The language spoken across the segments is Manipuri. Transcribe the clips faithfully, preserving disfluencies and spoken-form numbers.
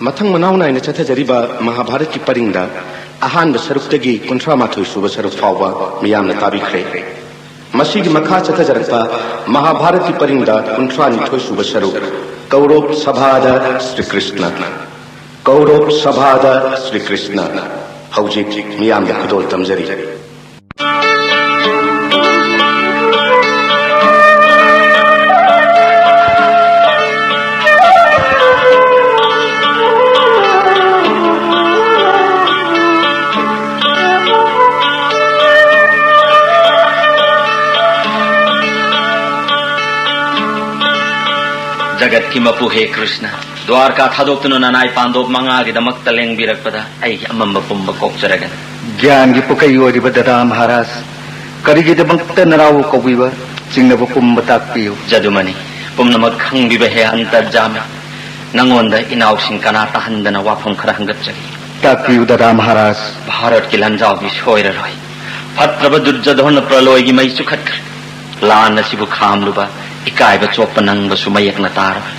ꯃꯊꯪ ꯃꯅꯥꯎ ꯅꯥꯏꯅ ꯆꯠꯊꯖꯔꯤꯕ ꯃꯍꯥꯚꯥꯔꯠꯀꯤ ꯄꯔꯤꯡꯗ ꯑꯍꯥꯟꯕ ꯁꯔꯨꯛꯇꯒꯤ ꯀꯨꯟꯊ꯭ꯔꯥ ꯃꯥꯊꯣꯏ ꯁꯨꯕ ꯁꯔꯨꯛ ꯐꯥꯎꯕ ꯃꯤꯌꯥꯝꯅ ꯇꯥꯕꯤꯈ꯭ꯔꯦ꯫ ꯃꯁꯤꯒꯤ ꯃꯈꯥ ꯆꯠꯊꯖꯔꯛꯄ ꯃꯍꯥꯚꯥꯔꯠꯀꯤ ꯄꯔꯤꯡꯗ ꯀꯨꯟꯊ꯭ꯔꯥ ꯅꯤꯊꯣꯏ ꯁꯨꯕ ꯁꯔꯨꯛ, ꯀꯧꯔꯣꯞ ꯁꯚꯥꯗ ꯁ꯭ꯔꯤ ꯀ꯭ꯔꯤꯁꯅ꯫ ꯀꯧꯔꯣꯞ ꯁꯚꯥꯗ ꯁ꯭ꯔꯤ ꯀ꯭ꯔꯤꯁꯅ꯫ ꯍꯧꯖꯤꯛ ꯃꯤꯌꯥꯝꯗ ꯈꯨꯗꯣꯜ ꯇꯝꯖꯔꯤ꯫ ꯖꯒꯠꯀꯤ ꯃꯄꯨ ꯍꯦ ꯀ꯭ꯔꯤꯁꯅ, ꯗ꯭ꯋꯥꯔꯀꯥ ꯊꯥꯗꯣꯛꯇꯨꯅ ꯅꯅꯥꯏ ꯄꯥꯟꯗꯣꯞ ꯃꯉꯥꯒꯤꯗꯃꯛꯇ ꯂꯦꯡꯕꯤꯔꯛꯄꯗ ꯑꯩꯒꯤ ꯑꯃꯝꯕ ꯄꯨꯝꯕ ꯀꯣꯛꯆꯔꯒꯅꯤ꯫ ꯒ꯭ꯌꯥꯟꯒꯤ ꯄꯨꯀꯩ ꯑꯣꯏꯔꯤꯕ ꯗꯗꯥ ꯃꯍꯥꯔꯥꯖ, ꯀꯔꯤꯒꯤꯗꯃꯛꯇ ꯅꯅꯥꯎꯕꯨ ꯀꯧꯕꯤꯕ? ꯆꯤꯡꯅꯕ ꯄꯨꯝꯕ ꯇꯥꯛꯄꯤꯌꯨ꯫ ꯖꯗꯨꯃꯅꯤ, ꯄꯨꯝꯅꯃꯛ ꯈꯪꯕꯤꯕ ꯍꯦ ꯑꯟꯇꯔꯖꯥꯃꯤ, ꯅꯉꯣꯟꯗ ꯏꯅꯥꯎꯁꯤꯡ ꯀꯅꯥ ꯇꯥꯍꯟꯗꯅ ꯋꯥꯐꯝ ꯈꯔ ꯍꯪꯒꯠꯆꯒꯦ꯫ ꯇꯥꯛꯄꯤꯌꯨ ꯗꯗꯥ ꯃꯍꯥꯔꯥꯖ꯫ ꯚꯥꯔꯠꯀꯤ ꯂꯥꯟꯖꯥꯎꯗꯤ ꯁꯣꯏꯔꯔꯣꯏ꯫ ꯐꯠꯇ꯭ꯔꯕ ꯗꯨꯔꯖꯣꯙꯅ ꯄ꯭ꯔꯂꯣꯏꯒꯤ ꯃꯩ ꯆꯨꯈꯠꯈ꯭ꯔꯦ꯫ ꯂꯥꯟ ꯑꯁꯤꯕꯨ ꯈꯥꯝꯂꯨꯕ, ꯏꯀꯥꯏꯕ ꯆꯣꯛꯄ ꯅꯪꯕꯁꯨ ꯃꯌꯦꯛꯅ ꯇꯥꯔꯕꯅꯤ꯫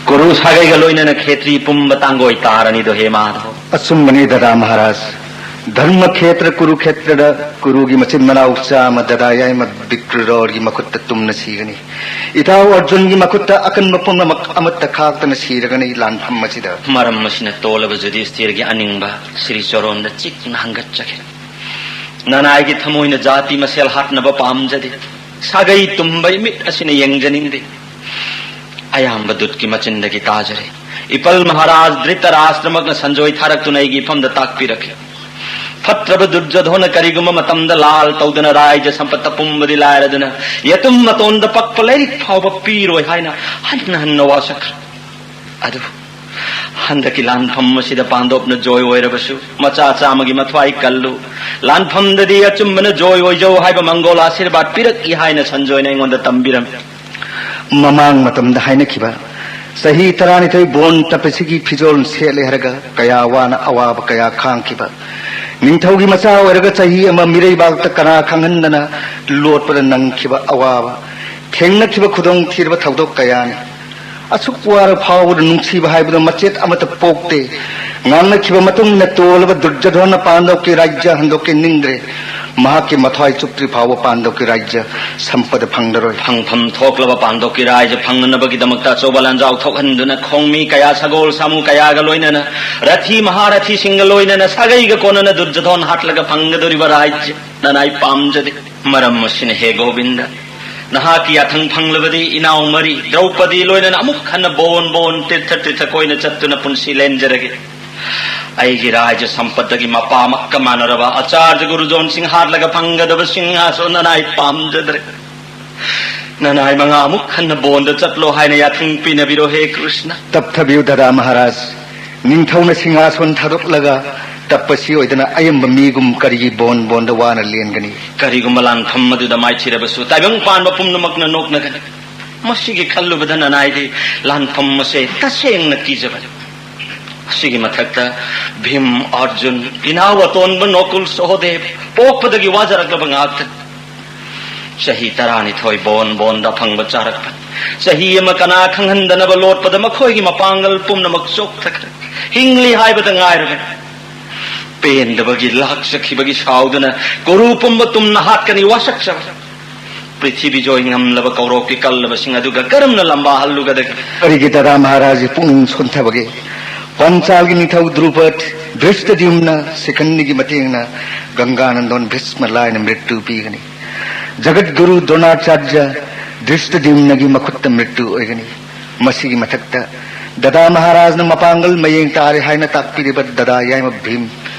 ꯀꯨꯔꯨ ꯁꯥꯒꯩꯒ ꯂꯣꯏꯅꯅ ꯈꯦꯇ꯭ꯔꯤ ꯄꯨꯝꯕ ꯇꯥꯡꯒꯣꯏ ꯇꯥꯔꯅꯤꯗꯣ ꯍꯦ ꯃꯥꯙꯕ꯫ ꯑꯆꯨꯝꯕꯅꯤ ꯗꯗꯥ ꯃꯍꯥꯔꯥꯖ꯫ ꯙꯔꯃꯈꯦꯇ꯭ꯔ ꯀꯨꯔꯨꯈꯦꯇ꯭ꯔꯗ ꯀꯨꯔꯨꯒꯤ ꯃꯆꯤꯟ ꯃꯅꯥꯎ ꯆꯥꯝꯃ ꯗꯗꯥ ꯌꯥꯏꯃ ꯕꯤꯀ꯭ꯔꯔꯣꯔꯒꯤ ꯃꯈꯨꯠꯇ ꯇꯨꯝꯅ ꯁꯤꯒꯅꯤ꯫ ꯏꯇꯥꯎ ꯑꯔꯖꯨꯟꯒꯤ ꯃꯈꯨꯠꯇ ꯑꯀꯟꯕ ꯄꯨꯝꯅꯃꯛ ꯑꯃꯠꯇ ꯈꯥꯛꯇꯅ ꯁꯤꯔꯒꯅꯤ ꯂꯥꯟꯐꯝ ꯑꯁꯤꯗ꯫ ꯃꯔꯝ ꯑꯁꯤꯅ ꯇꯣꯜꯂꯕ ꯖꯨꯙꯤꯁꯊꯤꯔꯒꯤ ꯑꯅꯤꯡꯕ ꯁ꯭ꯔꯤ ꯆꯣꯔꯣꯟꯗ ꯆꯤꯛꯅ ꯍꯪꯒꯠꯆꯒꯦ꯫ ꯅꯅꯥꯏꯒꯤ ꯊꯃꯣꯏꯅ ꯖꯥꯇꯤ ꯃꯁꯦꯜ ꯍꯥꯠꯅꯕ ꯄꯥꯝꯖꯗꯦ꯫ ꯁꯥꯒꯩ ꯇꯨꯝꯕꯩ ꯃꯤꯠ ꯑꯁꯤꯅ ꯌꯦꯡꯖꯅꯤꯡꯗꯦ꯫ ꯑꯌꯥꯝꯕ ꯗꯨꯠꯀꯤ ꯃꯆꯤꯟꯗꯒꯤ ꯇꯥꯖꯔꯦ꯫ ꯏꯄꯜ ꯃꯍꯥꯔꯥꯖ ꯙ꯭ꯔꯤꯇꯔꯥꯁ꯭ꯇ꯭ꯔꯃꯛꯅ ꯁꯟꯖꯣꯏ ꯊꯥꯔꯛꯇꯨꯅ ꯑꯩꯒꯤ ꯏꯐꯝꯗ ꯇꯥꯛꯄꯤꯔꯛꯈꯤ꯫ ꯐꯠꯇ꯭ꯔꯕ ꯗꯨꯔꯖꯣꯙꯣꯅ ꯀꯔꯤꯒꯨꯝꯕ ꯃꯇꯝꯗ ꯂꯥꯜ ꯇꯧꯗꯨꯅ ꯔꯥꯏꯖ ꯁꯝꯄꯠꯇ ꯄꯨꯝꯕꯗꯤ ꯂꯥꯏꯔꯗꯨꯅ ꯌꯦꯇꯨꯝ ꯃꯇꯣꯟꯗ ꯄꯛꯄ ꯂꯥꯏꯔꯤꯛ ꯐꯥꯎꯕ ꯄꯤꯔꯣꯏ ꯍꯥꯏꯅ ꯍꯟꯅ ꯍꯟꯅ ꯋꯥꯁꯛꯈ꯭ꯔꯦ꯫ ꯑꯗꯨ ꯍꯟꯗꯛꯀꯤ ꯂꯥꯟꯐꯝ ꯑꯁꯤꯗ ꯄꯥꯟꯗꯣꯞꯅ ꯖꯣꯏ ꯑꯣꯏꯔꯕꯁꯨ ꯃꯆꯥ ꯆꯥꯝꯃꯒꯤ ꯃꯊ꯭ꯋꯥꯏ ꯀꯜꯂꯨ꯫ ꯂꯥꯟꯐꯝꯗꯗꯤ ꯑꯆꯨꯝꯕꯅ ꯖꯣꯏ ꯑꯣꯏꯖꯧ ꯍꯥꯏꯕ ꯃꯪꯒꯣꯜ ꯑꯥꯁꯤꯔꯕꯥꯗ ꯄꯤꯔꯛꯏ ꯍꯥꯏꯅ ꯁꯟꯖꯣꯏꯅ ꯑꯩꯉꯣꯟꯗ ꯇꯝꯕꯤꯔꯝꯃꯤ꯫ ꯃꯃꯥꯡ ꯃꯇꯝꯗ ꯍꯥꯏꯅꯈꯤꯕ ꯆꯍꯤ ꯇꯔꯥꯅꯤꯊꯣꯏ ꯕꯣꯟ ꯇꯄꯁꯤꯒꯤ ꯐꯤꯖꯣꯜ ꯁꯦꯠꯂꯦ ꯍꯥꯏꯔꯒ ꯀꯌꯥ ꯋꯥꯅ ꯑꯋꯥꯕ ꯀꯌꯥ ꯈꯥꯡꯈꯤꯕ, ꯅꯤꯡꯊꯧꯒꯤ ꯃꯆꯥ ꯑꯣꯏꯔꯒ ꯆꯍꯤ ꯑꯃ ꯃꯤꯔꯩꯕꯥꯛꯇ ꯀꯅꯥ ꯈꯪꯍꯟꯗꯅ ꯂꯣꯠꯄꯗ ꯅꯪꯈꯤꯕ ꯑꯋꯥꯕ, ꯊꯦꯡꯅꯈꯤꯕ ꯈꯨꯗꯣꯡ ꯊꯤꯔꯕ ꯊꯧꯗꯣꯛ ꯀꯌꯥꯅꯤ꯫ ꯑꯁꯨꯛ ꯋꯥꯔ ꯐꯥꯎꯕꯗ ꯅꯨꯡꯁꯤꯕ ꯍꯥꯏꯕꯗꯨ ꯃꯆꯦꯠ ꯑꯃꯠꯇ ꯄꯣꯛꯇꯦ꯫ ꯉꯥꯡꯅꯈꯤꯕ ꯃꯇꯨꯡ ꯏꯟꯅ ꯇꯣꯜꯂꯕ ꯗꯨꯔꯖꯣꯙꯅ ꯄꯥꯟꯗꯧꯀꯤ ꯔꯥꯖ꯭ꯌ ꯍꯟꯗꯣꯛꯀꯦ ꯅꯤꯡꯗ꯭ꯔꯦ꯫ ꯃꯍꯥꯛꯀꯤ ꯃꯊ꯭ꯋꯥꯏ ꯆꯨꯞꯇ꯭ꯔꯤ ꯐꯥꯎꯕ ꯄꯥꯟꯗꯧꯀꯤ ꯔꯥꯖ꯭ꯌ ꯁꯝꯄꯗ ꯐꯪꯂꯔꯣꯏ꯫ ꯐꯪꯐꯝ ꯊꯣꯛꯂꯕ ꯄꯥꯟꯗꯧꯀꯤ ꯔꯥꯖ꯭ꯌ ꯐꯪꯅꯅꯕꯒꯤꯗꯃꯛꯇ ꯑꯆꯧꯕ ꯂꯥꯟꯖꯥꯎ ꯊꯣꯛꯍꯟꯗꯨꯅ ꯈꯣꯡꯃꯤ ꯀꯌꯥ, ꯁꯒꯣꯜ ꯁꯥꯃꯨ ꯀꯌꯥꯒ ꯂꯣꯏꯅꯅ, ꯔꯊꯤ ꯃꯍꯥꯔꯊꯤꯁꯤꯡꯒ ꯂꯣꯏꯅꯅ ꯁꯥꯒꯩꯒ ꯀꯣꯟꯅꯅ ꯗꯨꯔꯖꯣꯙꯟ ꯍꯥꯠꯂꯒ ꯐꯪꯒꯗꯧꯔꯤꯕ ꯔꯥꯖ꯭ꯌ ꯅꯅꯥꯏ ꯄꯥꯝꯖꯗꯦ꯫ ꯃꯔꯝ ꯑꯁꯤꯅ ꯍꯦ ꯒꯣꯕꯤꯟꯗ, ꯅꯍꯥꯛꯀꯤ ꯌꯥꯊꯪ ꯐꯪꯂꯕꯗꯤ ꯏꯅꯥꯎ ꯃꯔꯤ ꯗ꯭ꯔꯧꯄꯗꯤ ꯂꯣꯏꯅꯅ ꯑꯃꯨꯛ ꯍꯟꯅ ꯕꯣꯟ ꯕꯣꯟ ꯇꯤꯔꯊ ꯇꯤꯔꯊ ꯀꯣꯏꯅ ꯆꯠꯇꯨꯅ ꯄꯨꯟꯁꯤ ꯂꯦꯟꯖꯔꯒꯦ꯫ ꯑꯩꯒꯤ ꯔꯥꯖ꯭ꯌ ꯁꯝꯄꯠꯇꯒꯤ ꯃꯄꯥꯃꯛꯀ ꯃꯥꯟꯅꯔꯕ ꯑꯆꯥꯔꯖ ꯒꯨꯔꯨꯖꯣꯟꯁꯤꯡ ꯍꯥꯠꯂꯒ ꯐꯪꯒꯗꯕ ꯁꯤꯡꯍꯥꯁꯣꯟ ꯅꯅꯥꯏ ꯄꯥꯝꯖꯗ꯭ꯔꯦ꯫ ꯅꯅꯥꯏ ꯃꯉꯥꯃꯨꯛ ꯍꯟꯅ ꯕꯣꯟꯗ ꯆꯠꯂꯣ ꯍꯥꯏꯅ ꯌꯥꯊꯪ ꯄꯤꯅꯕꯤꯔꯣ ꯍꯦ ꯀ꯭ꯔꯤꯁꯅ꯫ ꯇꯞꯊꯕꯤꯌꯨ ꯗꯗꯥ ꯃꯍꯥꯔꯥꯖ꯫ ꯅꯤꯡꯊꯧꯅ ꯁꯤꯡꯍꯥꯁꯣꯟ ꯊꯥꯗꯣꯛꯂꯒ ꯇꯞꯄꯁꯤ ꯑꯣꯏꯗꯅ ꯑꯌꯥꯝꯕ ꯃꯤꯒꯨꯝ ꯀꯔꯤꯒꯤ ꯕꯣꯟ ꯕꯣꯟꯗ ꯋꯥꯅ ꯂꯦꯟꯒꯅꯤ? ꯀꯔꯤꯒꯨꯝꯕ ꯂꯥꯟꯐꯝ ꯑꯗꯨꯗ ꯃꯥꯏꯊꯤꯔꯕꯁꯨ ꯇꯥꯏꯕꯪ ꯄꯥꯟꯕ ꯄꯨꯝꯅꯃꯛꯅ ꯅꯣꯛꯅꯒꯅꯤ꯫ ꯃꯁꯤꯒꯤ ꯈꯜꯂꯨꯕꯗ ꯅꯅꯥꯏꯗꯤ ꯂꯥꯟꯐꯝ ꯑꯁꯦ ꯇꯁꯦꯡꯅ ꯀꯤꯖꯕꯅꯤ꯫ ꯑꯁꯤꯒꯤ ꯃꯊꯛꯇ ꯚꯤꯝ, ꯑꯔꯖꯨꯟ, ꯏꯅꯥꯎ ꯑꯇꯣꯟꯕ ꯅꯣꯀꯨꯜ, ꯁꯣꯍꯣꯗꯦꯕ ꯄꯣꯛꯄꯗꯒꯤ ꯋꯥꯖꯔꯛꯂꯕ ꯉꯥꯛꯇꯅꯤ꯫ ꯆꯍꯤ ꯇꯔꯥꯅꯤꯊꯣꯏ ꯕꯣꯟ ꯕꯣꯟꯗ ꯑꯐꯪꯕ ꯆꯥꯔꯛꯄꯅꯤ꯫ ꯆꯍꯤ ꯑꯃ ꯀꯅꯥ ꯈꯪꯍꯟꯗꯅꯕ ꯂꯣꯠꯄꯗ ꯃꯈꯣꯏꯒꯤ ꯃꯄꯥꯡꯒꯜ ꯄꯨꯝꯅꯃꯛ ꯆꯣꯛꯊꯈ꯭ꯔꯦ꯫ ꯍꯤꯡꯂꯤ ꯍꯥꯏꯕꯗ ꯉꯥꯏꯔꯕꯅꯤ꯫ ꯄꯦꯟꯗꯕꯒꯤ ꯂꯥꯛꯆꯈꯤꯕꯒꯤ ꯁꯥꯎꯗꯨꯅ ꯀꯨꯔꯨ ꯄꯨꯝꯕ ꯇꯨꯝꯅ ꯍꯥꯠꯀꯅꯤ ꯋꯥꯁꯛꯆꯕ꯫ ꯄ꯭ꯔꯤꯊꯤꯕꯤ ꯖꯣꯏ ꯉꯝꯂꯕ ꯀꯧꯔꯣꯛꯀꯤ ꯀꯜꯂꯕꯁꯤꯡ ꯑꯗꯨꯒ ꯀꯔꯝꯅ ꯂꯝꯕꯥ ꯍꯜꯂꯨꯒꯗꯒꯦ? ꯀꯔꯤꯒꯤ ꯗꯗꯥ ꯃꯍꯥꯔꯥꯖꯒꯤ ꯄꯨꯛꯅꯤꯡ ꯁꯣꯟꯊꯕꯒꯦ? ꯄꯟꯆꯥꯜꯒꯤ ꯅꯤꯡꯊꯧ ꯗ꯭ꯔꯨꯄꯗ ꯙ꯭ꯔꯤꯁꯇꯗ꯭ꯌꯨꯝꯅ ꯁꯤꯈꯟꯅꯤꯒꯤ ꯃꯇꯦꯡꯅ ꯒꯪꯒꯥꯅꯟꯗꯣꯟ ꯚꯤꯁꯃ ꯂꯥꯏꯅ ꯃ꯭ꯔꯤꯇꯨ ꯄꯤꯒꯅꯤ꯫ ꯖꯒꯠ ꯒꯨꯔꯨ ꯗ꯭ꯔꯣꯅꯥꯆꯥꯔꯖ ꯙ꯭ꯔꯤꯁꯇꯗ꯭ꯌꯨꯝꯅꯒꯤ ꯃꯈꯨꯠꯇ ꯃ꯭ꯔꯤꯇꯨ ꯑꯣꯏꯒꯅꯤ꯫ ꯃꯁꯤꯒꯤ ꯃꯊꯛꯇ ꯗꯗꯥ ꯃꯍꯥꯔꯥꯖꯅ ꯃꯄꯥꯡꯒꯜ ꯃꯌꯦꯡ ꯇꯥꯔꯦ ꯍꯥꯏꯅ ꯇꯥꯛꯄꯤꯔꯤꯕ ꯗꯗꯥ ꯌꯥꯏꯃ ꯚꯤꯝ,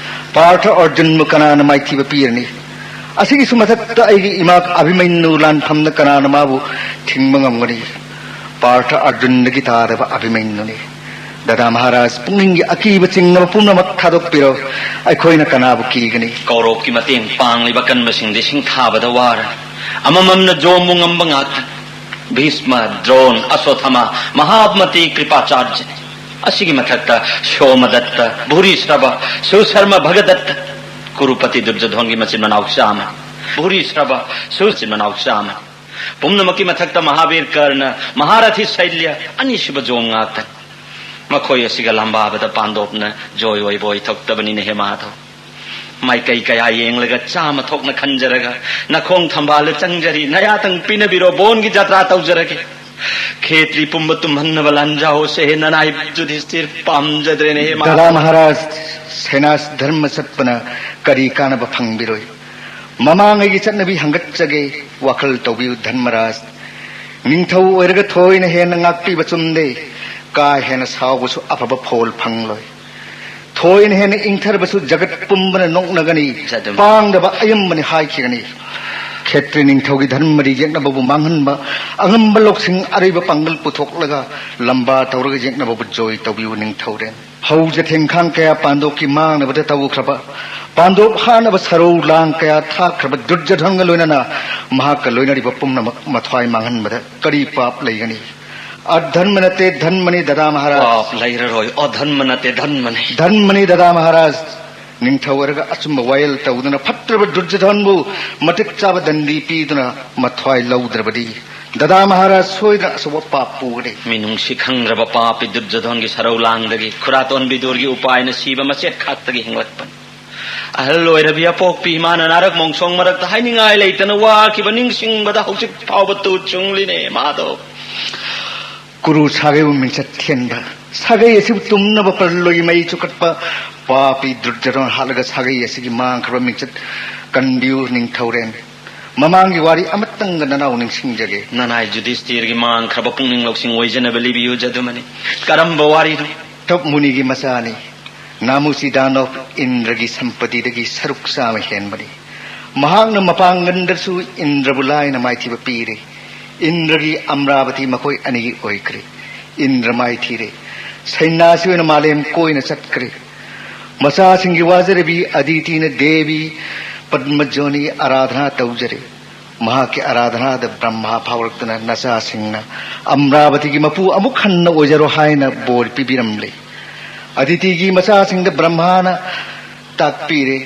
ꯄꯥꯔꯊ ꯑꯔꯖꯨꯟꯕꯨ ꯀꯅꯥꯅ ꯃꯥꯏꯊꯤꯕ ꯄꯤꯔꯅꯤ? ꯑꯁꯤꯒꯤꯁꯨ ꯃꯊꯛꯇ ꯑꯩꯒꯤ ꯏꯃꯥ ꯑꯚꯤꯃꯟꯌꯨ ꯂꯥꯟꯐꯝꯗ ꯀꯅꯥꯅ ꯃꯥꯕꯨ ꯊꯤꯡꯕ ꯉꯝꯒꯅꯤ? ꯄꯥꯔꯊ ꯑꯔꯖꯨꯟꯗꯒꯤ ꯇꯥꯗꯕ ꯑꯚꯤꯃꯟꯌꯨꯅꯤ꯫ ꯗꯗꯥ ꯃꯍꯥꯔꯥꯖ, ꯄꯨꯛꯅꯤꯡꯒꯤ ꯑꯀꯤꯕ ꯆꯤꯡꯅꯕ ꯄꯨꯝꯅꯃꯛ ꯊꯥꯗꯣꯛꯄꯤꯔꯣ꯫ ꯑꯩꯈꯣꯏꯅ ꯀꯅꯥꯕꯨ ꯀꯤꯒꯅꯤ? ꯀꯧꯔꯣꯞꯀꯤ ꯃꯇꯦꯡ ꯄꯥꯡꯂꯤꯕ ꯀꯟꯕꯁꯤꯡꯗꯤ ꯁꯤꯡꯊꯥꯕꯗ ꯋꯥꯔꯅꯤ꯫ ꯑꯃꯃꯝꯅ ꯖꯣꯝꯕꯨ ꯉꯝꯕ ꯉꯥꯛꯇꯅꯤ꯫ ꯚꯤꯁꯃ, ꯗ꯭ꯔꯣꯟ, ꯑꯁꯣꯊꯃ, ꯃꯍꯥꯃꯇꯤ, ꯀ꯭ꯔꯤꯄꯥꯆꯥꯔꯖꯅꯤ꯫ ꯑꯁꯤꯒꯤ ꯃꯊꯛꯇ ꯁꯣꯃꯗꯠꯇ, ꯚꯨꯔꯤꯁ꯭ꯔꯕ, ꯁꯨꯁꯔꯃ, ꯚꯒꯗꯠꯇ, ꯀꯨꯔꯨꯄꯇꯤ ꯗꯨꯔꯖꯣꯙꯣꯟꯒꯤ ꯃꯆꯤꯟ ꯃꯅꯥꯎ ꯆꯥꯝꯃꯅꯤ꯫ ꯚꯨꯔꯤꯁ꯭ꯔꯕ, ꯁꯨ ꯃꯆꯤꯟ ꯃꯅꯥꯎ ꯆꯥꯝꯃꯅꯤ꯫ ꯄꯨꯝꯅꯃꯛꯀꯤ ꯃꯊꯛꯇ ꯃꯍꯥꯕꯤꯔ ꯀꯔꯅ, ꯃꯍꯥꯔꯊꯤ ꯁꯩꯂ꯭ꯌ, ꯑꯅꯤꯁꯨꯕ ꯖꯣꯝ ꯉꯥꯛꯇꯅꯤ꯫ ꯃꯈꯣꯏ ꯑꯁꯤꯒ ꯂꯝꯕꯥꯕꯗ ꯄꯥꯟꯗꯣꯞꯅ ꯖꯣꯏ ꯑꯣꯏꯕ ꯑꯣꯏꯊꯣꯛꯇꯕꯅꯤꯅꯦ ꯍꯦ ꯃꯥꯙꯧ꯫ ꯃꯥꯏꯀꯩ ꯀꯌꯥ ꯌꯦꯡꯂꯒ ꯆꯥꯝꯃ ꯊꯣꯛꯅ ꯈꯟꯖꯔꯒ ꯅꯈꯣꯡ ꯊꯝꯕꯥꯜꯗ ꯆꯪꯖꯔꯤ꯫ ꯅꯌꯥꯇꯪ ꯄꯤꯅꯕꯤꯔꯣ, ꯕꯣꯟꯒꯤ ꯖꯇ꯭ꯔꯥ ꯇꯧꯖꯔꯒꯦ꯫ ꯈꯦꯇ꯭ꯔꯤ ꯄꯨꯝꯕ ꯇꯨꯝꯍꯟꯅꯕ ꯂꯥꯟꯖꯥꯎꯁꯦ ꯅꯅꯥꯏ ꯌꯨꯙꯤꯁꯇꯤꯔ ꯄꯥꯝꯖꯗ꯭ꯔꯦꯅꯦ ꯍꯦ ꯃꯥ꯫ ꯗꯗꯥ ꯃꯍꯥꯔꯥꯖ, ꯁꯦꯅꯥꯁ ꯙꯔꯃ ꯆꯠꯄꯅ ꯀꯔꯤ ꯀꯥꯟꯅꯕ ꯐꯪꯕꯤꯔꯣꯏ? ꯃꯃꯥꯡꯉꯩꯒꯤ ꯆꯠꯅꯕꯤ ꯍꯪꯒꯠꯆꯒꯦ, ꯋꯥꯈꯜ ꯇꯧꯕꯤꯌꯨ ꯙꯔꯃꯔꯥꯖ꯫ ꯅꯤꯡꯊꯧ ꯑꯣꯏꯔꯒ ꯊꯣꯏꯅ ꯍꯦꯟꯅ ꯉꯥꯛꯄꯤꯕ ꯆꯨꯝꯗꯦ꯫ ꯀꯥ ꯍꯦꯟꯅ ꯁꯥꯎꯕꯁꯨ ꯑꯐꯕ ꯐꯣꯜ ꯐꯪꯂꯣꯏ꯫ ꯊꯣꯏꯅ ꯍꯦꯟꯅ ꯏꯪꯊꯔꯕꯁꯨ ꯖꯒꯠ ꯄꯨꯝꯕꯅ ꯅꯣꯛꯅꯒꯅꯤ꯫ ꯖꯗꯨꯝ꯫ ꯄꯥꯡꯗꯕ ꯑꯌꯥꯝꯕꯅꯤ ꯍꯥꯏꯈꯤꯒꯅꯤ꯫ ꯈꯦꯇ꯭ꯔꯤ ꯅꯤꯡꯊꯧꯒꯤ ꯙꯔꯃꯗꯤ ꯌꯦꯛꯅꯕꯕꯨ ꯃꯥꯡꯍꯟꯕ, ꯑꯉꯝꯕ ꯂꯧꯁꯤꯡ ꯑꯔꯩꯕ ꯄꯥꯡꯒꯜ ꯄꯨꯊꯣꯛꯂꯒ ꯂꯝꯕꯥ ꯇꯧꯔꯒ ꯌꯦꯛꯅꯕꯕꯨ ꯖꯣꯏ ꯇꯧꯕꯤꯌꯨ ꯅꯤꯡꯊꯧꯔꯦꯜ꯫ ꯍꯧꯖ ꯊꯦꯡꯈꯥꯡ ꯀꯌꯥ ꯄꯥꯟꯗꯣꯞꯀꯤ ꯃꯥꯡꯅꯕꯗ ꯇꯧꯈ꯭ꯔꯕ, ꯄꯥꯟꯗꯣꯞ ꯍꯥꯠꯅꯕ ꯁꯔꯧ ꯂꯥꯡ ꯀꯌꯥ ꯊꯥꯛꯈ꯭ꯔꯕ ꯗꯨꯔꯖꯙꯟꯒ ꯂꯣꯏꯅꯅ ꯃꯍꯥꯛꯀ ꯂꯣꯏꯅꯔꯤꯕ ꯄꯨꯝꯅꯃꯛ ꯃꯊ꯭ꯋꯥꯏ ꯃꯥꯡꯍꯟꯕꯗ ꯀꯔꯤ ꯄꯥꯞ ꯂꯩꯒꯅꯤ? ꯑꯙꯔꯃ ꯅꯠꯇꯦ, ꯙꯟꯃꯅꯤ ꯗꯗꯥ ꯃꯍꯥꯔꯥꯖ꯫ ꯄꯥꯞ ꯂꯩꯔꯔꯣꯏ, ꯑꯙꯟꯃ ꯅꯠꯇꯦ, ꯙꯟꯃꯅꯤ꯫ ꯙꯟꯃꯅꯤ ꯗꯗꯥ ꯃꯍꯥꯔꯥꯖ꯫ ꯅꯤꯡꯊꯧ ꯑꯣꯏꯔꯒ ꯑꯆꯨꯝꯕ ꯋꯥꯌꯦꯜ ꯇꯧꯗꯨꯅ ꯐꯠꯇ꯭ꯔꯕ ꯗꯨꯔꯖꯙꯟꯕꯨ ꯃꯇꯤꯛ ꯆꯥꯕ ꯗꯟꯗꯤ ꯄꯤꯗꯨꯅ ꯃꯊ꯭ꯋꯥꯏ ꯂꯧꯗ꯭ꯔꯕꯗꯤ ꯗꯗꯥ ꯃꯍꯥꯔꯥꯖ ꯁꯣꯏꯗꯅ ꯑꯆꯧꯕ ꯄꯥꯞ ꯄꯨꯒꯅꯤ꯫ ꯃꯤꯅꯨꯡꯁꯤ ꯈꯪꯗ꯭ꯔꯕ ꯄꯥꯄꯤ ꯗꯨꯔꯖꯙꯟꯒꯤ ꯁꯔꯧ ꯂꯥꯡꯗꯒꯤ ꯈꯨꯔꯥꯇꯣꯟ ꯕꯤꯗꯨꯔꯒꯤ ꯎꯄꯥꯏꯅ ꯁꯤꯕ ꯃꯆꯦꯠ ꯈꯥꯛꯇꯒꯤ ꯍꯤꯡꯂꯛꯄꯅꯤ꯫ ꯑꯍꯜ ꯑꯣꯏꯔꯕꯤ ꯑꯄꯣꯛꯄꯤ ꯏꯃꯥꯅ ꯅꯥꯔꯛ ꯃꯣꯡꯁꯣꯡ ꯃꯔꯛꯇ ꯍꯥꯏꯅꯤꯡꯉꯥꯏ ꯂꯩꯇꯅ ꯋꯥꯈꯤꯕ ꯅꯤꯡꯁꯤꯡꯕꯗ ꯍꯧꯖꯤꯛ ꯐꯥꯎꯕ ꯇꯨ ꯆꯨꯡꯂꯤꯅꯦ ꯃꯥꯗꯣ꯫ ꯀꯨꯔꯨ ꯁꯥꯒꯩꯕꯨ ꯃꯤꯡꯆꯠ ꯊꯤꯍꯟꯕ, ꯁꯥꯒꯩ ꯑꯁꯤꯕꯨ ꯇꯨꯝꯅꯕ ꯄꯔꯂꯣꯏꯒꯤ ꯃꯩ ꯆꯨꯈꯠꯄ ꯄꯥꯄꯤ ꯗꯨꯔꯖꯙꯟ ꯍꯥꯠꯂꯒ ꯁꯥꯒꯩ ꯑꯁꯤꯒꯤ ꯃꯥꯡꯈ꯭ꯔꯕ ꯃꯤꯡꯆꯠ ꯀꯟꯕꯤꯌꯨ ꯅꯤꯡꯊꯧꯔꯦꯜ꯫ ꯃꯃꯥꯡꯒꯤ ꯋꯥꯔꯤ ꯑꯃꯇꯪꯒ ꯅꯅꯥꯎ ꯅꯤꯡꯁꯤꯡꯖꯒꯦ꯫ ꯅꯅꯥꯏ ꯌꯨꯙꯤꯁꯇꯤꯔꯒꯤ ꯃꯥꯡꯈ꯭ꯔꯕ ꯄꯨꯛꯅꯤꯡ ꯂꯧꯁꯤꯡ ꯑꯣꯏꯖꯅꯕ ꯂꯤꯕꯤꯌꯨ ꯖꯗꯨꯃꯅꯤ꯫ ꯀꯔꯝꯕ ꯋꯥꯔꯤꯅꯣ? ꯀꯊ꯭ꯌꯞ ꯃꯨꯅꯤꯒꯤ ꯃꯆꯥꯅꯤ꯫ ꯅꯥꯃꯨꯁꯤ ꯗꯥꯅꯣꯞ ꯏꯟꯗ꯭ꯔꯒꯤ ꯁꯝꯄꯇꯤꯗꯒꯤ ꯁꯔꯨꯛ ꯆꯥꯝꯃ ꯍꯦꯟꯕꯅꯤ꯫ ꯃꯍꯥꯛꯅ ꯃꯄꯥꯡꯒꯜꯗꯁꯨ ꯏꯟꯗ꯭ꯔꯕꯨ ꯂꯥꯏꯅ ꯃꯥꯏꯊꯤꯕ ꯄꯤꯔꯦ꯫ ꯏꯟꯗ꯭ꯔꯒꯤ ꯑꯝꯔꯥꯕꯇꯤ ꯃꯈꯣꯏ ꯑꯅꯤꯒꯤ ꯑꯣꯏꯈ꯭ꯔꯦ꯫ ꯏꯟꯗ꯭ꯔ ꯃꯥꯏꯊꯤꯔꯦ꯫ ꯁꯩꯅꯥꯁꯤ ꯑꯣꯏꯅ ꯃꯥꯂꯦꯝ ꯀꯣꯏꯅ ꯆꯠꯈ꯭ꯔꯦ꯫ ꯃꯆꯥꯁꯤꯡꯒꯤ ꯋꯥꯖꯔꯕꯤ ꯑꯗꯤꯇꯤꯅ ꯗꯦꯕꯤ ꯄꯗꯃꯖꯣꯅꯤ ꯑꯔꯥꯙꯅꯥ ꯇꯧꯖꯔꯦ꯫ ꯃꯍꯥꯛꯀꯤ ꯑꯔꯥꯙꯅꯥꯗ ꯕ꯭ꯔꯍ꯭ꯃꯥ ꯐꯥꯎꯔꯛꯇꯨꯅ ꯅꯆꯥꯁꯤꯡꯅ ꯑꯝꯔꯥꯕꯇꯤꯒꯤ ꯃꯄꯨ ꯑꯃꯨꯛ ꯍꯟꯅ ꯑꯣꯏꯖꯔꯣ ꯍꯥꯏꯅ ꯕꯣꯔ ꯄꯤꯕꯤꯔꯝꯂꯦ꯫ ꯑꯗꯤꯇꯤꯒꯤ ꯃꯆꯥꯁꯤꯡꯗ ꯕ꯭ꯔꯍ꯭ꯃꯥꯅ ꯇꯥꯛꯄꯤꯔꯦ꯫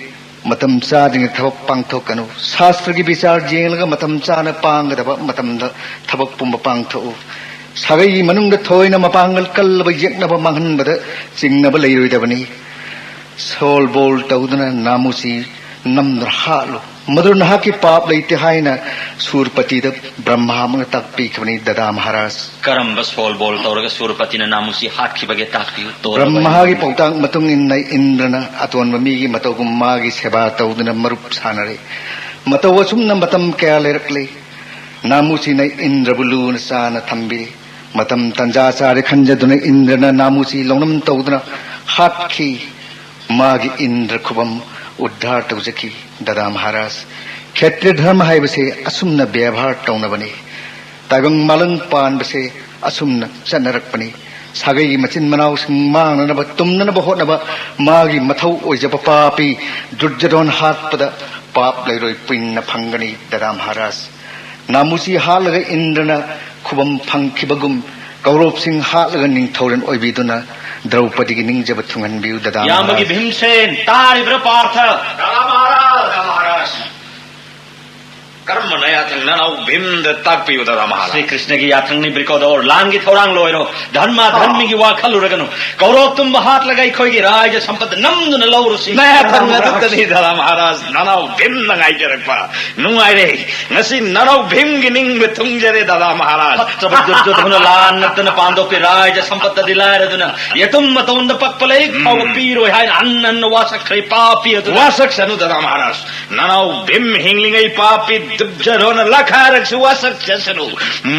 ꯃꯇꯝ ꯆꯥꯗ꯭ꯔꯤꯉꯩ ꯊꯕꯛ ꯄꯥꯡꯊꯣꯛꯀꯅꯨ꯫ ꯁꯥꯁꯇ꯭ꯔꯒꯤ ꯕꯤꯆꯥꯔ ꯌꯦꯡꯂꯒ ꯃꯇꯝ ꯆꯥꯅ ꯄꯥꯡꯒꯗꯕ ꯃꯇꯝꯗ ꯊꯕꯛ ꯄꯨꯝꯕ ꯄꯥꯡꯊꯣꯛꯎ꯫ ꯁꯥꯒꯩꯒꯤ ꯃꯅꯨꯡꯗ ꯊꯣꯏꯅ ꯃꯄꯥꯡꯒꯜ ꯀꯜꯂꯕ ꯌꯦꯛꯅꯕ ꯃꯥꯡꯍꯟꯕꯗ ꯆꯤꯡꯅꯕ ꯂꯩꯔꯣꯏꯗꯕꯅꯤ꯫ ꯁꯣꯜꯕꯣꯜ ꯇꯧꯗꯨꯅ ꯅꯥꯃꯨꯁꯤ ꯅꯝꯗꯨꯅ ꯍꯥꯠꯂꯨ꯫ ꯃꯗꯨ ꯅꯍꯥꯛꯀꯤ ꯄꯥꯞ ꯂꯩꯇꯦ ꯍꯥꯏꯅ ꯁꯨꯔꯄꯇꯤꯗ ꯕ꯭ꯔꯍ꯭ꯃꯥ ꯑꯃꯅ ꯇꯥꯛꯄꯤꯈꯤꯕꯅꯤ, ꯗꯗꯥ ꯃꯍꯥꯔꯥꯖ꯫ ꯀꯔꯝꯕ ꯁꯣꯜꯕꯣꯜ ꯇꯧꯔꯒ ꯁꯨꯔꯄꯇꯤꯅ ꯅꯥꯃꯨꯁꯤ ꯍꯥꯠꯈꯤꯕꯒꯦ ꯇꯥꯛꯄꯤꯌꯨ꯫ ꯇꯣꯜꯂꯕ ꯕ꯭ꯔꯍ꯭ꯃꯥꯒꯤ ꯏꯃꯨꯡ꯫ ꯄꯥꯎꯇꯥꯛ ꯃꯇꯨꯡ ꯏꯟꯅ ꯏꯟꯗ꯭ꯔꯅ ꯑꯇꯣꯟꯕ ꯃꯤꯒꯤ ꯃꯇꯧꯒꯨꯝ ꯃꯥꯒꯤ ꯁꯦꯕꯥ ꯇꯧꯗꯨꯅ ꯃꯔꯨꯞ ꯁꯥꯟꯅꯔꯦ꯫ ꯃꯇꯧ ꯑꯁꯨꯝꯅ ꯃꯇꯝ ꯀꯌꯥ ꯂꯩꯔꯛꯂꯦ꯫ ꯅꯥꯃꯨꯁꯤꯅ ꯏꯟꯗ꯭ꯔꯕꯨ ꯂꯨꯅ ꯆꯥꯅ ꯊꯝꯕꯤꯔꯤ꯫ ꯃꯇꯝ ꯇꯟꯖꯥ ꯆꯥꯔꯦ ꯈꯟꯖꯗꯨꯅ ꯏꯟꯗ꯭ꯔꯅ ꯅꯥꯃꯨꯁꯤ ꯂꯧꯅꯝ ꯇꯧꯗꯨꯅ ꯍꯥꯠꯈꯤ꯫ ꯃꯥꯒꯤ ꯏꯟꯗ꯭ꯔ ꯈꯨꯕꯝ ꯎꯗ꯭ꯙꯥꯔ ꯇꯧꯖꯈꯤ꯫ ꯗꯗꯥ ꯃꯍꯥꯔꯥꯖ, ꯈꯦꯇ꯭ꯔꯤꯌ ꯙꯔꯃ ꯍꯥꯏꯕꯁꯦ ꯑꯁꯨꯝꯅ ꯕꯦꯕꯥꯔ ꯇꯧꯅꯕꯅꯤ꯫ ꯇꯥꯏꯕꯪ ꯃꯥꯂꯪ ꯄꯥꯟꯕꯁꯦ ꯑꯁꯨꯝꯅ ꯆꯠꯅꯔꯛꯄꯅꯤ꯫ ꯁꯥꯒꯩꯒꯤ ꯃꯆꯤꯟ ꯃꯅꯥꯎꯁꯤꯡ ꯃꯥꯡꯅꯅꯕ, ꯇꯨꯝꯅꯅꯕ ꯍꯣꯠꯅꯕ ꯃꯥꯒꯤ ꯃꯊꯧ ꯑꯣꯏꯖꯕ ꯄꯥꯄꯤ ꯗꯨꯔꯖꯣꯙꯟ ꯍꯥꯠꯄꯗ ꯄꯥꯞ ꯂꯩꯔꯣꯏ ꯄꯨꯏꯟꯅ ꯐꯪꯒꯅꯤ, ꯗꯗꯥ ꯃꯍꯥꯔꯥꯖ꯫ ꯅꯥꯃꯨꯁꯤ ꯍꯥꯠꯂꯒ ꯏꯟꯗ꯭ꯔꯅ ꯈꯨꯕꯝ ꯐꯪꯈꯤꯕꯒꯨꯝ, ꯀꯧꯔꯣꯞꯁꯤꯡ ꯍꯥꯠꯂꯒ ꯅꯤꯡꯊꯧꯔꯦꯜ ꯑꯣꯏꯕꯤꯗꯨꯅ ꯗ꯭ꯔꯧꯄꯗꯤꯒꯤ ꯅꯤꯡꯖꯕ ꯊꯨꯡꯍꯟꯕꯤꯌꯨ, ꯗꯗꯥ ꯏꯌꯥꯝꯕꯒꯤ ꯃꯍꯥꯔꯥꯖ꯫ ꯚꯤꯝꯁꯦꯟ, ꯇꯥꯔꯤꯕ꯭ꯔꯥ ꯄꯥꯔꯊ? ꯗꯗꯥ ꯃꯍꯥꯔꯥꯖ, ꯗꯗꯥ ꯃꯍꯥꯔꯥꯖ꯫ ꯀꯔꯝꯕ ꯅꯌꯥꯊꯪ ꯅꯅꯥꯎ ꯚꯤꯝꯗ ꯇꯥꯛꯄꯤꯌꯨ, ꯗꯗꯥ ꯃꯍꯥꯔꯥꯖ? ꯁ꯭ꯔꯤ ꯀ꯭ꯔꯤꯁꯅꯒꯤ ꯌꯥꯊꯪꯅꯤ, ꯕ꯭ꯔꯤꯀꯣꯗꯣꯔ꯫ ꯂꯥꯟꯒꯤ ꯊꯧꯔꯥꯡ ꯂꯣꯏꯔꯣ꯫ ꯙꯔꯃ ꯑꯥ꯫ ꯙꯔꯃꯤꯒꯤ ꯋꯥ ꯈꯜꯂꯨꯔꯒꯅꯨ꯫ ꯀꯧꯔꯣꯞ ꯇꯨꯝꯕ ꯍꯥꯠꯂꯒ ꯑꯩꯈꯣꯏꯒꯤ ꯔꯥꯏꯖ ꯁꯝꯄꯠꯇ ꯅꯝꯗꯨꯅ ꯂꯧꯔꯨꯁꯤ꯫ ꯅꯌꯥꯊꯪ ꯗꯗꯥ ꯃꯍꯥꯔꯥꯖ꯫ ꯑꯗꯨꯗꯅꯤ, ꯗꯗꯥ ꯃꯍꯥꯔꯥꯖ, ꯅꯅꯥꯎ ꯚꯤꯝꯅ ꯉꯥꯏꯖꯔꯛꯄ꯫ ꯅꯨꯡꯉꯥꯏꯔꯦ꯫ ꯉꯁꯤ ꯅꯅꯥꯎ ꯚꯤꯝꯒꯤ ꯅꯤꯡꯕ ꯊꯨꯡꯖꯔꯦ, ꯗꯗꯥ ꯃꯍꯥꯔꯥꯖ꯫ ꯐꯠꯇ꯭ꯔꯕ ꯗꯨꯔꯖꯣꯙꯅ ꯂꯥꯟ ꯅꯠꯇꯅ ꯄꯥꯟꯗꯣꯞꯀꯤ ꯔꯥꯏꯖ ꯁꯝꯄꯠꯇꯗꯤ ꯂꯥꯏꯔꯗꯨꯅ ꯌꯦꯇꯨꯝ ꯃꯇꯣꯟꯗ ꯄꯛꯄ ꯂꯥꯏꯔꯤꯛ ꯐꯥꯎꯕ ꯎꯝ꯫ ꯄꯤꯔꯣꯏ ꯍꯥꯏꯅ ꯍꯟꯅ ꯍꯟꯅ ꯋꯥꯁꯛꯈ꯭ꯔꯦ ꯄꯥꯄꯤ ꯑꯗꯨꯅ꯫ ꯋꯥꯁꯛꯁꯅꯨ, ꯗꯗꯥ ꯃꯍꯥꯔꯥꯖ꯫ ꯅꯅꯥꯎ ꯚꯤꯝ ꯍꯤꯡꯂꯤꯉꯩ ꯄꯥꯄꯤ ꯗꯨꯔꯖꯣꯙꯅ ꯂꯥꯈꯥꯔꯛꯁꯨ ꯋꯥꯁꯛꯆꯁꯅꯨ꯫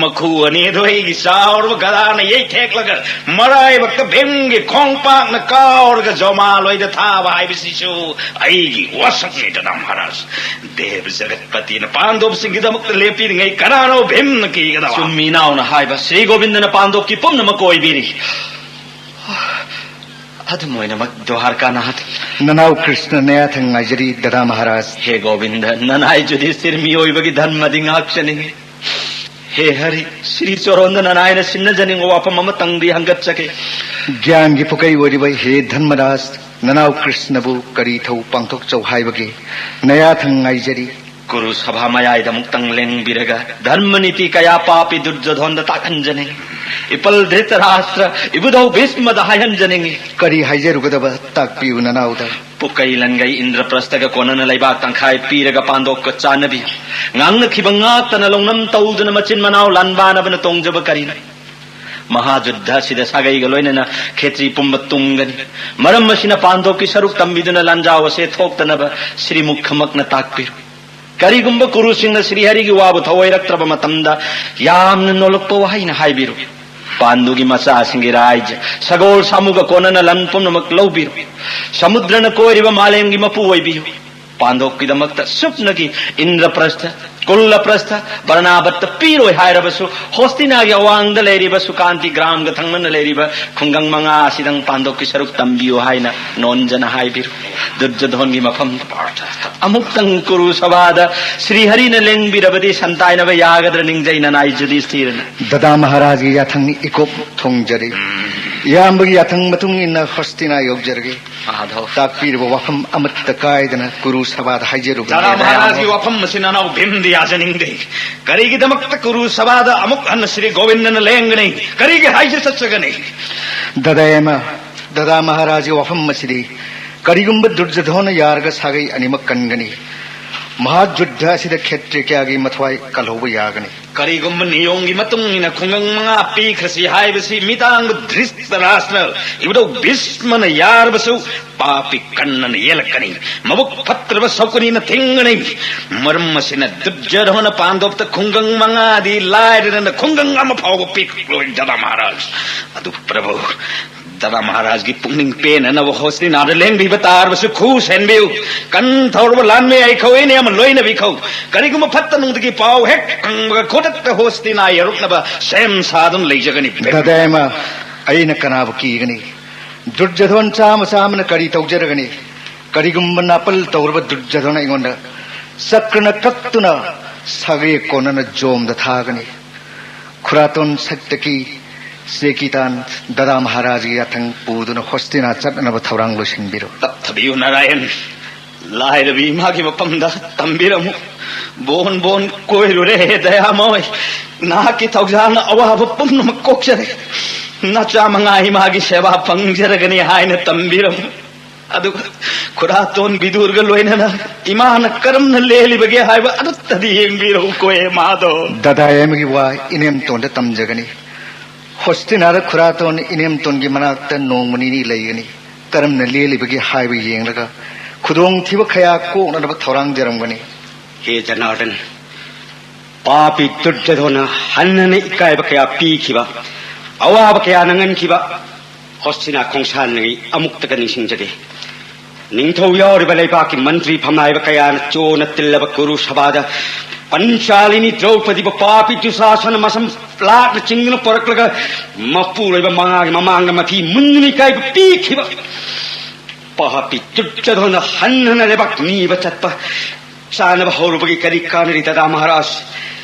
ꯃꯈꯨ ꯑꯅꯤꯗꯣ ꯑꯩꯒꯤ ꯆꯥꯎꯔꯕ ꯒꯗꯥꯅ ꯌꯩꯊꯦꯛꯂꯒ ꯃꯔꯥꯏꯕꯛꯇ ꯚꯤꯝꯒꯤ ꯈꯣꯡꯄꯥꯛꯅ ꯀꯥꯎꯔꯒ ꯖꯣꯃꯥꯂꯣꯏꯗ ꯊꯥꯕ ꯍꯥꯏꯕꯁꯤꯁꯨ ꯑꯩꯒꯤ ꯋꯥꯁꯛꯅꯤ, ꯗꯗꯥ ꯃꯍꯥꯔꯥꯖ꯫ ꯗꯦꯕ ꯖꯒꯠꯄꯇꯤꯅ ꯄꯥꯟꯗꯣꯞꯁꯤꯡꯒꯤꯗꯃꯛꯇ ꯂꯦꯞꯄꯤꯔꯤꯉꯩ ꯀꯅꯥꯅꯣ ꯚꯤꯝꯅ ꯀꯤꯒꯗꯕ? ꯆꯨꯝꯃꯤ, ꯏꯅꯥꯎꯅ ꯍꯥꯏꯕ꯫ ꯁ꯭ꯔꯤ ꯒꯣꯕꯤꯟꯗꯅ ꯄꯥꯟꯗꯣꯞꯀꯤ ꯄꯨꯝꯅꯃꯛ ꯀꯣꯏꯕꯤꯔꯤ꯫ ꯑꯗꯨꯝ ꯑꯣꯏꯅꯃꯛ, ꯗ꯭ꯋꯥꯔꯀꯥꯅꯥꯊ꯫ ꯅꯅꯥꯎ ꯀ꯭ꯔꯤꯁꯅ ꯅꯌꯥꯊꯪ ꯉꯥꯏꯖꯔꯤ, ꯗꯗꯥ ꯃꯍꯥꯔꯥꯖ꯫ ꯍꯦ ꯒꯣꯕꯤꯟꯗ, ꯅꯅꯥꯏ ꯌꯨꯙꯤꯁꯊꯤꯔ ꯃꯤꯑꯣꯏꯕꯒꯤ ꯙꯔꯃꯗꯤ ꯉꯥꯛꯆꯅꯤꯡꯉꯤ꯫ ꯍꯦ ꯍꯔꯤ, ꯁ꯭ꯔꯤ ꯆꯣꯔꯣꯟꯗ ꯅꯅꯥꯏꯅ ꯁꯤꯟꯅꯖꯅꯤꯡꯕ ꯋꯥꯐꯝ ꯑꯃꯇꯪꯗꯤ ꯍꯪꯒꯠꯆꯒꯦ꯫ ꯒ꯭ꯌꯥꯟꯒꯤ ꯄꯨꯀꯩ ꯑꯣꯏꯔꯤꯕ ꯍꯦ ꯙꯔꯃꯔꯥꯖ, ꯅꯅꯥꯎ ꯀ꯭ꯔꯤꯁꯅꯕꯨ ꯀꯔꯤ ꯊꯧ ꯄꯥꯡꯊꯣꯛꯆꯧ ꯍꯥꯏꯕꯒꯦ? ꯅꯌꯥꯊꯪ ꯉꯥꯏꯖꯔꯤ꯫ ꯀꯨꯔꯨ ꯁꯚꯥ ꯃꯌꯥꯏꯗ ꯑꯃꯨꯛꯇꯪ ꯂꯦꯡꯕꯤꯔꯒ ꯙꯔꯃ ꯅꯤꯇꯤ ꯀꯌꯥ ꯄꯥꯄꯤ ꯗꯨꯔꯖꯣꯙꯣꯟꯗ ꯇꯥꯛꯍꯟꯖꯅꯤꯡꯏ꯫ ꯏꯄꯜ ꯙ꯭ꯔꯤꯇꯔꯥꯁꯇ꯭ꯔ, ꯏꯕꯨꯙꯧ ꯚꯤꯁꯃꯗ ꯍꯥꯏꯍꯟꯖꯅꯤꯡꯏ꯫ ꯀꯔꯤ ꯍꯥꯏꯖꯔꯨꯒꯗꯕ? ꯇꯥꯛꯄꯤꯌꯨ ꯅꯅꯥꯎꯗ꯫ ꯄꯨꯀꯩ ꯂꯟꯒꯩ ꯏꯟꯗ꯭ꯔꯄ꯭ꯔꯁꯇꯒ ꯀꯣꯟꯅꯅ ꯂꯩꯕꯥꯛ ꯇꯪꯈꯥꯏ ꯄꯤꯔꯒ ꯄꯥꯟꯗꯣꯞꯀ ꯆꯥꯟꯅꯕꯤꯌꯨ꯫ ꯉꯥꯡꯅꯈꯤꯕ ꯉꯥꯛꯇꯅ ꯂꯧꯅꯝ ꯇꯧꯗꯨꯅ ꯃꯆꯤꯟ ꯃꯅꯥꯎ ꯂꯥꯟꯕꯥꯅꯕꯅ ꯇꯣꯡꯖꯕ ꯀꯔꯤꯅꯣ? ꯃꯍꯥꯖꯨꯗ꯭ꯙ ꯑꯁꯤꯗ ꯁꯥꯒꯩꯒ ꯂꯣꯏꯅꯅ ꯈꯦꯇ꯭ꯔꯤ ꯄꯨꯝꯕ ꯇꯨꯡꯒꯅꯤ꯫ ꯃꯔꯝ ꯑꯁꯤꯅ ꯄꯥꯟꯗꯣꯞꯀꯤ ꯁꯔꯨꯛ ꯇꯝꯕꯤꯗꯨꯅ ꯂꯥꯟꯖꯥꯎ ꯑꯁꯦ ꯊꯣꯛꯇꯅꯕ ꯁ꯭ꯔꯤꯃꯨꯈꯃꯛꯅ ꯇꯥꯛꯄꯤꯔꯨ꯫ ꯀꯔꯤꯒꯨꯝꯕ ꯀꯨꯔꯨꯁꯤꯡꯅ ꯁ꯭ꯔꯤꯍꯔꯤꯒꯤ ꯋꯥꯕꯨ ꯊꯧꯑꯣꯏꯔꯛꯇ꯭ꯔꯕ ꯃꯇꯝꯗ ꯌꯥꯝꯅ ꯅꯣꯜꯂꯛꯄ ꯋꯥꯍꯩꯅ ꯍꯥꯏꯕꯤꯔꯨ꯫ ꯄꯥꯟꯗꯨꯒꯤ ꯃꯆꯥꯁꯤꯡꯒꯤ ꯔꯥꯏꯖ꯭ꯌ, ꯁꯒꯣꯜ ꯁꯥꯃꯨꯒ ꯀꯣꯟꯅꯅ ꯂꯟ ꯄꯨꯝꯅꯃꯛ ꯂꯧꯕꯤꯔꯨ꯫ ꯁꯃꯨꯗ꯭ꯔꯅ ꯀꯣꯏꯔꯤꯕ ꯃꯥꯂꯦꯝꯒꯤ ꯃꯄꯨ ꯑꯣꯏꯕꯤꯌꯨ꯫ ꯄꯥꯟꯗꯣꯞꯀꯤꯗꯃꯛꯇ ꯁꯨꯞꯅꯒꯤ ꯏꯟꯗ꯭ꯔꯄ꯭ꯔꯁꯊ, ꯀꯨꯜꯂꯄ꯭ꯔꯁꯊ, ꯕꯔꯅꯥꯕꯠꯇ ꯄꯤꯔꯣꯏ ꯍꯥꯏꯔꯕꯁꯨ, ꯍꯣꯁꯇꯤꯅꯥꯒꯤ ꯑꯋꯥꯡꯗ ꯂꯩꯔꯤꯕ ꯁꯨꯀꯥꯟꯇꯤ ꯒ꯭ꯔꯥꯝꯒ ꯊꯪꯅꯅ ꯂꯩꯔꯤꯕ ꯈꯨꯡꯒꯪ ꯃꯉꯥ ꯑꯁꯤꯗꯪ ꯄꯥꯟꯗꯣꯞꯀꯤ ꯁꯔꯨꯛ ꯇꯝꯕꯤꯌꯨ ꯍꯥꯏꯅ ꯅꯣꯟꯖꯅ ꯍꯥꯏꯕꯤꯔꯨ꯫ ꯗꯨꯔꯖꯣꯙꯣꯟꯒꯤ ꯃꯐꯝꯗ ꯑꯃꯨꯛꯇꯪ ꯀꯨꯔꯨ ꯁꯚꯥꯗ ꯁ꯭ꯔꯤꯍꯔꯤꯅ ꯂꯦꯡꯕꯤꯔꯕꯗꯤ ꯁꯟꯇꯥꯏꯅꯕ ꯌꯥꯒꯗ꯭ꯔꯥ ꯅꯤꯡꯖꯩ ꯅꯅꯥꯏ ꯌꯨꯙꯤꯁꯊꯤꯔꯅ꯫ ꯗꯗꯥ ꯃꯍꯥꯔꯥꯖꯒꯤ ꯌꯥꯊꯪꯅꯤ ꯏꯀꯣꯞ ꯊꯣꯡꯖꯔꯤ꯫ ꯏꯌꯥꯝꯕꯒꯤ ꯌꯥꯊꯪ ꯃꯇꯨꯡ ꯏꯟꯅ ꯍꯣꯁꯇꯤꯅꯥ ꯌꯧꯖꯔꯒꯦ꯫ ꯃꯥꯙꯧ꯫ ꯇꯥꯛꯄꯤꯔꯤꯕ ꯋꯥꯐꯝ ꯑꯃꯠꯇ ꯀꯥꯏꯗꯅ ꯀꯨꯔꯨ ꯁꯚꯥꯗ ꯍꯥꯏꯖꯔꯨꯕꯅꯤ꯫ ꯗꯗꯥ ꯃꯍꯥꯔꯥꯖꯒꯤ ꯋꯥꯐꯝ ꯑꯁꯤ ꯅꯅꯥꯎ ꯚꯤꯝꯗ ꯌꯥꯖꯅꯤꯡꯗꯦ꯫ ꯀꯔꯤꯒꯤꯗꯃꯛꯇ ꯀꯨꯔꯨ ꯁꯚꯥꯗ ꯑꯃꯨꯛ ꯍꯟꯅ ꯁ꯭ꯔꯤ ꯒꯣꯕꯤꯟꯗꯅ ꯂꯦꯡꯒꯅꯤ? ꯀꯔꯤꯒꯤ ꯍꯥꯏꯖ ꯆꯠꯆꯒꯅꯤ? ꯗꯗꯥ ꯑꯃ, ꯗꯗꯥ ꯃꯍꯥꯔꯥꯖꯒꯤ ꯋꯥꯐꯝ ꯑꯁꯤꯗꯤ ꯀꯔꯤꯒꯨꯝꯕ ꯗꯨꯔꯖꯣꯙꯣꯟꯅ ꯌꯥꯔꯒ ꯁꯥꯒꯩ ꯑꯅꯤꯃꯛ ꯀꯟꯒꯅꯤ꯫ ꯃꯍꯥꯖꯨꯗ꯭ꯙ ꯑꯁꯤꯗ ꯈꯦꯇ꯭ꯔꯤꯌ ꯀꯌꯥꯒꯤ ꯃꯊ꯭ꯋꯥꯏ ꯀꯜꯍꯧꯕ ꯌꯥꯒꯅꯤ꯫ ꯀꯔꯤꯒꯨꯝꯕ ꯅꯤꯌꯣꯝꯒꯤ ꯃꯇꯨꯡ ꯏꯟꯅ ꯈꯨꯡꯒꯪ ꯃꯉꯥ ꯄꯤꯈ꯭ꯔꯁꯤ ꯍꯥꯏꯕꯁꯤ ꯃꯤꯇꯥꯡꯕ ꯙ꯭ꯔꯤꯇꯔꯥꯁꯇ꯭ꯔ ꯏꯕꯨꯙꯧ ꯚꯤꯁꯃꯅ ꯌꯥꯔꯕꯁꯨ ꯄꯥꯄꯤ ꯀꯟꯅꯅ ꯌꯦꯜꯂꯛꯀꯅꯤ꯫ ꯃꯕꯨꯛ ꯐꯠꯇ꯭ꯔꯕ ꯁꯧꯀꯅꯤꯅ ꯊꯤꯡꯒꯅꯤ꯫ ꯃꯔꯝ ꯑꯁꯤꯅ ꯗꯨꯔꯖꯣꯙꯣꯟꯅ ꯄꯥꯟꯗꯣꯞꯇ ꯈꯨꯡꯒꯪ ꯃꯉꯥꯗꯤ ꯂꯥꯏꯔꯗꯅ ꯈꯨꯡꯒꯪ ꯑꯃ ꯐꯥꯎꯕ ꯄꯤꯔꯛꯂꯣꯏ ꯗꯗꯥ ꯃꯍꯥꯔꯥꯖ꯫ ꯑꯗꯨ ꯄ꯭ꯔꯚꯨ, ꯗꯗꯥ ꯃꯍꯥꯔꯥꯖꯒꯤ ꯄꯨꯛꯅꯤꯡ ꯄꯦꯟꯅꯅꯕ ꯍꯣꯁꯇꯤꯅꯥꯗ ꯂꯦꯡꯕꯤꯕ ꯇꯥꯔꯕꯁꯨ ꯈꯨ ꯁꯦꯟꯕꯤꯌꯨ꯫ ꯀꯟ ꯊꯧꯔꯕ ꯂꯥꯟꯃꯤ ꯑꯩꯈꯧ ꯏꯅꯦ ꯑꯃ ꯂꯣꯏꯅꯕꯤꯈꯧ꯫ ꯀꯔꯤꯒꯨꯝꯕ ꯐꯠꯇ ꯅꯨꯡꯗꯒꯤ ꯄꯥꯎ ꯍꯦꯛ ꯐꯪꯕꯒ ꯈꯨꯗꯛꯇ ꯍꯣꯁꯇꯤꯅꯥ ꯌꯧꯔꯛꯅꯕ ꯁꯦꯝ ꯁꯥꯗꯨꯅ ꯂꯩꯖꯒꯅꯤ꯫ ꯗꯗꯥ ꯑꯃ, ꯑꯩꯅ ꯀꯅꯥꯕꯨ ꯀꯤꯒꯅꯤ? ꯗꯨꯔꯖꯣꯙꯣꯟ ꯆꯥꯝꯃ ꯆꯥꯝꯃꯅ ꯀꯔꯤ ꯇꯧꯖꯔꯒꯅꯤ? ꯀꯔꯤꯒꯨꯝꯕ ꯅꯥꯄꯜ ꯇꯧꯔꯕ ꯗꯨꯔꯖꯣꯙꯣꯟ ꯑꯩꯉꯣꯟꯗ ꯆꯀ꯭ꯔꯅ ꯀꯛꯇꯨꯅ ꯁꯥꯒꯩ ꯀꯣꯟꯅꯅ ꯖꯣꯝꯗ ꯊꯥꯒꯅꯤ꯫ ꯈꯨꯔꯥꯇꯣꯟ ꯁꯛꯇꯀꯤ ꯆꯦꯀꯤꯇꯥꯟ ꯗꯗꯥ ꯃꯍꯥꯔꯥꯖꯒꯤ ꯌꯥꯊꯪ ꯄꯨꯗꯨꯅ ꯍꯣꯁꯇꯤꯅꯥ ꯆꯠꯅꯅꯕ ꯊꯧꯔꯥꯡ ꯂꯣꯏꯁꯤꯟꯕꯤꯔꯣ꯫ ꯇꯞꯊꯕꯤꯌꯨ ꯅꯥꯔꯥꯌꯟ꯫ ꯂꯥꯏꯔꯕꯤ ꯏꯃꯥꯒꯤ ꯃꯐꯝꯗ ꯇꯝꯕꯤꯔꯝꯃꯨ꯫ ꯕꯣꯟ ꯕꯣꯟ ꯀꯣꯏꯔꯨꯔꯦ ꯗꯌꯥꯃꯣꯏ꯫ ꯅꯍꯥꯛꯀꯤ ꯊꯧꯖꯥꯜꯅ ꯑꯋꯥꯕ ꯄꯨꯝꯅꯃꯛ ꯀꯣꯛꯆꯔꯦ꯫ ꯅꯆꯥ ꯃꯉꯥ ꯏꯃꯥꯒꯤ ꯁꯦꯕꯥ ꯐꯪꯖꯔꯒꯅꯤ ꯍꯥꯏꯅ ꯇꯝꯕꯤꯔꯝꯃꯨ꯫ ꯑꯗꯨꯒ ꯈꯨꯔꯥꯇꯣꯟ ꯕꯤꯗꯨꯔꯒ ꯂꯣꯏꯅꯅ ꯏꯃꯥꯅ ꯀꯔꯝꯅ ꯂꯦꯜꯂꯤꯕꯒꯦ ꯍꯥꯏꯕ ꯑꯗꯨꯇꯗꯤ ꯌꯦꯡꯕꯤꯔꯛꯎꯀꯣ ꯃꯥꯗꯣ꯫ ꯗꯗꯥ ꯌꯥꯏꯃꯒꯤ ꯋꯥ ꯏꯅꯦꯝꯇꯣꯟꯗ ꯇꯝꯖꯒꯅꯤ꯫ ꯍꯣꯁꯇꯤꯅꯥꯗ ꯈꯨꯔꯥꯇꯣꯟ ꯏꯅꯦꯝꯇꯣꯟꯒꯤ ꯃꯅꯥꯛꯇ ꯅꯣꯡꯃ ꯅꯤꯅꯤ ꯂꯩꯒꯅꯤ꯫ ꯀꯔꯝꯅ ꯂꯦꯜꯂꯤꯕꯒꯦ ꯍꯥꯏꯕ ꯌꯦꯡꯂꯒ ꯈꯨꯗꯣꯡꯊꯤꯕ ꯀꯌꯥ ꯀꯣꯛꯅꯅꯕ ꯊꯧꯔꯥꯡꯖꯔꯝꯒꯅꯤ꯫ ꯍꯦ ꯖꯅꯥꯔꯗꯟ, ꯄꯥꯄꯤ ꯗꯨꯔꯖꯣꯙꯅ ꯍꯟꯅꯅ ꯏꯀꯥꯏꯕ ꯀꯌꯥ ꯄꯤꯈꯤꯕ, ꯑꯋꯥꯕ ꯀꯌꯥ ꯅꯪꯍꯟꯈꯤꯕ ꯍꯣꯁꯇꯤꯅꯥ ꯈꯣꯡꯁꯥꯟꯅꯉꯩ ꯑꯃꯨꯛꯇꯒ ꯅꯤꯡꯁꯤꯡꯖꯒꯦ꯫ ꯅꯤꯡꯊꯧ ꯌꯥꯎꯔꯤꯕ ꯂꯩꯕꯥꯛꯀꯤ ꯃꯟꯇ꯭ꯔꯤ ꯐꯝꯅꯥꯏꯕ ꯀꯌꯥꯅ ꯆꯣꯅ ꯇꯤꯜꯂꯕ ꯀꯨꯔꯨ ꯁꯚꯥꯗ ꯄꯟꯆꯥꯂꯤꯅꯤ ꯗ꯭ꯔꯧꯄꯗꯤꯕꯨ ꯄꯥꯄꯤ ꯗꯨꯁꯥꯁꯅ ꯃꯁꯝ ꯂꯥꯛꯅ ꯆꯤꯡꯗꯨꯅ ꯄꯣꯔꯛꯂꯒ ꯃꯄꯨꯔꯣꯏꯕ ꯃꯉꯥꯒꯤ ꯃꯃꯥꯡꯗ ꯃꯊꯤ ꯃꯨꯟꯗꯨꯅ ꯏꯀꯥꯏꯕ ꯄꯤꯈꯤꯕ꯫ ꯄꯥꯄꯤ ꯗꯨꯔꯖꯣꯙꯅ ꯍꯟ ꯍꯟꯅ ꯂꯩꯕꯥꯛ ꯅꯤꯕ ꯆꯠꯄ ꯆꯥꯅꯕ ꯍꯧꯔꯨꯕꯒꯤ ꯀꯔꯤ ꯀꯥꯟꯅꯔꯤ ꯗꯗꯥ ꯃꯍꯥꯔꯥꯖ?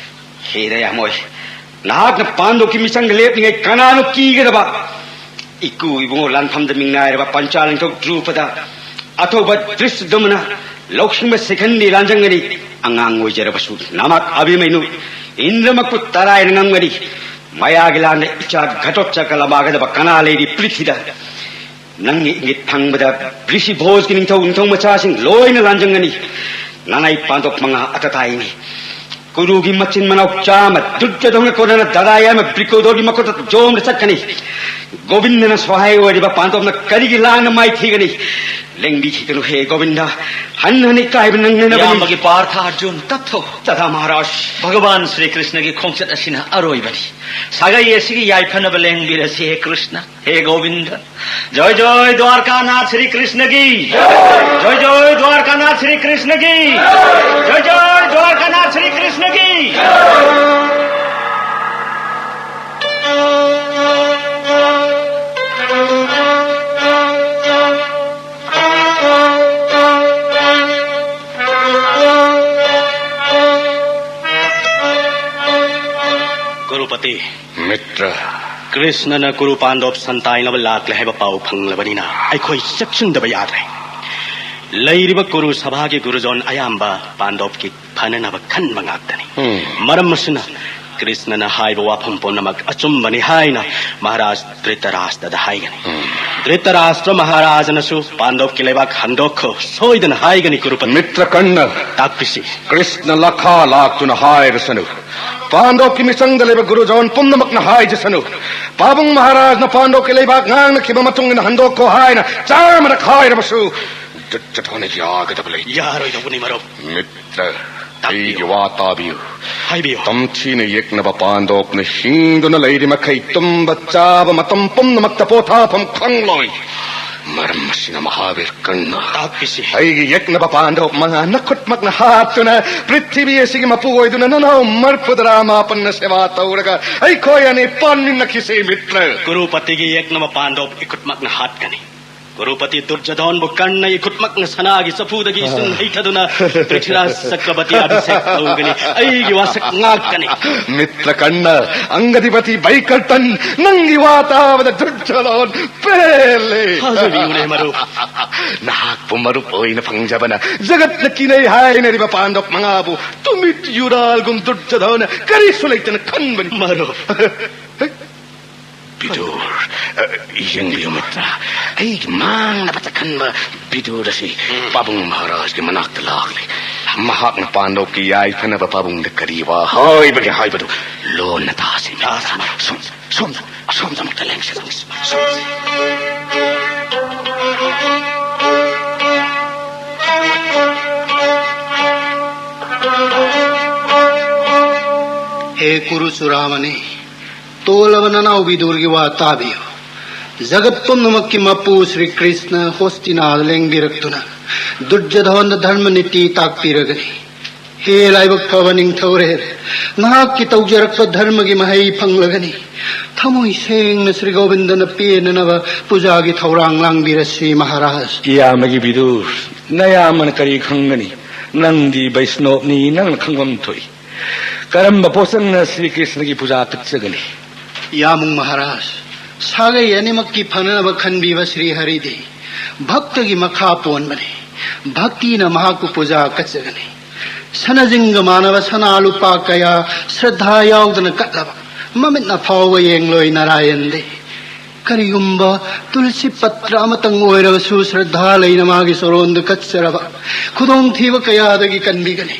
ꯍꯦ ꯗꯌꯥꯃꯣꯏ, ꯅꯍꯥꯛꯅ ꯄꯥꯟꯗꯣꯞꯀꯤ ꯃꯤꯆꯪꯗ ꯂꯦꯞꯂꯤꯉꯩ ꯀꯅꯥꯅꯣ ꯀꯤꯒꯗꯕ? ꯏꯀꯨ ꯏꯕꯨꯡꯉꯣ ꯂꯥꯟꯐꯝꯗ ꯃꯤꯡꯅꯥꯏꯔꯕ ꯄꯟꯆꯥꯂ ꯅꯤꯡꯊꯧ ꯗ꯭ꯔꯨꯄꯗ ꯑꯊꯧꯕ ꯗ꯭ꯔꯤꯁꯗꯨꯃꯅ ꯂꯧꯁꯤꯟꯕ ꯁꯤꯈꯟꯗꯤ ꯂꯥꯟꯖꯪꯒꯅꯤ꯫ ꯑꯉꯥꯡ ꯑꯣꯏꯖꯔꯕꯁꯨ ꯅꯃꯛ ꯑꯚꯤꯃꯩꯅꯨ ꯏꯟꯗ꯭ꯔꯃꯛꯄꯨ ꯇꯔꯥꯏꯅ ꯉꯝꯒꯅꯤ꯫ ꯃꯌꯥꯒꯤ ꯂꯥꯟꯗ ꯏꯆꯥ ꯘꯇꯣꯠꯆꯒ ꯂꯝꯕꯥꯒꯗꯕ ꯀꯅꯥ ꯂꯩꯔꯤ ꯄ꯭ꯔꯤꯊꯤꯗ? ꯅꯪꯒꯤ ꯏꯪꯒꯤꯠ ꯐꯪꯕꯗ ꯕ꯭ꯔꯤꯁꯤ ꯚꯣꯖꯀꯤ ꯅꯤꯡꯊꯧ, ꯅꯤꯡꯊꯧ ꯃꯆꯥꯁꯤꯡ ꯂꯣꯏꯅ ꯂꯥꯟꯖꯪꯒꯅꯤ꯫ ꯅꯅꯥꯏ ꯄꯥꯟꯗꯣꯞ ꯃꯉꯥ ꯑꯇ ꯇꯥꯏꯅꯤ꯫ ꯀꯨꯔꯨꯒꯤ ꯃꯆꯤꯟ ꯃꯅꯥꯎ ꯆꯥꯝꯃ ꯗꯨꯔꯖꯣꯙꯅ ꯀꯣꯟꯅꯅ ꯗꯗꯥ ꯌꯥꯏꯃ ꯕ꯭ꯔꯤꯀꯣꯗꯣꯔꯒꯤ ꯃꯈꯨꯠꯇ ꯖꯣꯝꯗ ꯆꯠꯀꯅꯤ꯫ ꯒꯣꯕꯤꯟꯗꯅ ꯁꯣꯍꯥꯏ ꯑꯣꯏꯔꯤꯕ ꯄꯥꯟꯗꯣꯞꯅ ꯀꯔꯤꯒꯤ ꯂꯥꯟꯅ ꯃꯥꯏꯊꯤꯒꯅꯤ? ꯂꯦꯡꯕꯤꯈꯤꯒꯅꯨ ꯍꯦ ꯒꯣꯕꯤꯟꯗ, ꯍꯟ ꯍꯟꯅ ꯏꯀꯥꯏꯕ ꯅꯪꯅꯅꯕꯅꯤ꯫ ꯏꯌꯥꯝꯕꯒꯤ ꯄꯥꯔꯊ ꯑꯔꯖꯨꯟ ꯇꯞꯊꯧ꯫ ꯗꯗꯥ ꯃꯍꯥꯔꯥꯖ꯫ ꯚꯒꯋꯥꯟ ꯁ꯭ꯔꯤ ꯀ꯭ꯔꯤꯁꯅꯒꯤ ꯈꯣꯡꯆꯠ ꯑꯁꯤꯅ ꯑꯔꯣꯏꯕꯅꯤ꯫ ꯁꯥꯒꯩ ꯑꯁꯤꯒꯤ ꯌꯥꯏꯐꯅꯕ ꯂꯦꯡꯕꯤꯔꯁꯤ ꯍꯦ ꯀ꯭ꯔꯤꯁꯅ, ꯍꯦ ꯒꯣꯕꯤꯟꯗ꯫ ꯖꯣꯏ ꯖꯣꯏ ꯗ꯭ꯋꯥꯔꯀꯥꯅꯥꯊ ꯁ꯭ꯔꯤ ꯀ꯭ꯔꯤꯁꯅꯒꯤ ꯖꯣꯏ꯫ ꯖꯣꯏ ꯖꯣꯏ ꯗ꯭ꯋꯥꯔꯀꯥꯅꯥꯊ ꯁ꯭ꯔꯤ ꯀ꯭ꯔꯤꯁꯅꯒꯤ ꯖꯣꯏ꯫ ꯖꯣꯏ ꯖꯣꯏ ꯗ꯭ꯋꯥꯔꯀꯥꯅꯥꯊ ꯁ꯭ꯔꯤ ꯀ꯭ꯔꯤꯁꯅꯒꯤ ꯖꯣꯏ꯫ ꯀꯨꯔꯨꯄꯇꯤ, ꯀ꯭ꯔꯤꯁꯅꯅ ꯀꯨꯔꯨ ꯄꯥꯟꯗꯣꯞ ꯁꯟꯇꯥꯏꯅꯕ ꯂꯥꯛꯂꯦ ꯍꯥꯏꯕ ꯄꯥꯎ ꯐꯪꯂꯕꯅꯤꯅ ꯑꯩꯈꯣꯏ ꯆꯦꯛꯁꯤꯟꯗꯕ ꯌꯥꯗ꯭ꯔꯦ꯫ ꯂꯩꯔꯤꯕ ꯀꯨꯔꯨ ꯁꯚꯥꯒꯤ ꯒꯨꯔꯨꯖꯣꯟ ꯑꯌꯥꯝꯕ ꯄꯥꯟꯗꯣꯞꯀꯤ ꯐꯅꯅꯕ ꯈꯟꯕ ꯉꯥꯛꯇꯅꯤ꯫ ꯎꯝ꯫ ꯃꯔꯝ ꯑꯁꯤꯅ ꯀ꯭ꯔꯤꯁꯅꯅ ꯍꯥꯏꯕ ꯋꯥꯐꯝ ꯄꯨꯝꯅꯃꯛ ꯑꯆꯨꯝꯕꯅꯤ ꯍꯥꯏꯅ ꯃꯍꯥꯔꯥꯖ ꯙ꯭ꯔꯤꯇꯔꯥꯁꯇ꯭ꯔꯗ ꯍꯥꯏꯒꯅꯤ꯫ ꯎꯝ꯫ ꯙ꯭ꯔꯤꯇꯔꯥꯁꯇ꯭ꯔ ꯃꯍꯥꯔꯥꯖꯅꯁꯨ ꯄꯥꯟꯗꯣꯞꯀꯤ ꯂꯩꯕꯥꯛ ꯍꯟꯗꯣꯛꯈꯣ ꯁꯣꯏꯗꯅ ꯍꯥꯏꯒꯅꯤ ꯀꯨꯔꯨꯄꯇꯤ꯫ ꯃꯤꯇ꯭ꯔ ꯀꯔꯅ, ꯇꯥꯛꯄꯤꯁꯤ꯫ ꯀ꯭ꯔꯤꯁꯅ ꯂꯈꯥ ꯂꯥꯛꯇꯨꯅ ꯍꯥꯏꯔꯁꯅꯨ, ꯄꯥꯟꯗꯣꯞꯀꯤ ꯃꯤꯆꯪꯗ ꯂꯩꯕ ꯒꯨꯔꯨꯖꯣꯟ ꯄꯨꯝꯅꯃꯛꯅ ꯍꯥꯏꯖꯁꯅꯨ, ꯄꯥꯕꯨꯡ ꯃꯍꯥꯔꯥꯖꯅ ꯄꯥꯟꯗꯣꯞꯀꯤ ꯂꯩꯕꯥꯛ ꯉꯥꯡꯅꯈꯤꯕ ꯃꯇꯨꯡ ꯏꯟꯅ ꯍꯟꯗꯣꯛꯈꯣ ꯍꯥꯏꯅ ꯆꯥꯝꯃꯔꯛ ꯍꯥꯏꯔꯕꯁꯨ ꯗꯨꯠꯌꯣꯙꯅ ꯌꯥꯒꯗꯕ ꯂꯩꯇꯦ꯫ ꯌꯥꯔꯣꯏꯗꯧꯕꯅꯤ ꯃꯔꯨꯞ꯫ ꯃꯤꯇ꯭ꯔ, ꯇꯥꯛꯄꯤꯌꯨ꯫ ꯑꯩꯒꯤ ꯋꯥ ꯇꯥꯕꯤꯌꯨ꯫ ꯍꯥꯏꯕꯤꯌꯨ꯫ ꯇꯝꯊꯤꯅ ꯌꯦꯛꯅꯕ ꯄꯥꯟꯗꯣꯞꯅ ꯍꯤꯡꯗꯨꯅ ꯂꯩꯔꯤ ꯃꯈꯩ ꯇꯨꯝꯕ ꯆꯥꯕ ꯃꯇꯝ ꯄꯨꯝꯅꯃꯛꯇ ꯄꯣꯊꯥꯐꯝ ꯈꯪꯂꯣꯏ꯫ ꯃꯔꯝ ꯑꯁꯤꯅ ꯃꯍꯥꯕꯤꯔ ꯀꯔꯅ, ꯇꯥꯛꯄꯤꯁꯤ꯫ ꯑꯩꯒꯤ ꯌꯦꯛꯅꯕ ꯄꯥꯟꯗꯣꯞ ꯃꯉꯥ ꯅꯈꯨꯠꯃꯛꯅ ꯍꯥꯞꯇꯨꯅ ꯄ꯭ꯔꯤꯊꯤꯕꯤ ꯑꯁꯤꯒꯤ ꯃꯄꯨ ꯑꯣꯏꯗꯨꯅ ꯅꯅꯥꯎ ꯃꯔꯐꯨꯇꯔꯥ ꯃꯥꯄꯟꯅ ꯁꯦꯕꯥ ꯇꯧꯔꯒ ꯑꯩꯈꯣꯏ ꯑꯅꯤ ꯄꯥꯟꯃꯤꯟꯅꯈꯤꯁꯤ ꯃꯤꯇ꯭ꯔ꯫ ꯀꯨꯔꯨꯄꯇꯤꯒꯤ ꯌꯦꯛꯅꯕ ꯄꯥꯟꯗꯣꯞ ꯏꯈꯨꯠꯃꯛꯅ ꯍꯥꯠꯀꯅꯤ꯫ ꯀꯨꯔꯨꯄꯇꯤ ꯗꯨꯔꯖꯣꯙꯟꯕꯨ ꯀꯔꯅ ꯏꯈꯨꯠꯃꯛꯅ ꯁꯅꯥꯒꯤ ꯆꯐꯨꯗꯒꯤ ꯏꯁꯤꯡ ꯍꯩꯊꯗꯨꯅ ꯄ꯭ꯔꯤꯊꯤꯔꯥꯖ ꯆꯀ꯭ꯔꯕꯇꯤ ꯑꯚꯤꯁꯦꯛ ꯇꯧꯒꯅꯤ꯫ ꯑꯩꯒꯤ ꯋꯥꯁꯛ ꯉꯥꯛꯀꯅꯤ꯫ ꯃꯤꯇ꯭ꯔ ꯀꯔꯅ, ꯑꯪꯒꯗꯤꯄꯇꯤ ꯕꯩꯀꯔꯇꯟ, ꯅꯪꯒꯤ ꯋꯥ ꯇꯥꯕꯗ ꯗꯨꯔꯖꯣꯙꯟ ꯄꯦꯜꯂꯦ꯫ ꯊꯥꯖꯕꯤꯌꯨꯅꯦ ꯃꯔꯨꯞ꯫ ꯅꯍꯥꯛꯄꯨ ꯃꯔꯨꯞ ꯑꯣꯏꯅ ꯐꯪꯖꯕꯅ ꯖꯒꯠꯅ ꯀꯤꯅꯩ ꯍꯥꯏꯅꯔꯤꯕ ꯄꯥꯟꯗꯣꯞ ꯃꯉꯥꯕꯨ ꯇꯨꯃꯤꯠ ꯌꯨꯔꯥꯜꯒꯨꯝ ꯗꯨꯔꯖꯣꯙꯟꯅ ꯀꯔꯤꯁꯨ ꯂꯩꯇꯅ ꯈꯟꯕꯅꯤ꯫ ꯃꯔꯨꯞ꯫ ꯕꯤꯗꯨꯔ, ꯑ, ꯌꯦꯡꯕꯤꯌꯨ ꯃꯤꯇ꯭ꯔ, ꯑꯩꯒꯤ ꯃꯥꯡꯅꯕ ꯆꯠꯍꯟꯕ ꯕꯤꯗꯨꯔ ꯑꯁꯤ ꯎꯝ꯫ ꯄꯥꯕꯨꯡ ꯃꯍꯥꯔꯥꯖꯒꯤ ꯃꯅꯥꯛꯇ ꯂꯥꯛꯂꯤ꯫ ꯃꯍꯥꯛꯅ ꯄꯥꯟꯗꯣꯞꯀꯤ ꯌꯥꯏꯐꯅꯕ ꯄꯥꯕꯨꯡꯗ ꯀꯔꯤ ꯋꯥ ꯍꯥꯏꯕꯒꯦ ꯍꯥꯏꯕꯗꯨ ꯂꯣꯟꯅ ꯇꯥꯁꯤ ꯃꯤꯇ꯭ꯔ꯫ ꯇꯥꯁꯤ꯫ ꯁꯣꯝ-, ꯁꯣꯝꯗ, ꯑꯁꯣꯝꯗ ꯑꯃꯨꯛꯇ ꯂꯦꯡꯁꯤ꯫ ꯍꯦ ꯀꯨꯔꯨ ꯆꯨꯔꯥꯃꯅꯤ, ꯇꯣꯜꯂꯕ ꯅꯅꯥꯎ ꯕꯤꯗꯨꯔꯒꯤ ꯋꯥ ꯇꯥꯕꯤꯌꯨ꯫ ꯖꯒꯠ ꯄꯨꯝꯅꯃꯛꯀꯤ ꯃꯄꯨ ꯁ꯭ꯔꯤ ꯀ꯭ꯔꯤꯁꯅ ꯍꯣꯁꯇꯤꯅꯥꯗ ꯂꯦꯡꯕꯤꯔꯛꯇꯨꯅ ꯗꯨꯔꯖꯣꯙꯟꯗ ꯙꯔꯃ ꯅꯤꯇꯤ ꯇꯥꯛꯄꯤꯔꯒꯅꯤ꯫ ꯍꯦ ꯂꯥꯏꯕꯛ ꯐꯕ ꯅꯤꯡꯊꯧꯔꯦꯜ, ꯅꯍꯥꯛꯀꯤ ꯇꯧꯖꯔꯛꯄ ꯙꯔꯃꯒꯤ ꯃꯍꯩ ꯐꯪꯂꯒꯅꯤ꯫ ꯊꯃꯣꯏ ꯁꯦꯡꯅ ꯁ꯭ꯔꯤ ꯒꯣꯕꯤꯟꯗꯅ ꯄꯦꯟꯅꯅꯕ ꯄꯨꯖꯥꯒꯤ ꯊꯧꯔꯥꯡ ꯂꯥꯡꯕꯤꯔꯁꯤ ꯃꯍꯥꯔꯥꯖ꯫ ꯏꯌꯥꯝꯕꯒꯤ ꯕꯤꯗꯨꯔ, ꯅꯌꯥꯝꯕꯅ ꯀꯔꯤ ꯈꯪꯒꯅꯤ? ꯅꯪꯗꯤ ꯕꯩꯁꯅꯣꯞꯅꯤ, ꯅꯪꯅ ꯈꯪꯐꯝ ꯊꯣꯛꯏ꯫ ꯀꯔꯝꯕ ꯄꯣꯠꯁꯛꯅ ꯁ꯭ꯔꯤ ꯀ꯭ꯔꯤꯁꯅꯒꯤ ꯄꯨꯖꯥ ꯀꯠꯆꯒꯅꯤ? ꯌꯥꯃꯨꯡ ꯃꯍꯥꯔꯥꯖ, ꯁꯥꯒꯩ ꯑꯅꯤꯃꯛꯀꯤ ꯐꯅꯅꯕ ꯈꯟꯕꯤꯕ ꯁ꯭ꯔꯤ ꯍꯔꯤꯗꯤ ꯚꯛꯇꯒꯤ ꯃꯈꯥ ꯄꯣꯟꯕꯅꯤ꯫ ꯚꯛꯇꯤꯅ ꯃꯍꯥꯛꯄꯨ ꯄꯨꯖꯥ ꯀꯠꯆꯒꯅꯤ꯫ ꯁꯅꯥꯖꯤꯡꯒ ꯃꯥꯟꯅꯕ ꯁꯅꯥ ꯂꯨꯄꯥ ꯀꯌꯥ ꯁ꯭ꯔꯗꯥ ꯌꯥꯎꯗꯅ ꯀꯠꯂꯕ ꯃꯃꯤꯠꯅ ꯐꯥꯎꯕ ꯌꯦꯡꯂꯣꯏ ꯅꯥꯔꯥꯌꯟꯗꯤ꯫ ꯀꯔꯤꯒꯨꯝꯕ ꯇꯨꯜꯁꯤ ꯄꯇ꯭ꯔ ꯑꯃꯇꯪ ꯑꯣꯏꯔꯕꯁꯨ ꯁ꯭ꯔꯗꯥ ꯂꯩꯅ ꯃꯥꯒꯤ ꯁꯣꯔꯣꯟꯗ ꯀꯠꯆꯔꯕ ꯈꯨꯗꯣꯡꯊꯤꯕ ꯀꯌꯥꯗꯒꯤ ꯀꯟꯕꯤꯒꯅꯤ꯫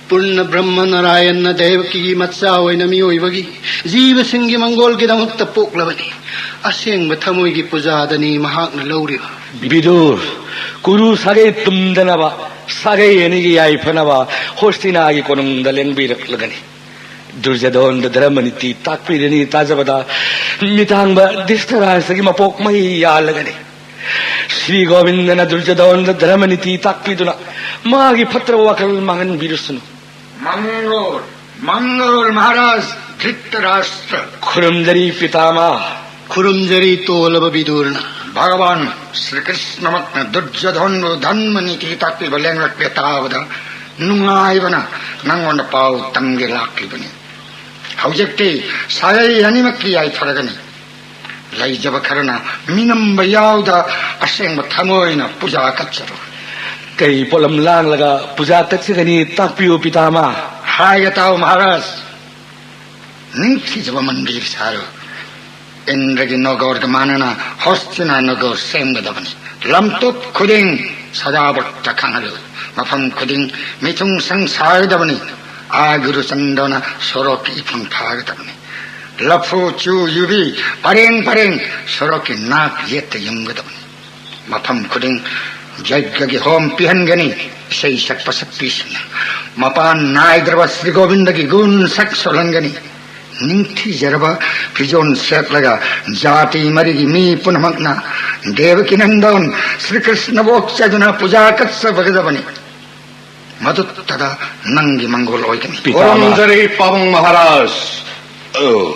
ꯄꯨꯔꯅ ꯕ꯭ꯔꯍ꯭ꯃ ꯅꯥꯔꯥꯌꯟꯅ ꯗꯦꯕꯀꯤꯒꯤ ꯃꯆꯥ ꯑꯣꯏꯅ ꯃꯤꯑꯣꯏꯕꯒꯤ ꯖꯤꯕꯁꯤꯡꯒꯤ ꯃꯪꯒꯣꯜꯒꯤꯗꯃꯛꯇ ꯄꯣꯛꯂꯕꯅꯤ꯫ ꯑꯁꯦꯡꯕ ꯊꯃꯣꯏꯒꯤ ꯄꯨꯖꯥꯗꯅꯤ ꯃꯍꯥꯛꯅ ꯂꯧꯔꯤꯕ꯫ ꯕꯤꯗꯨꯔ, ꯀꯨꯔꯨ ꯁꯥꯒꯩ ꯇꯨꯝꯗꯅꯕ, ꯁꯥꯒꯩ ꯑꯅꯤꯒꯤ ꯌꯥꯏꯐꯅꯕ ꯍꯣꯁꯇꯤꯅꯥꯒꯤ ꯀꯣꯅꯨꯡꯗ ꯂꯦꯡꯕꯤꯔꯛꯂꯒꯅꯤ꯫ ꯗꯨꯔꯖꯗꯣꯟꯗ ꯙꯔꯃ ꯅꯤꯇꯤ ꯇꯥꯛꯄꯤꯔꯅꯤ ꯇꯥꯖꯕꯗ ꯃꯤꯇꯥꯡꯕ ꯙ꯭ꯔꯤꯇꯔꯥꯁꯇ꯭ꯔꯒꯤ ꯃꯄꯣꯛ ꯃꯍꯩ ꯌꯥꯜꯂꯒꯅꯤ꯫ ꯁ꯭ꯔꯤ ꯒꯣꯕꯤꯟꯗꯅ ꯗꯨꯔꯖꯗꯣꯟꯗ ꯙꯔꯃ ꯅꯤꯇꯤ ꯇꯥꯛꯄꯤꯗꯨꯅ ꯃꯥꯒꯤ ꯐꯠꯇ꯭ꯔꯕ ꯋꯥꯈꯜ ꯃꯥꯡꯍꯟꯕꯤꯔꯁꯅꯨ꯫ ꯃꯪꯒꯣꯜ, ꯃꯪꯒꯣꯜ ꯃꯍꯥꯔꯥꯖ ꯙ꯭ꯔꯤꯇꯔꯥꯁꯇ꯭ꯔ꯫ ꯈꯨꯔꯨꯝꯖꯔꯤ ꯄꯤꯇꯥꯃꯥ꯫ ꯈꯨꯔꯨꯝꯖꯔꯤ ꯇꯣꯜꯂꯕ ꯕꯤꯗꯨꯔꯅ꯫ ꯚꯒꯋꯥꯟ ꯁ꯭ꯔꯤ ꯀ꯭ꯔꯤꯁꯅꯃꯛꯅ ꯗꯨꯔꯖꯗꯣꯟꯕꯨ ꯙꯔꯃ ꯅꯤꯇꯤ ꯇꯥꯛꯄꯤꯕ ꯂꯦꯡꯂꯛꯄ ꯇꯥꯕꯗ ꯅꯨꯡꯉꯥꯏꯕꯅ ꯅꯪꯉꯣꯟꯗ ꯄꯥꯎ ꯇꯝꯒꯦ ꯂꯥꯛꯂꯤꯕꯅꯤ꯫ ꯍꯧꯖꯤꯛꯇꯤ ꯁꯥꯒꯩ ꯑꯅꯤꯃꯛꯀꯤ ꯌꯥꯏꯐꯔꯒꯅꯤ꯫ ꯂꯩꯖꯕ ꯈꯔꯅ ꯃꯤꯅꯝꯕ ꯌꯥꯎꯗ ꯑꯁꯦꯡꯕ ꯊꯃꯣꯏꯅ ꯄꯨꯖꯥ ꯀꯠꯆꯔꯣ꯫ ꯀꯩ ꯄꯣꯠꯂꯝ ꯂꯥꯡꯂꯒ ꯄꯨꯖꯥ ꯀꯠꯆꯒꯅꯤ ꯇꯥꯛꯄꯤꯌꯨ ꯄꯤꯇꯥꯃꯥ꯫ ꯍꯥꯏꯒꯦ ꯇꯥꯎ ꯃꯍꯥꯔꯥꯖ꯫ ꯅꯤꯡꯊꯤꯖꯕ ꯃꯟꯗꯤꯔ ꯁꯥꯔꯣ꯫ ꯏꯟꯗ꯭ꯔꯒꯤ ꯅꯣꯒꯣꯔꯒ ꯃꯥꯟꯅꯅ ꯍꯣꯁꯇꯤꯅꯥ ꯅꯣꯒꯣꯔ ꯁꯦꯝꯒꯗꯕꯅꯤ꯫ ꯂꯝꯇꯨꯞ ꯈꯨꯗꯤꯡ ꯁꯖꯥꯕꯠꯇ ꯈꯪꯍꯜꯂꯨ꯫ ꯃꯐꯝ ꯈꯨꯗꯤꯡ ꯃꯤꯊꯨꯡ ꯁꯪ ꯁꯥꯒꯗꯕꯅꯤ꯫ ꯑꯥ ꯒꯨꯔꯨꯆꯟꯗꯣꯅ ꯁꯣꯔꯣꯛꯀꯤ ꯏꯐꯨꯟ ꯐꯥꯒꯗꯕꯅꯤ꯫ ꯂꯐꯨ, ꯆꯨ, ꯌꯨꯕꯤ ꯄꯔꯦꯡ ꯄꯔꯦꯡ ꯁꯣꯔꯣꯛꯀꯤ ꯅꯥꯛ ꯌꯦꯠꯇ ꯌꯨꯡꯒꯗꯕꯅꯤ꯫ ꯃꯐꯝ ꯈꯨꯗꯤꯡ ꯌꯩꯒꯒꯤ ꯍꯣꯝ ꯄꯤꯍꯟꯒꯅꯤ꯫ ꯏꯁꯩ ꯁꯛꯄ ꯁꯛꯄꯤꯁꯤꯡꯅ ꯃꯄꯥꯟ ꯅꯥꯏꯗ꯭ꯔꯕ ꯁ꯭ꯔꯤ ꯒꯣꯕꯤꯟꯗꯒꯤ ꯒꯨꯟ ꯁꯛ ꯁꯣꯜꯍꯟꯒꯅꯤ꯫ ꯅꯤꯡꯊꯤꯖꯔꯕ ꯐꯤꯖꯣꯜ ꯁꯦꯠꯂꯒ ꯖꯥꯇꯤ ꯃꯔꯤꯒꯤ ꯃꯤ ꯄꯨꯝꯅꯃꯛꯅ ꯗꯦꯕꯀꯤ ꯅꯟꯗꯣꯟ ꯁ꯭ꯔꯤ ꯀ꯭ꯔꯤꯁꯅꯕꯨ ꯑꯣꯛꯆꯗꯨꯅ ꯄꯨꯖꯥ ꯀꯠꯆꯕꯒꯗꯕꯅꯤ꯫ ꯃꯗꯨꯇꯗ ꯅꯪꯒꯤ ꯃꯪꯒꯣꯜ ꯑꯣꯏꯒꯅꯤ꯫ ꯄꯤꯇꯥꯃꯥ꯫ ꯈꯨꯔꯨꯝꯖꯔꯤ ꯄꯥꯕꯨꯡ ꯃꯍꯥꯔꯥꯖ꯫ ꯑꯣ,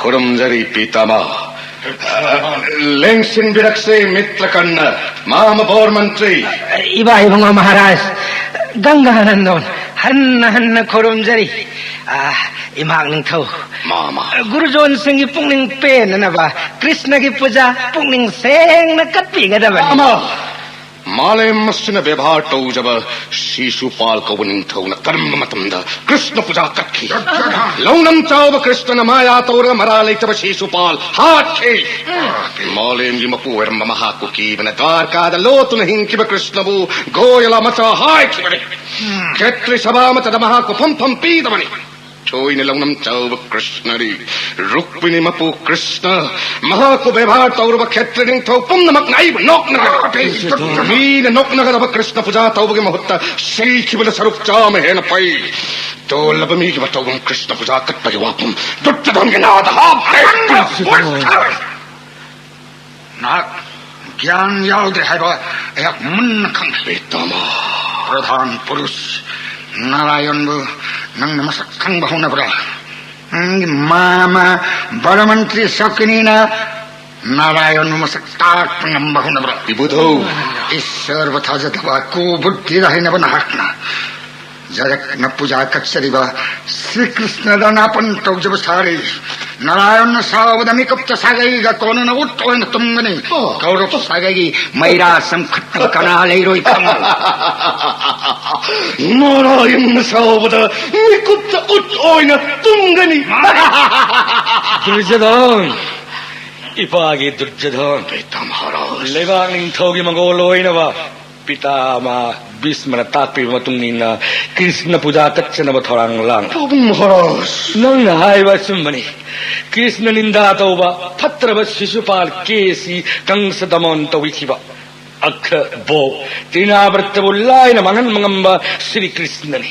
ꯈꯨꯔꯨꯝꯖꯔꯤ ꯄꯤꯇꯥꯃꯥ꯫ ꯂꯦꯡꯁꯤꯟꯕꯤꯔꯛꯁꯦ ꯃꯤꯇ꯭ꯔ ꯀꯔꯅ, ꯃꯍꯥꯃꯕꯣꯔ ꯃꯟꯇ꯭ꯔꯤ꯫ ꯏꯕꯥ ꯏꯕꯨꯡꯉꯣ ꯃꯍꯥꯔꯥꯖ, ꯒꯪꯒꯥꯅꯟꯗꯣꯟ, ꯍꯟꯅ ꯍꯟꯅ ꯈꯨꯔꯨꯝꯖꯔꯤ꯫ ꯑꯥ, ꯏꯃꯥꯛ ꯅꯤꯡꯊꯧ꯫ ꯃꯥ, ꯃꯥ꯫ ꯒꯨꯔꯨꯖꯣꯟꯁꯤꯡꯒꯤ ꯄꯨꯛꯅꯤꯡ ꯄꯦꯟꯅꯅꯕ ꯀ꯭ꯔꯤꯁꯅꯒꯤ ꯄꯨꯖꯥ ꯄꯨꯛꯅꯤꯡ ꯁꯦꯡꯅ ꯀꯠꯄꯤꯒꯗꯕꯅꯤ꯫ ꯃꯥ, ꯃꯥ꯫ ꯃꯥꯂꯦꯝ ꯑꯁꯤꯅ ꯕꯦꯕꯥꯔ ꯇꯧꯖꯕ ꯁꯤꯁꯨꯄꯥꯜ ꯀꯧꯕ ꯅꯤꯡꯊꯧꯅ ꯀꯔꯝꯕ ꯃꯇꯝꯗ ꯀ꯭ꯔꯤꯁꯅ ꯄꯨꯖꯥ ꯀꯠꯈꯤ? ꯂꯧꯅꯝ ꯆꯥꯎꯕ ꯀ꯭ꯔꯤꯁꯅꯅ ꯃꯥꯌꯥ ꯇꯧꯔꯒ ꯃꯔꯥ ꯂꯩꯇꯕ ꯁꯤꯁꯨꯄꯥꯜ ꯍꯥꯠꯈꯤ꯫ ꯃꯥꯂꯦꯝꯒꯤ ꯃꯄꯨ ꯑꯣꯏꯔꯝꯕ ꯃꯍꯥꯛꯄꯨ ꯀꯤꯕꯅ ꯗ꯭ꯋꯥꯔꯀꯥꯗ ꯂꯣꯠꯇꯨꯅ ꯍꯤꯡꯈꯤꯕ ꯀ꯭ꯔꯤꯁꯅꯕꯨ ꯒꯣꯌꯂꯥ ꯃꯆꯥ ꯍꯥꯏꯈꯤꯕꯅꯤ꯫ ꯈꯦꯇ꯭ꯔꯤ ꯁꯚꯥ ꯃꯆꯥꯗ ꯃꯍꯥꯛꯄꯨ ꯐꯝꯐꯝ ꯄꯤꯗꯕꯅꯤ꯫ ꯊꯣꯏꯅ ꯂꯧꯅꯝ ꯆꯥꯎꯕ ꯀ꯭ꯔꯤꯁꯅꯅꯤ꯫ ꯔꯨꯛꯃꯤꯅꯤ ꯃꯄꯨ ꯀ꯭ꯔꯤꯁꯅ, ꯃꯍꯥꯛꯄꯨ ꯕꯦꯕꯥꯔ ꯇꯧꯔꯕ ꯈꯦꯇ꯭ꯔꯤ ꯅꯤꯡꯊꯧ ꯄꯨꯝꯅꯃꯛꯅ ꯑꯩꯕꯨ ꯅꯣꯛꯅꯒꯅꯤ꯫ ꯃꯤꯅ ꯅꯣꯛꯅꯒꯗꯕ ꯀ꯭ꯔꯤꯁꯅ ꯄꯨꯖꯥ ꯇꯧꯕꯒꯤ ꯃꯍꯨꯠꯇ ꯁꯤꯈꯤꯕꯅ ꯁꯔꯨꯛ ꯆꯥꯝꯃ ꯍꯦꯟꯅ ꯐꯩ꯫ ꯇꯣꯜꯂꯕ ꯃꯤꯒꯤ ꯃꯇꯧꯒꯨꯝ ꯀ꯭ꯔꯤꯁꯅ ꯄꯨꯖꯥ ꯀꯠꯄꯒꯤ ꯋꯥꯐꯝ ꯗꯨꯠꯇꯗꯣꯟꯒꯤ ꯅꯥꯗ ꯍꯥꯞꯈ꯭ꯔꯦ꯫ ꯅꯍꯥꯛ ꯒ꯭ꯌꯥꯟ ꯌꯥꯎꯗ꯭ꯔꯦ ꯍꯥꯏꯕ ꯑꯩꯍꯥꯛ ꯃꯨꯟꯅ ꯈꯪꯏ꯫ ꯄꯤꯇꯥꯃꯥ꯫ ꯄ꯭ꯔꯙꯥꯟ ꯄꯨꯔꯨꯁ ꯅꯥꯔꯥꯌꯟꯕꯨ ꯅꯪꯅ ꯃꯁꯛ ꯈꯪꯕ ꯍꯧꯅꯕ꯭ꯔꯥ? ꯅꯪꯒꯤ ꯃꯥꯃ ꯕꯔꯃꯟꯇ꯭ꯔꯤ ꯁꯛꯀꯤꯅꯤꯅ ꯅꯥꯔꯥꯌꯟꯕꯨ ꯃꯁꯛ ꯇꯥꯛꯄ ꯉꯝꯕ ꯍꯧꯅꯕ꯭ꯔꯥ? ꯏꯕꯨꯙꯧ꯫ ꯏꯁꯣꯔꯕꯨ ꯊꯥꯖꯗꯕ ꯀꯨꯕꯨꯗꯤꯗ ꯍꯩꯅꯕ ꯅꯍꯥꯛꯅ ꯖꯒꯠꯅ ꯄꯨꯖꯥ ꯀꯠꯆꯔꯤꯕ ꯁ꯭ꯔꯤ ꯀ꯭ꯔꯤꯁꯅꯗ ꯅꯥꯄꯟ ꯇꯧꯖꯕ ꯁꯥꯔꯤ꯫ ꯅꯥꯔꯥꯌꯟꯅ ꯁꯥꯎꯕꯗ ꯃꯤꯀꯨꯞꯇ ꯁꯥꯒꯩꯒ ꯀꯣꯟꯅꯅ ꯎꯠ ꯑꯣꯏꯅ ꯇꯨꯝꯒꯅꯤ꯫ ꯑꯣ꯫ ꯀꯧꯔꯕ ꯁꯥꯒꯩꯒꯤ ꯃꯩꯔꯥ ꯆꯪꯈꯠꯇꯕ ꯀꯅꯥ ꯂꯩꯔꯣꯏ ꯈꯪꯉꯨ꯫ ꯅꯥꯔꯥꯌꯟꯅ ꯁꯥꯎꯕꯗ ꯃꯤꯀꯨꯞꯇ ꯎꯠ ꯑꯣꯏꯅ ꯇꯨꯝꯒꯅꯤ꯫ ꯗꯨꯔꯖꯣꯙꯟ, ꯏꯄꯥꯒꯤ ꯗꯨꯔꯖꯣꯙꯟ꯫ ꯄꯤꯇꯥ ꯃꯍꯥꯔꯥꯖ꯫ ꯂꯩꯕꯥꯛ ꯅꯤꯡꯊꯧꯒꯤ ꯃꯪꯒꯣꯜ ꯑꯣꯏꯅꯕ ꯄꯤꯇꯥꯃꯥ ꯚꯤꯁꯃꯅ ꯇꯥꯛꯄꯤꯕ ꯃꯇꯨꯡ ꯏꯟꯅ ꯀ꯭ꯔꯤꯁꯅ ꯄꯨꯖꯥ ꯀꯠꯆꯅꯕ ꯊꯧꯔꯥꯡ ꯂꯥꯡ꯫ ꯄꯥꯕꯨꯡ ꯃꯍꯥꯔꯥꯖ꯫ ꯅꯪꯅ ꯍꯥꯏꯕ ꯑꯆꯨꯝꯕꯅꯤ꯫ ꯀ꯭ꯔꯤꯁꯅ ꯅꯤꯟꯗꯥ ꯇꯧꯕ ꯐꯠꯇ꯭ꯔꯕ ꯁꯤꯁꯨꯄꯥꯜ ꯀꯦꯁꯤ ꯀꯪꯁ ꯗꯃꯣꯟ ꯇꯧꯕꯤꯈꯤꯕ ꯑꯈ꯭ꯔ ꯕꯣ ꯇ꯭ꯔꯤꯅꯥꯕ꯭ꯔꯠꯇꯕꯨ ꯂꯥꯏꯅ ꯃꯥꯡꯍꯟꯕ ꯉꯝꯕ ꯁ꯭ꯔꯤ ꯀ꯭ꯔꯤꯁꯅꯅꯤ꯫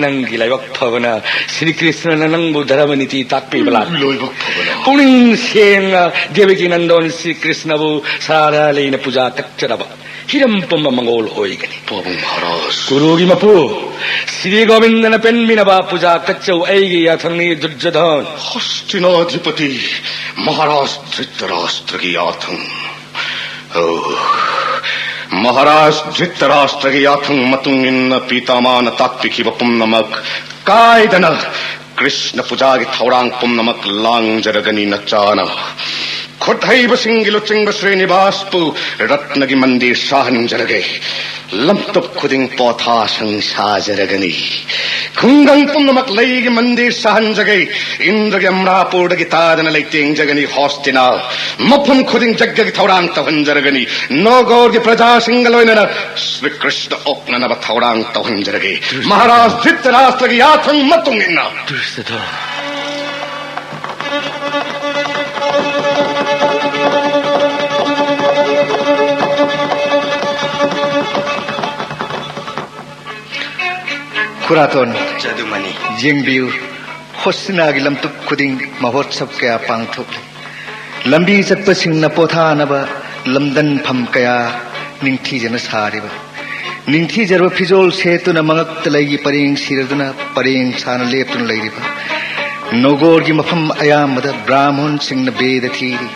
ꯅꯪꯒꯤ ꯂꯥꯏꯕꯛ ꯐꯕꯅ ꯁ꯭ꯔꯤ ꯀ꯭ꯔꯤꯁꯅꯅ ꯅꯪꯕꯨ ꯙꯔꯃ ꯅꯤꯇꯤ ꯇꯥꯛꯄꯤꯕ ꯂꯥꯛ꯫ ꯂꯣꯏꯕ ꯐꯕꯅ꯫ ꯄꯨꯛꯅꯤꯡ ꯁꯦꯡꯅ ꯗꯦꯕꯀꯤ ꯅꯟꯗꯣꯟ ꯁ꯭ꯔꯤ ꯀ꯭ꯔꯤꯁꯅꯕꯨ ꯁꯥꯔꯥ ꯂꯩꯅ ꯄꯨꯖꯥ ꯀꯠꯆꯔꯕ ꯍꯤꯔꯝ ꯄꯨꯝꯕ ꯃꯪꯒꯣꯜ ꯑꯣꯏꯒꯅꯤ꯫ ꯄꯥꯕꯨꯡ ꯃꯍꯥꯔꯥꯖ꯫ ꯀꯨꯔꯨꯒꯤ ꯃꯄꯨ ꯁ꯭ꯔꯤ ꯒꯣꯕꯤꯟꯗꯅ ꯄꯦꯟꯃꯤꯅꯕ ꯄꯨꯖꯥ ꯀꯠꯆꯧ ꯑꯩꯒꯤ ꯌꯥꯊꯪꯅꯤ ꯗꯨꯔꯖꯣꯙꯟ꯫ ꯍꯁꯇꯤꯅꯥꯙꯤꯄꯇꯤ ꯃꯍꯥꯔꯥꯖ ꯙ꯭ꯔꯤꯇꯔꯥꯁꯇ꯭ꯔꯒꯤ ꯌꯥꯊꯪ꯫ ꯑꯣ, ꯃꯍꯥꯔꯥꯖ ꯙ꯭ꯔꯤꯇꯔꯥꯁꯇ꯭ꯔꯒꯤ ꯌꯥꯊꯪ ꯃꯇꯨꯡ ꯏꯟꯅ ꯄꯤꯇꯥꯃꯥꯅ ꯇꯥꯛꯄꯤꯈꯤꯕ ꯄꯨꯝꯅꯃꯛ ꯀꯥꯏꯗꯅ ꯀ꯭ꯔꯤꯁꯅ ꯄꯨꯖꯥꯒꯤ ꯊꯧꯔꯥꯡ ꯄꯨꯝꯅꯃꯛ ꯂꯥꯡꯖꯔꯒꯅꯤ ꯅꯆꯥꯅ꯫ ꯈꯨꯠꯍꯩꯕꯁꯤꯡꯒꯤ ꯂꯨꯆꯤꯡꯕ ꯁ꯭ꯔꯤꯅꯤꯕꯥꯁꯄꯨ ꯔꯠꯅꯒꯤ ꯃꯟꯗꯤꯔ ꯁꯥꯍꯟꯖꯔꯒꯦ꯫ ꯂꯝꯇꯨꯞ ꯈꯨꯗꯤꯡ ꯄꯣꯊꯥꯁꯪ ꯁꯥꯖꯔꯒꯅꯤ꯫ ꯈꯨꯡꯒꯪ ꯄꯨꯝꯅꯃꯛ ꯂꯩꯒꯤ ꯃꯟꯗꯤꯔ ꯁꯥꯍꯟꯖꯒꯦ꯫ ꯏꯟꯗ꯭ꯔꯒꯤ ꯑꯝꯔꯥꯄꯨꯔꯗꯒꯤ ꯇꯥꯗꯅ ꯂꯩꯇꯦꯡꯖꯒꯅꯤ ꯍꯣꯁꯇꯤꯅꯥ꯫ ꯃꯐꯝ ꯈꯨꯗꯤꯡ ꯌꯖ꯭ઞꯒꯤ ꯊꯧꯔꯥꯡ ꯇꯧꯍꯟꯖꯔꯒꯅꯤ꯫ ꯅꯣꯒꯣꯔꯒꯤ ꯄ꯭ꯔꯖꯥꯁꯤꯡꯒ ꯂꯣꯏꯅꯅ ꯁ꯭ꯔꯤ ꯀ꯭ꯔꯤꯁꯅ ꯑꯣꯛꯅꯅꯕ ꯊꯧꯔꯥꯡ ꯇꯧꯍꯟꯖꯔꯒꯦ꯫ ꯃꯍꯥꯔꯥꯖ ꯙ꯭ꯔꯤꯇꯔꯥꯁ꯭ꯇ꯭ꯔꯒꯤ ꯌꯥꯊꯪ ꯃꯇꯨꯡ ꯏꯟꯅ꯫ ꯗꯨꯁꯇꯗꯣꯟ꯫ ꯈꯨꯔꯥꯇꯣꯟ꯫ ꯖꯗꯨꯃꯅꯤ꯫ ꯌꯦꯡꯕꯤꯌꯨ, ꯍꯣꯁꯇꯤꯅꯥꯒꯤ ꯂꯝꯇꯨꯞ ꯈꯨꯗꯤꯡ ꯃꯍꯣꯠꯁꯕ ꯀꯌꯥ ꯄꯥꯡꯊꯣꯛꯂꯤ꯫ ꯂꯝꯕꯤ ꯆꯠꯄꯁꯤꯡꯅ ꯄꯣꯊꯥꯅꯕ ꯂꯝꯗꯟꯐꯝ ꯀꯌꯥ ꯅꯤꯡꯊꯤꯖꯅ ꯁꯥꯔꯤꯕ꯫ ꯅꯤꯡꯊꯤꯖꯔꯕ ꯐꯤꯖꯣꯜ ꯁꯦꯠꯇꯨꯅ ꯃꯉꯛꯇ ꯂꯩꯒꯤ ꯄꯔꯦꯡ ꯁꯤꯔꯗꯨꯅ ꯄꯔꯦꯡ ꯁꯥꯅ ꯂꯦꯞꯇꯨꯅ ꯂꯩꯔꯤꯕ꯫ ꯅꯣꯒꯣꯔꯒꯤ ꯃꯐꯝ ꯑꯌꯥꯝꯕꯗ ꯕ꯭ꯔꯥꯍꯃꯣꯟꯁꯤꯡꯅ ꯕꯦꯗ ꯊꯤꯔꯤ꯫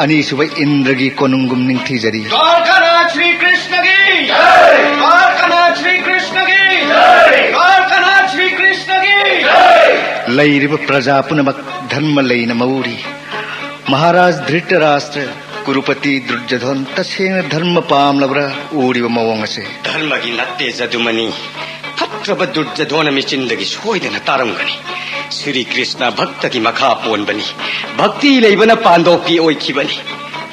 ꯑꯅꯤꯁꯨꯕ ꯏꯟꯗ꯭ꯔꯒꯤ ꯀꯣꯅꯨꯡꯒꯨꯝ ꯅꯤꯡꯊꯤꯖꯔꯤ꯫ ꯗ꯭ꯋꯥꯔꯀꯥꯅꯥꯊ ꯁ꯭ꯔꯤ ꯀ꯭ꯔꯤꯁꯅꯒꯤ ꯖꯩ! ꯗ꯭ꯋꯥꯔꯀꯥꯅꯥꯊ ꯁ꯭ꯔꯤ ꯀ꯭ꯔꯤꯁꯅꯒꯤ ꯖꯩ! ꯗ꯭ꯋꯥꯔꯀꯥꯅꯥꯊ ꯁ꯭ꯔꯤ ꯀ꯭ꯔꯤꯁꯅꯒꯤ ꯖꯩ! ꯂꯩꯔꯤꯕ ꯄ꯭ꯔꯖꯥ ꯄꯨꯝꯅꯃꯛ ꯙꯔꯃ ꯂꯩꯅ ꯃꯎꯔꯤ꯫ ꯃꯍꯥꯔꯥꯖ ꯙ꯭ꯔꯤꯇꯔꯥꯁ꯭ꯇ꯭ꯔ, ꯀꯨꯔꯨꯄꯇꯤ ꯗꯨꯔꯖꯙꯣꯟ ꯇꯁꯦꯡꯅ ꯙꯔꯃ ꯄꯥꯝꯂꯕ꯭ꯔꯥ ꯎꯔꯤꯕ ꯃꯑꯣꯡ ꯑꯁꯦ? ꯙꯔꯃꯒꯤ ꯅꯠꯇꯦ ꯖꯗꯨꯃꯅꯤ꯫ ꯐꯠꯇ꯭ꯔꯕ ꯗꯨꯔꯖꯙꯣꯟ ꯃꯆꯤꯟꯗꯒꯤ ꯁꯣꯏꯗꯅ ꯇꯥꯔꯝꯒꯅꯤ꯫ ꯁ꯭ꯔꯤ ꯀ꯭ꯔꯤꯁꯅ ꯚꯛꯇꯒꯤ ꯃꯈꯥ ꯄꯣꯟꯕꯅꯤ꯫ ꯚꯛꯇꯤ ꯂꯩꯕꯅ ꯄꯥꯟꯗꯣꯛꯄꯤ ꯑꯣꯏꯈꯤꯕꯅꯤ꯫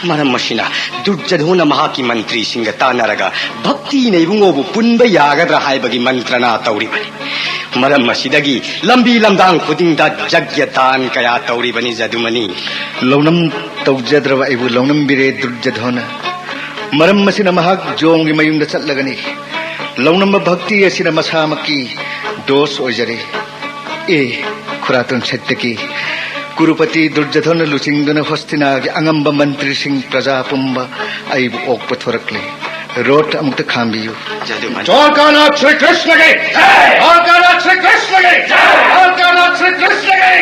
ꯃꯔꯝ ꯑꯁꯤꯅ ꯗꯨꯔꯖꯙꯣꯟꯅ ꯃꯍꯥꯛꯀꯤ ꯃꯟꯇ꯭ꯔꯤꯁꯤꯡꯒ ꯇꯥꯟꯅꯔꯒ ꯚꯛꯇꯤꯅ ꯏꯕꯨꯡꯉꯣꯕꯨ ꯄꯨꯟꯕ ꯌꯥꯒꯗ꯭ꯔꯥ ꯍꯥꯏꯕꯒꯤ ꯃꯟꯇ꯭ꯔꯅꯥ ꯇꯧꯔꯤꯕꯅꯤ꯫ ꯃꯔꯝ ꯑꯁꯤꯗꯒꯤ ꯂꯝꯕꯤ ꯂꯝꯗꯥꯡ ꯈꯨꯗꯤꯡꯗ ꯖꯒ꯭ꯌ ꯗꯥꯟ ꯀꯌꯥ ꯇꯧꯔꯤꯕꯅꯤ ꯖꯗꯨꯃꯅꯤ꯫ ꯂꯧꯅꯝ ꯇꯧꯖꯗ꯭ꯔꯕ ꯑꯩꯕꯨ ꯂꯧꯅꯝꯕꯤꯔꯦ ꯗꯨꯔꯖꯙꯣꯟꯅ꯫ ꯃꯔꯝ ꯑꯁꯤꯅ ꯃꯍꯥꯛ ꯖꯣꯝꯒꯤ ꯃꯌꯨꯝꯗ ꯆꯠꯂꯒꯅꯤ꯫ ꯂꯧꯅꯝꯕ ꯚꯛꯇꯤ ꯑꯁꯤꯅ ꯃꯁꯥꯃꯛꯀꯤ ꯗꯣꯁ ꯑꯣꯏꯖꯔꯦ꯫ ꯑꯦ, ꯈꯨꯔꯥꯇꯣꯟ ꯁꯠꯇꯀꯤ, ꯀꯨꯔꯨꯄꯇꯤ ꯗꯨꯔꯖꯙꯣꯟꯅ ꯂꯨꯆꯤꯡꯗꯨꯅ ꯍꯣꯁꯇꯤꯅꯥꯒꯤ ꯑꯉꯝꯕ ꯃꯟꯇ꯭ꯔꯤꯁꯤꯡ ꯄ꯭ꯔꯖꯥ ꯄꯨꯝꯕ ꯑꯩꯕꯨ ꯑꯣꯛꯄ ꯊꯣꯔꯛꯂꯦ꯫ ꯔꯣꯗ ꯑꯃꯨꯛꯇ ꯈꯥꯝꯕꯤꯌꯨ꯫ ꯗ꯭ꯋꯥꯔꯀꯥꯅꯥꯊ ꯁ꯭ꯔꯤ ꯀ꯭ꯔꯤꯁꯅꯒꯤ ꯗ꯭ꯋꯥꯔꯀꯥꯅꯥꯊ ꯁ꯭ꯔꯤ ꯀ꯭ꯔꯤꯁꯅꯒꯤ ꯗ꯭ꯋꯥꯔꯀꯥꯅꯥꯊ ꯁ꯭ꯔꯤ ꯀ꯭ꯔꯤꯁꯅꯒꯤ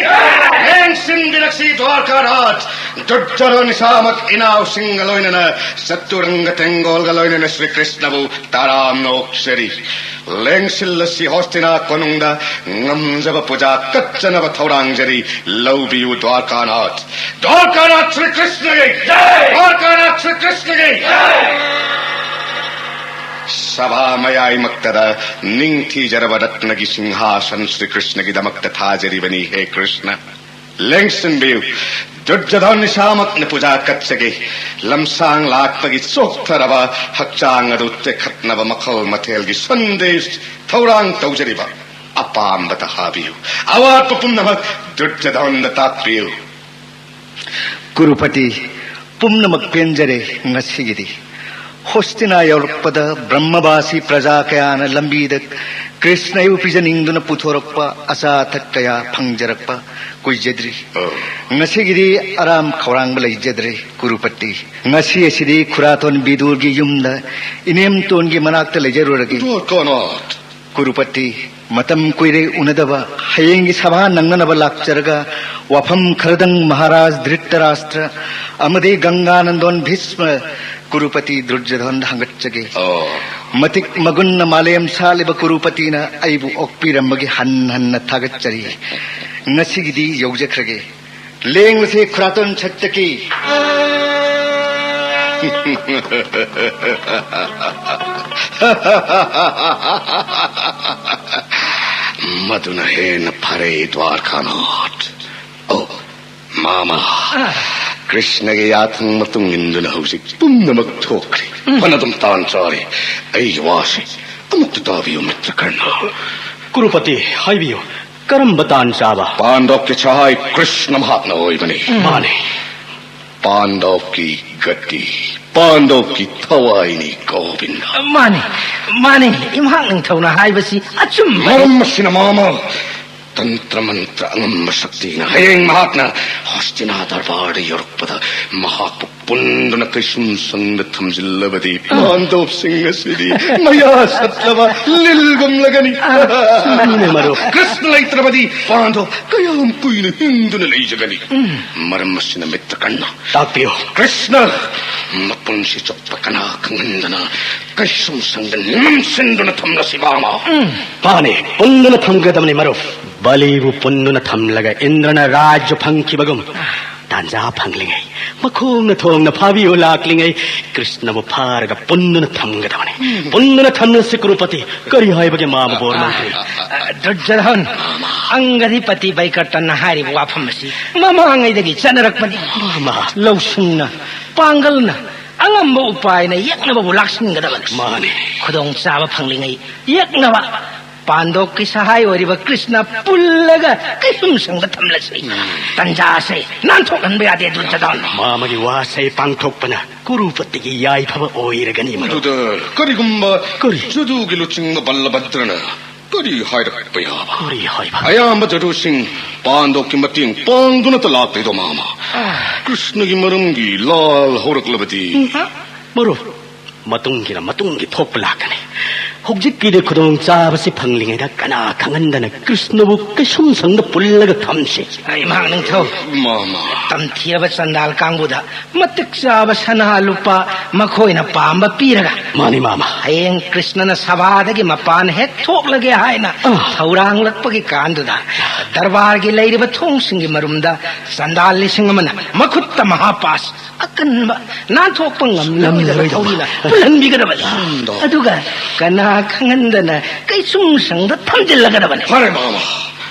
ꯂꯦꯡꯁꯤꯟꯕꯤꯔꯛꯁꯤ ꯗ꯭ꯋꯥꯔꯀꯥꯅꯥꯊ꯫ ꯗꯨꯔꯖꯣꯙꯟ ꯏꯁꯥꯃꯛ ꯏꯅꯥꯎꯁꯤꯡꯒ ꯂꯣꯏꯅꯅ ꯆꯇꯨꯔꯪꯒ ꯇꯦꯡꯒꯣꯜꯒ ꯂꯣꯏꯅꯅ ꯁ꯭ꯔꯤ ꯀ꯭ꯔꯤꯁꯅꯕꯨ ꯇꯔꯥꯝꯅ ꯑꯣꯛꯆꯔꯤ꯫ ꯂꯦꯡꯁꯤꯜꯂꯁꯤ ꯍꯣꯁꯇꯤꯅꯥ ꯀꯣꯅꯨꯡꯗ ꯉꯝꯖꯕ ꯄꯨꯖꯥ ꯀꯠꯆꯅꯕ ꯊꯧꯔꯥꯡꯖꯔꯤ꯫ ꯂꯧꯕꯤꯌꯨ ꯗ꯭ꯋꯥꯔꯀꯥꯅꯥꯊ꯫ ꯗ꯭ꯋꯥꯔꯀꯥꯅꯥꯊ ꯁ꯭ꯔꯤ ꯀ꯭ꯔꯤꯁꯅꯒꯤ ꯗ꯭ꯋꯥꯔꯀꯥꯅꯥꯊ ꯁ꯭ꯔꯤ ꯀ꯭ꯔꯤꯁꯅꯒꯤ ꯁꯚꯥ ꯃꯌꯥꯏꯃꯛꯇꯗ ꯅꯤꯡꯊꯤꯖꯔꯕ ꯔꯠꯅꯒꯤ ꯁꯤꯡꯍꯥꯁꯟ ꯁ꯭ꯔꯤ ꯀ꯭ꯔꯤꯁꯅꯒꯤꯗꯃꯛꯇ ꯊꯥꯖꯔꯤꯕꯅꯤ꯫ ꯍꯦ ꯀ꯭ꯔꯤꯁꯅ, ꯂꯦꯡꯁꯤꯟꯕꯤꯌꯨ꯫ ꯗꯨꯔꯖꯣꯙꯟ ꯏꯁꯥꯃꯛꯅ ꯄꯨꯖꯥ ꯀꯠꯆꯒꯦ꯫ ꯂꯝꯁꯥꯡ ꯂꯥꯛꯄꯒꯤ ꯆꯣꯛꯊꯔꯕ ꯍꯛꯆꯥꯡ ꯑꯗꯨ ꯇꯦꯛꯈꯠꯅꯕ ꯃꯈꯜ ꯃꯊꯦꯜꯒꯤ ꯁꯟꯗꯦꯁ ꯊꯧꯔꯥꯡ ꯇꯧꯖꯔꯤꯕ ꯑꯄꯥꯝꯕꯇ ꯍꯥꯕꯤꯌꯨ꯫ ꯑꯋꯥꯠꯄ ꯄꯨꯝꯅꯃꯛ ꯗꯨꯔꯖꯣꯙꯟꯗ ꯇꯥꯛꯄꯤꯌꯨ꯫ ꯀꯨꯔꯨꯄꯇꯤ, ꯄꯨꯝꯅꯃꯛ ꯄꯦꯟꯖꯔꯦ ꯉꯁꯤꯒꯤꯗꯤ꯫ ꯍꯣꯁꯇꯤꯅꯥ ꯌꯧꯔꯛꯄꯗ ꯕ꯭ꯔꯍ꯭ꯃꯕꯥꯁꯤ ꯄ꯭ꯔꯖꯥ ꯀꯌꯥꯅ ꯂꯝꯕꯤꯗ ꯀ꯭ꯔꯤꯁꯅꯕꯨ ꯄꯤꯖꯅꯤꯡꯗꯨꯅ ꯄꯨꯊꯣꯔꯛꯄ ꯑꯆꯥ ꯑꯊꯛ ꯀꯌꯥ ꯐꯪꯖꯔꯛꯄ ꯀꯨꯏꯖꯗ꯭ꯔꯤ꯫ ꯑꯣ꯫ ꯉꯁꯤꯒꯤꯗꯤ ꯑꯔꯥꯝ ꯈꯧꯔꯥꯡꯕ ꯂꯩꯖꯗ꯭ꯔꯦ ꯀꯨꯔꯨꯄꯇꯤ꯫ ꯉꯁꯤ ꯑꯁꯤꯗꯤ ꯈꯨꯔꯥꯊꯣꯟ ꯕꯤꯗꯨꯔꯒꯤ ꯌꯨꯝꯗ ꯏꯅꯦꯝꯇꯣꯟꯒꯤ ꯃꯅꯥꯛꯇ ꯂꯩꯖꯔꯨꯔꯒꯦ꯫ ꯗ꯭ꯋꯥꯔꯀꯥꯅꯥꯊ꯫ ꯀꯨꯔꯨꯄꯇꯤ, ꯃꯇꯝ ꯀꯨꯏꯔꯦ ꯎꯅꯗꯕ꯫ ꯍꯌꯦꯡꯒꯤ ꯁꯚꯥ ꯅꯪꯅꯅꯕ ꯂꯥꯛꯆꯔꯒ ꯋꯥꯐꯝ ꯈꯔꯗꯪ ꯃꯍꯥꯔꯥꯖ ꯙ꯭ꯔꯤꯇꯔꯥꯁꯇ꯭ꯔ ꯑꯃꯗꯤ ꯒꯪꯒꯥꯅꯟꯗꯣꯟ ꯚꯤꯁꯃ ꯀꯨꯔꯨꯄꯇꯤ ꯗꯨꯔꯖꯣꯙꯟꯗ ꯍꯪꯒꯠꯆꯒꯦ꯫ ꯑꯣ꯫ ꯃꯇꯤꯛ ꯃꯒꯨꯟꯅ ꯃꯥꯂꯦꯝ ꯁꯥꯠꯂꯤꯕ ꯀꯨꯔꯨꯄꯇꯤꯅ ꯑꯩꯕꯨ ꯑꯣꯛꯄꯤꯔꯝꯕꯒꯤ ꯍꯟ ꯍꯟꯅ ꯊꯥꯒꯠꯆꯔꯤ꯫ ꯉꯁꯤꯒꯤꯗꯤ ꯌꯧꯖꯈ꯭ꯔꯒꯦ꯫ ꯂꯦꯡꯂꯁꯦ ꯈꯨꯔꯥꯇꯣꯟ ꯁꯛꯇꯀꯤ꯫ ꯃꯗꯨꯅ ꯍꯦꯟꯅ ꯐꯔꯦ ꯗ꯭ꯋꯥꯔꯀꯥꯅꯥꯊ꯫ ꯑꯣ, ꯃꯥꯃ꯫ ꯀ꯭ꯔꯤꯁꯅꯒꯤ ꯌꯥꯊꯪ ꯃꯇꯨꯡ ꯏꯟꯗꯨꯅ ꯍꯧꯖꯤꯛ ꯄꯨꯝꯅꯃꯛ ꯊꯣꯛꯈ꯭ꯔꯦ꯫ ꯐꯅ ꯑꯗꯨꯝ ꯇꯥꯟ ꯆꯥꯔꯦ꯫ ꯑꯩꯒꯤ ꯋꯥꯁꯤ ꯑꯃꯨꯛꯇ ꯇꯥꯕꯤꯌꯨ, ꯃꯤꯇ꯭ꯔ ꯀꯔꯅ꯫ ꯀꯨꯔꯨꯄꯇꯤ, ꯍꯥꯏꯕꯤꯌꯨ, ꯀꯔꯝꯕ ꯇꯥꯟ ꯆꯥꯕ? ꯄꯥꯟꯗꯕꯀꯤ ꯁꯍꯥꯏ ꯀ꯭ꯔꯤꯁꯅ ꯃꯍꯥꯛꯅ ꯑꯣꯏꯕꯅꯤ꯫ ꯃꯥꯅꯤ꯫ ꯄꯥꯟꯗꯕꯀꯤ ꯒꯇꯤ, ꯄꯥꯟꯗꯕꯀꯤ ꯊꯋꯥꯏꯅꯤ ꯒꯣꯕꯤꯟꯗ꯫ ꯃꯥꯅꯤ, ꯃꯥꯅꯤ, ꯏꯝꯍꯥꯛ ꯅꯤꯡꯊꯧꯅ ꯍꯥꯏꯕꯁꯤ ꯑꯆꯨꯝꯕꯅꯤ꯫ ꯃꯔꯝ ꯑꯁꯤꯅ ꯃꯥꯃ, ꯇꯟꯇ꯭ꯔ ꯃꯟꯇ꯭ꯔ ꯑꯉꯝꯕ ꯁꯛꯇꯤꯅ ꯍꯌꯦꯡ ꯃꯍꯥꯛꯅ ꯍꯣꯁꯇꯤꯅꯥ ꯗꯔꯕꯥꯔꯗ ꯌꯧꯔꯛꯄꯗ ꯃꯍꯥꯛꯄꯨ ꯄꯨꯟꯗꯨꯅ ꯀꯩꯁꯨꯝ ꯁꯪꯗ ꯊꯝꯖꯤꯜꯂꯕꯗꯤ, ꯄꯥꯟꯗꯣꯞꯁꯤꯡ ꯑꯁꯤꯗꯤ ꯃꯌꯥ ꯁꯠꯂꯕ ꯂꯤꯜꯒꯨꯝꯂꯒꯅꯤ꯫ ꯆꯨꯝꯃꯤꯅꯦ, ꯃꯔꯨꯞ꯫ ꯀ꯭ꯔꯤꯁꯅ ꯂꯩꯇ꯭ꯔꯕꯗꯤ ꯄꯥꯟꯗꯣꯞ ꯀꯌꯥꯝ ꯀꯨꯏꯅ ꯍꯤꯡꯗꯨꯅ ꯂꯩꯖꯒꯅꯤ? ꯃꯔꯝ ꯑꯁꯤꯅ ꯃꯤꯇ꯭ꯔ ꯀꯔꯅ, ꯇꯥꯛꯄꯤꯌꯨ꯫ ꯀ꯭ꯔꯤꯁꯅ ꯃꯄꯨꯟꯁꯤ ꯆꯨꯞꯄ ꯀꯅꯥ ꯈꯪꯍꯟꯗꯅ ꯀꯩꯁꯨꯝ ꯁꯪꯗ ꯅꯝꯁꯤꯟꯗꯨꯅ ꯊꯝꯂꯁꯤ, ꯃꯥꯃ꯫ ꯃꯥꯅꯦ, ꯄꯨꯟꯗꯨꯅ ꯊꯝꯒꯗꯕꯅꯤ, ꯃꯔꯨꯞ꯫ ꯕꯂꯤꯕꯨ ꯄꯨꯟꯗꯨꯅ ꯊꯝꯂꯒ ꯏꯟꯗ꯭ꯔꯅ ꯔꯥꯖ꯭ꯌ ꯐꯪꯈꯤꯕꯒꯨꯝ, ꯇꯥꯟꯖꯥ ꯐꯪꯂꯤꯉꯩ, ꯃꯈꯣꯡꯅ ꯊꯣꯡꯅ ꯐꯥꯕꯤꯌꯨ ꯂꯥꯛꯂꯤꯉꯩ, ꯀ꯭ꯔꯤꯁꯅꯕꯨ ꯐꯥꯔꯒ ꯄꯨꯟꯗꯨꯅ ꯊꯝꯒꯗꯕꯅꯤ꯫ ꯄꯨꯟꯗꯨꯅ ꯊꯝꯂꯁꯤ, ꯀ꯭ꯔꯨꯄꯇꯤ꯫ ꯀꯔꯤ ꯍꯥꯏꯕꯒꯦ, ꯃꯥꯃ ꯕꯣꯔ ꯃꯟꯇ꯭ꯔꯤ? ꯑ, ꯗꯨꯔꯖꯣꯙꯟ, ꯑꯪꯒꯗꯤꯄꯇꯤ ꯕꯩꯀꯔꯇꯟꯅ ꯍꯥꯏꯔꯤꯕ ꯋꯥꯐꯝ ꯑꯁꯤ ꯃꯃꯥꯡꯉꯩꯗꯒꯤ ꯆꯠꯅꯔꯛꯄꯅꯤ꯫ ꯃꯥꯃ꯫ ꯂꯧꯁꯤꯡꯅ, ꯄꯥꯡꯒꯜꯅ, ꯑꯉꯝꯕ ꯎꯄꯥꯏꯅ ꯌꯦꯛꯅꯕꯕꯨ ꯂꯥꯛꯁꯤꯟꯒꯗꯕꯅꯤ꯫ ꯃꯥꯅꯤ꯫ ꯈꯨꯗꯣꯡꯆꯥꯕ ꯐꯪꯂꯤꯉꯩ ꯌꯦꯛꯅꯕ ꯄꯥꯟꯗꯣꯞꯀꯤ ꯁꯍꯥꯏ ꯑꯣꯏꯔꯤꯕ ꯀ꯭ꯔꯤꯁꯅ ꯄꯨꯜꯂꯒ ꯀꯩꯁꯨꯝ ꯁꯪꯗ ꯊꯝꯂꯁꯤ꯫ ꯇꯟꯖꯥꯁꯦ ꯅꯥꯟꯊꯣꯛꯍꯟꯕ ꯌꯥꯗꯦ, ꯗꯨꯔꯖꯣꯙꯟ꯫ ꯃꯥꯃꯒꯤ ꯋꯥꯁꯦ ꯄꯥꯡꯊꯣꯛꯄꯅ ꯀꯨꯔꯨꯄꯇꯤꯒꯤ ꯌꯥꯏꯐꯕ ꯑꯣꯏꯔꯒꯅꯤ, ꯃꯔꯨꯞ꯫ ꯑꯗꯨꯗ ꯀꯔꯤꯒꯨꯝꯕ ꯀꯔꯤ? ꯖꯗꯨꯒꯤ ꯂꯨꯆꯤꯡꯕ ꯕꯜꯂꯚꯗ꯭ꯔꯅ ꯀꯔꯤ ꯍꯥꯏꯔꯛꯄ ꯌꯥꯕ? ꯀꯔꯤ ꯍꯥꯏꯕ? ꯑꯌꯥꯝꯕ ꯖꯗꯨꯁꯤꯡ ꯄꯥꯟꯗꯣꯞꯀꯤ ꯃꯇꯦꯡ ꯄꯥꯡꯗꯨꯅꯇ ꯂꯥꯛꯂꯤꯗꯣ, ꯃꯥꯃ꯫ ꯀ꯭ꯔꯤꯁꯅꯒꯤ ꯃꯔꯝꯒꯤ ꯂꯥꯜ ꯍꯧꯔꯛꯂꯕꯗꯤ? ꯃꯔꯨꯞ, ꯃꯇꯨꯡꯒꯤꯅ ꯃꯇꯨꯡꯒꯤ ꯊꯣꯛꯄ ꯂꯥꯛꯀꯅꯤ꯫ ꯍꯧꯖꯤꯛꯀꯤꯗꯤ ꯈꯨꯗꯣꯡꯆꯥꯕꯁꯤ ꯐꯪꯂꯤꯉꯩꯗ ꯀꯅꯥ ꯈꯪꯍꯟꯗꯅ ꯀ꯭ꯔꯤꯁꯅꯕꯨ ꯀꯩꯁꯨꯝ ꯁꯪꯗ ꯄꯨꯜꯂꯒ ꯊꯝꯁꯤ꯫ ꯑꯩ ꯃꯍꯥꯛ ꯅꯤꯡꯊꯧ꯫ ꯃꯥꯃ꯫ ꯇꯝꯊꯤꯔꯕ ꯆꯟꯗꯥꯜ ꯀꯥꯡꯕꯨꯗ ꯃꯇꯤꯛ ꯆꯥꯕ ꯁꯅꯥ ꯂꯨꯄꯥ ꯃꯈꯣꯏꯅ ꯄꯥꯝꯕ ꯄꯤꯔꯒ, ꯃꯥꯅꯤ, ꯃꯥꯃ꯫ ꯍꯌꯦꯡ ꯀ꯭ꯔꯤꯁꯅꯅ ꯁꯚꯥꯗꯒꯤ ꯃꯄꯥꯟ ꯍꯦꯛ ꯊꯣꯛꯂꯒꯦ ꯍꯥꯏꯅ ꯑꯥ꯫ ꯊꯧꯔꯥꯡꯂꯛꯄꯒꯤ ꯀꯥꯟꯗꯨꯗ, ꯗꯔꯕꯥꯔꯒꯤ ꯂꯩꯔꯤꯕ ꯊꯣꯡꯁꯤꯡꯒꯤ ꯃꯔꯨꯝꯗ ꯆꯟꯗꯥꯜ ꯂꯤꯁꯤꯡ ꯑꯃꯅ ꯃꯈꯨꯠꯇ ꯃꯍꯥꯄꯥꯁ ꯑꯀꯟꯕ, ꯅꯥꯟꯊꯣꯛꯄ ꯉꯝꯂꯔꯣꯏꯗꯕ ꯉꯝꯂꯔꯣꯏꯗꯕ ꯊꯧꯔꯤꯅ ꯄꯨꯜꯍꯟꯕꯤꯒꯗꯕꯅꯤ꯫ ꯎꯝ꯫ ꯑꯗꯨꯒ ꯀꯅꯥ ꯈꯪꯍꯟꯗꯅ ꯀꯩꯁꯨꯝ ꯁꯪꯗ ꯊꯝꯖꯤꯜꯂꯒꯗꯕꯅꯤ꯫ ꯐꯔꯦ, ꯃꯥꯃ꯫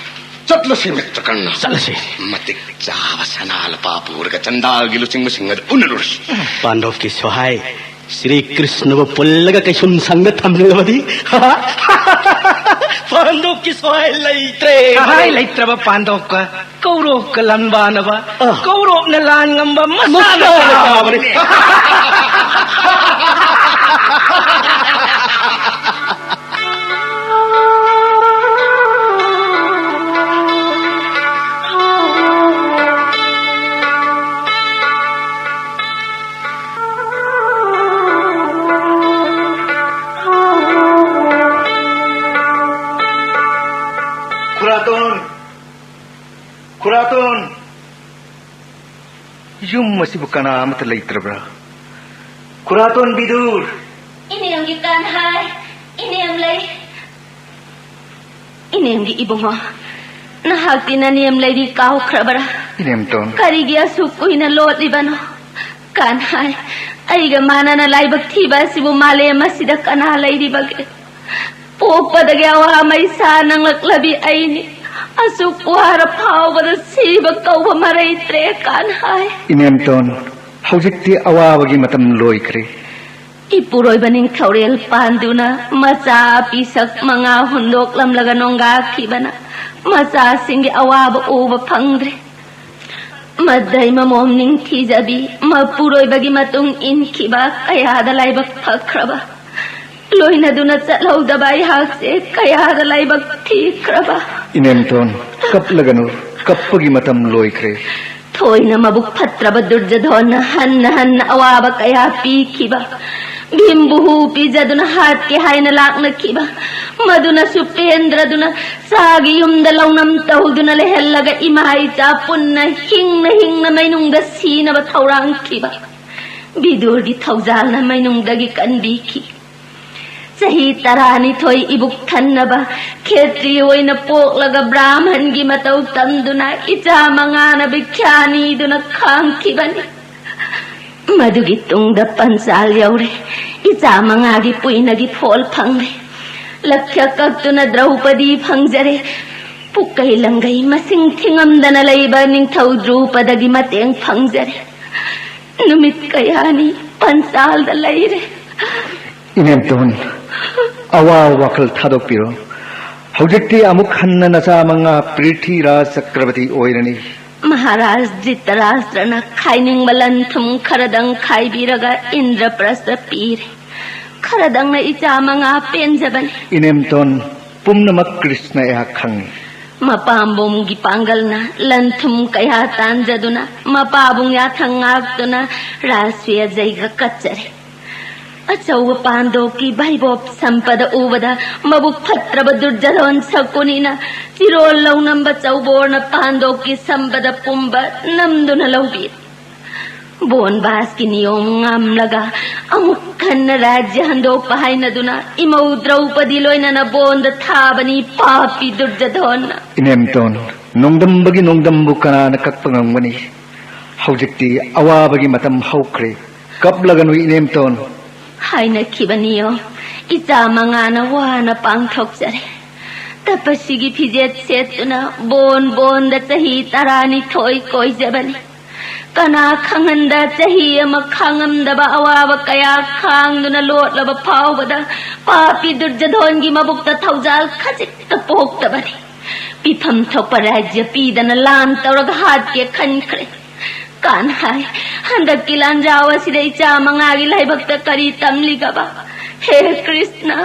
ꯆꯠꯂꯁꯤ, ꯃꯤꯇ꯭ꯔ ꯀꯔꯅ꯫ ꯆꯠꯂꯁꯤ꯫ ꯃꯇꯤꯛ ꯆꯥꯕ ꯁꯅꯥ ꯂꯨꯄꯥ ꯄꯨꯔꯒ ꯆꯟꯗꯥꯜꯒꯤ ꯂꯨꯆꯤꯡꯕꯁꯤꯡ ꯑꯗꯨ ꯎꯅꯔꯨꯔꯁꯤ꯫ ꯄꯥꯟꯗꯣꯞꯀꯤ ꯁꯣꯍꯥꯏ ꯁ꯭ꯔꯤ ꯀ꯭ꯔꯤꯁꯅꯕꯨ ꯄꯨꯜꯂꯒ ꯀꯩꯁꯨꯝ ꯁꯪꯗ ꯊꯝꯂꯕꯗꯤ ꯄꯥꯟꯗꯣꯞꯀꯤ ꯁꯣꯍꯥꯏ ꯂꯩꯇ꯭ꯔꯦ꯫ ꯁꯍꯥꯏ ꯂꯩꯇ꯭ꯔꯕ ꯄꯥꯟꯗꯣꯞꯀ ꯀꯧꯔꯣꯛꯀ ꯂꯥꯟꯕꯥꯅꯕ, ꯑ꯫ ꯀꯧꯔꯣꯛꯅ ꯂꯥꯟ ꯉꯝꯕ ꯃꯁꯥꯅ ꯃꯁꯥꯅ ꯇꯥꯕꯅꯤ꯫ ꯇꯥꯕꯅꯤ꯫ ꯃꯁꯤꯕꯨ ꯀꯅꯥ ꯑꯃꯠꯇ ꯂꯩꯇ꯭ꯔꯕ꯭ꯔꯥ? ꯈꯨꯔꯥꯇꯣꯟ ꯕꯤꯗꯨꯔ! ꯏꯅꯦꯝꯒꯤ ꯀꯥꯟꯍꯥꯏ, ꯏꯅꯦꯝ ꯂꯩ꯫ ꯏꯅꯦꯝꯒꯤ ꯏꯕꯨꯡꯉꯣ, ꯅꯍꯥꯛꯇꯤ ꯅꯅꯦꯝ ꯂꯩꯔꯤ ꯀꯥꯎꯈ꯭ꯔꯕꯔꯥ? ꯏꯅꯦꯝꯇꯣꯟ꯫ ꯀꯔꯤꯒꯤ ꯑꯁꯨꯛ ꯀꯨꯏꯅ ꯂꯣꯠꯂꯤꯕꯅꯣ? ꯀꯥꯟꯍꯥꯏ, ꯑꯩꯒ ꯃꯥꯟꯅꯅ ꯂꯥꯏꯕꯛ ꯊꯤꯕ ꯑꯁꯤꯕꯨ ꯃꯥꯂꯦꯝ ꯑꯁꯤꯗ ꯀꯅꯥ ꯂꯩꯔꯤꯕꯒꯦ? ꯄꯣꯛꯄꯗꯒꯤ ꯑꯋꯥ ꯃꯩꯁꯥ ꯅꯪꯂꯛꯂꯕꯤ ꯑꯩꯅꯤ꯫ ꯑꯁꯨꯛ ꯋꯥꯔ ꯐꯥꯎꯕꯗ ꯁꯤꯕ ꯀꯧꯕ ꯃꯔꯩꯇ꯭ꯔꯦ, ꯀꯥꯟꯍꯥꯏ꯫ ꯏꯅꯦꯝꯇꯣꯟ, ꯍꯧꯖꯤꯛꯇꯤ ꯑꯋꯥꯕꯒꯤ ꯃꯇꯝ ꯂꯣꯏꯈ꯭ꯔꯦ꯫ ꯏꯄꯨꯔꯣꯏꯕ ꯅꯤꯡꯊꯧꯔꯦꯜ ꯄꯥꯟꯗꯨꯅ ꯃꯆꯥ ꯄꯤꯁꯛ ꯃꯉꯥ ꯍꯨꯟꯗꯣꯛꯂꯝꯂꯒ ꯅꯣꯡꯒꯥꯈꯤꯕꯅ ꯃꯆꯥꯁꯤꯡꯒꯤ ꯑꯋꯥꯕ ꯎꯕ ꯐꯪꯗ꯭ꯔꯦ꯫ ꯃꯗꯩ ꯃꯃꯣꯝ ꯅꯤꯡꯊꯤꯖꯕꯤ, ꯃꯄꯨꯔꯣꯏꯕꯒꯤ ꯃꯇꯨꯡ ꯏꯟꯈꯤꯕ ꯀꯌꯥꯗ ꯂꯥꯏꯕꯛ ꯐꯈ꯭ꯔꯕ, ꯂꯣꯏꯅꯗꯨꯅ ꯆꯠꯍꯧꯗꯕ ꯑꯩꯍꯥꯛꯁꯦ ꯀꯌꯥꯗ ꯂꯥꯏꯕꯛ ꯊꯤꯈ꯭ꯔꯕ꯫ ꯏꯅꯦꯝꯇꯣꯟ, ꯀꯞꯂꯒꯅꯨ, ꯀꯞꯄꯒꯤ ꯃꯇꯝ ꯂꯣꯏꯈ꯭ꯔꯦ꯫ ꯊꯣꯏꯅ ꯃꯕꯨꯛ ꯐꯠꯇ꯭ꯔꯕ ꯗꯨꯔꯖꯙꯣꯟꯅ ꯍꯟꯅ ꯍꯟꯅ ꯑꯋꯥꯕ ꯀꯌꯥ ꯄꯤꯈꯤꯕ, ꯚꯤꯝꯕꯨ ꯍꯨ ꯄꯤꯖꯗꯨꯅ ꯍꯥꯠꯀꯦ ꯍꯥꯏꯅ ꯂꯥꯛꯅꯈꯤꯕ, ꯃꯗꯨꯅꯁꯨ ꯄꯦꯟꯗ꯭ꯔꯗꯨꯅ ꯆꯥꯒꯤ ꯌꯨꯝꯗ ꯂꯧꯅꯝ ꯇꯧꯗꯨꯅ ꯂꯩꯍꯜꯂꯒ ꯏꯃꯥ ꯏꯆꯥ ꯄꯨꯟꯅ ꯍꯤꯡꯅ ꯍꯤꯡꯅ ꯃꯩꯅꯨꯡꯗ ꯁꯤꯅꯕ ꯊꯧꯔꯥꯡꯈꯤꯕ꯫ ꯕꯤꯗꯨꯔꯒꯤ ꯊꯧꯖꯥꯜꯅ ꯃꯩꯅꯨꯡꯗꯒꯤ ꯀꯟꯕꯤꯈꯤ꯫ ꯆꯍꯤ ꯇꯔꯥꯅꯤꯊꯣꯏ ꯏꯕꯨꯛ ꯊꯟꯅꯕ ꯈꯦꯇ꯭ꯔꯤ ꯑꯣꯏꯅ ꯄꯣꯛꯂꯒ ꯕ꯭ꯔꯥꯍꯃꯟꯒꯤ ꯃꯇꯧ ꯇꯝꯗꯨꯅ ꯏꯆꯥ ꯃꯉꯥꯅ ꯚꯤꯈ꯭ꯌꯥ ꯅꯤꯗꯨꯅ ꯈꯥꯡꯈꯤꯕꯅꯤ꯫ ꯃꯗꯨꯒꯤ ꯇꯨꯡꯗ ꯄꯟꯆꯥꯜ ꯌꯧꯔꯦ꯫ ꯏꯆꯥ ꯃꯉꯥꯒꯤ ꯄꯨꯏꯅꯒꯤ ꯐꯣꯜ ꯐꯪꯂꯦ꯫ ꯂꯛꯈ꯭ꯌ ꯀꯛꯇꯨꯅ ꯗ꯭ꯔꯧꯄꯗꯤ ꯐꯪꯖꯔꯦ꯫ ꯄꯨꯀꯩ ꯂꯪꯒꯩ ꯃꯁꯤꯡ ꯊꯤꯉꯝꯗꯅ ꯂꯩꯕ ꯅꯤꯡꯊꯧ ꯗ꯭ꯔꯨꯄꯗꯒꯤ ꯃꯇꯦꯡ ꯐꯪꯖꯔꯦ꯫ ꯅꯨꯃꯤꯠ ꯀꯌꯥꯅꯤ ꯄꯟꯆꯥꯜꯗ ꯂꯩꯔꯦ꯫ ꯏꯅꯦꯝꯇꯣꯟ, ꯑꯋꯥ ꯋꯥꯈꯜ ꯊꯥꯗꯣꯛꯄꯤꯔꯣ꯫ ꯍꯧꯖꯤꯛꯇꯤ ꯑꯃꯨꯛ ꯍꯟꯅ ꯅꯆꯥ ꯃꯉꯥ ꯄ꯭ꯔꯤꯊꯤꯔꯥꯖ ꯆꯀ꯭ꯔꯕꯔꯇꯤ ꯑꯣꯏꯔꯅꯤ꯫ ꯃꯍꯥꯔꯥꯖ ꯙ꯭ꯔꯤꯇꯔꯥꯁꯇ꯭ꯔꯅ ꯈꯥꯏꯅꯤꯡꯕ ꯂꯟ ꯊꯨꯝ ꯈꯔꯗꯪ ꯈꯥꯏꯕꯤꯔꯒ ꯏꯟꯗ꯭ꯔꯄ꯭ꯔꯁꯇ ꯄꯤꯔꯦ꯫ ꯈꯔꯗꯪꯅ ꯏꯆꯥ ꯃꯉꯥ ꯄꯦꯟꯖꯕꯅꯤ꯫ ꯏꯅꯦꯝꯇꯣꯟ, ꯄꯨꯝꯅꯃꯛ ꯀ꯭ꯔꯤꯁꯅ ꯑꯩꯍꯥꯛ ꯈꯪꯏ꯫ ꯃꯄꯥꯝꯕꯣꯝꯒꯤ ꯄꯥꯡꯒꯜꯅ ꯂꯟ ꯊꯨꯝ ꯀꯌꯥ ꯇꯥꯟꯖꯗꯨꯅ ꯃꯄꯥꯕꯨꯡ ꯌꯥꯊꯪ ꯉꯥꯛꯇꯨꯅ ꯔꯥꯁꯇ꯭ꯔꯤꯌ ꯖꯩꯒ ꯀꯠꯆꯔꯦ꯫ ꯑꯆꯧꯕ ꯄꯥꯟꯗꯣꯞꯀꯤ ꯚꯩꯕꯣꯞ ꯁꯝꯄꯗ ꯎꯕꯗ ꯃꯕꯨꯛ ꯐꯠꯇ꯭ꯔꯕ ꯗꯨꯔꯖꯙꯣꯟ ꯁꯀꯨꯅꯤꯅ ꯆꯤꯔꯣꯜ ꯂꯧꯅꯝꯕ ꯆꯧꯕꯣꯔꯅ ꯄꯥꯟꯗꯣꯞꯀꯤ ꯁꯝꯄꯗ ꯄꯨꯝꯕ ꯅꯝꯗꯨꯅ ꯂꯧꯕꯤ꯫ ꯕꯣꯟꯕꯥꯁꯀꯤ ꯅꯤꯌꯣꯝ ꯉꯝꯂꯒ ꯑꯃꯨꯛ ꯍꯟꯅ ꯔꯥꯖ꯭ꯌ ꯍꯟꯗꯣꯛꯄ ꯍꯥꯏꯅꯗꯨꯅ ꯏꯃꯧ ꯗ꯭ꯔꯧꯄꯗꯤ ꯂꯣꯏꯅꯅ ꯕꯣꯟꯗ ꯊꯥꯕꯅꯤ, ꯄꯥꯄꯤ ꯗꯨꯔꯖꯙꯣꯟꯅ꯫ ꯏꯅꯦꯝꯇꯣꯟ, ꯅꯣꯡꯗꯝꯕꯒꯤ ꯅꯣꯡꯗꯝꯕꯨ ꯀꯅꯥꯅ ꯀꯛꯄ ꯉꯝꯒꯅꯤ? ꯍꯧꯖꯤꯛꯇꯤ ꯑꯋꯥꯕꯒꯤ ꯃꯇꯝ ꯍꯧꯈ꯭ꯔꯦ꯫ ꯀꯞꯂꯒꯅꯨ, ꯏꯅꯦꯝꯇꯣꯟ꯫ ꯍꯥꯏꯅꯈꯤꯕꯅꯤꯌꯣ, ꯏꯆꯥ ꯃꯉꯥꯅ ꯋꯥꯅ ꯄꯥꯡꯊꯣꯛꯆꯔꯦ꯫ ꯇꯄꯁꯤꯒꯤ ꯐꯤꯖꯦꯠ ꯁꯦꯠꯇꯨꯅ ꯕꯣꯟ ꯕꯣꯟꯗ ꯆꯍꯤ ꯇꯔꯥꯅꯤꯊꯣꯏ ꯀꯣꯏꯖꯕꯅꯤ꯫ ꯀꯅꯥ ꯈꯪꯍꯟꯗ ꯆꯍꯤ ꯑꯃ ꯈꯥꯡꯉꯝꯗꯕ ꯑꯋꯥꯕ ꯀꯌꯥ ꯈꯥꯡꯗꯨꯅ ꯂꯣꯠꯂꯕ ꯐꯥꯎꯕꯗ ꯄꯥꯄꯤ ꯗꯨꯔꯖꯙꯣꯟꯒꯤ ꯃꯕꯨꯛꯇ ꯊꯧꯖꯥꯜ ꯈꯖꯤꯛꯇ ꯄꯣꯛꯇꯕꯅꯤ꯫ ꯄꯤꯐꯝ ꯊꯣꯛꯄ ꯔꯥꯖ꯭ꯌ ꯄꯤꯗꯅ ꯂꯥꯟ ꯇꯧꯔꯒ ꯍꯥꯠꯀꯦ ꯈꯟꯈ꯭ꯔꯦ꯫ ꯀꯥꯟꯍꯥꯏ, ꯍꯟꯗꯛꯀꯤ ꯂꯥꯟꯖꯥꯎ ꯑꯁꯤꯗ ꯏꯆꯥ ꯃꯉꯥꯒꯤ ꯂꯥꯏꯕꯛꯇ ꯀꯔꯤ ꯇꯝꯂꯤꯒꯕ? ꯍꯦ ꯀ꯭ꯔꯤꯁꯅ,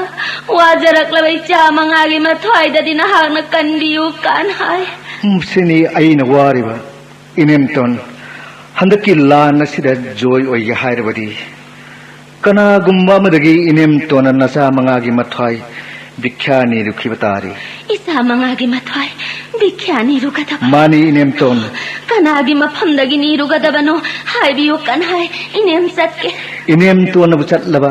ꯋꯥꯖꯔꯛꯂꯕ ꯏꯆꯥ ꯃꯉꯥꯒꯤ ꯃꯊ꯭ꯋꯥꯏꯗꯗꯤ ꯅꯍꯥꯛꯅ ꯀꯟꯕꯤꯌꯨ, ꯀꯥꯟꯍꯥꯏ꯫ ꯃꯁꯤꯅꯤ ꯑꯩꯅ ꯋꯥꯔꯤꯕ, ꯏꯅꯦꯝꯇꯣꯟ꯫ ꯍꯟꯗꯛꯀꯤ ꯂꯥꯟ ꯑꯁꯤꯗ ꯖꯣꯏ ꯑꯣꯏꯒꯦ ꯍꯥꯏꯔꯕꯗꯤ, ꯀꯅꯥꯒꯨꯝꯕ ꯑꯃꯗꯒꯤ ꯏꯅꯦꯝꯇꯣꯟꯅ ꯅꯆꯥ ꯃꯉꯥꯒꯤ ꯃꯊ꯭ꯋꯥꯏ ꯚꯤꯈ꯭ꯌꯥ ꯅꯤꯔꯨꯈꯤꯕ ꯇꯥꯔꯤ꯫ ꯏꯆꯥ ꯃꯉꯥꯒꯤ ꯃꯊ꯭ꯋꯥꯏ ꯚꯤꯈ꯭ꯌꯥ ꯅꯤꯔꯨꯒꯗꯕ? ꯃꯥꯅꯤ, ꯏꯅꯦꯝꯇꯣꯟ꯫ ꯀꯅꯥꯒꯤ ꯃꯐꯝꯗꯒꯤ ꯅꯤꯔꯨꯒꯗꯕꯅꯣ ꯍꯥꯏꯕꯤꯌꯨ, ꯀꯟꯍꯥꯏ꯫ ꯏꯅꯦꯝ ꯆꯠꯀꯦ꯫ ꯏꯅꯦꯝꯇꯣꯟꯅꯕꯨ ꯆꯠꯂꯕ,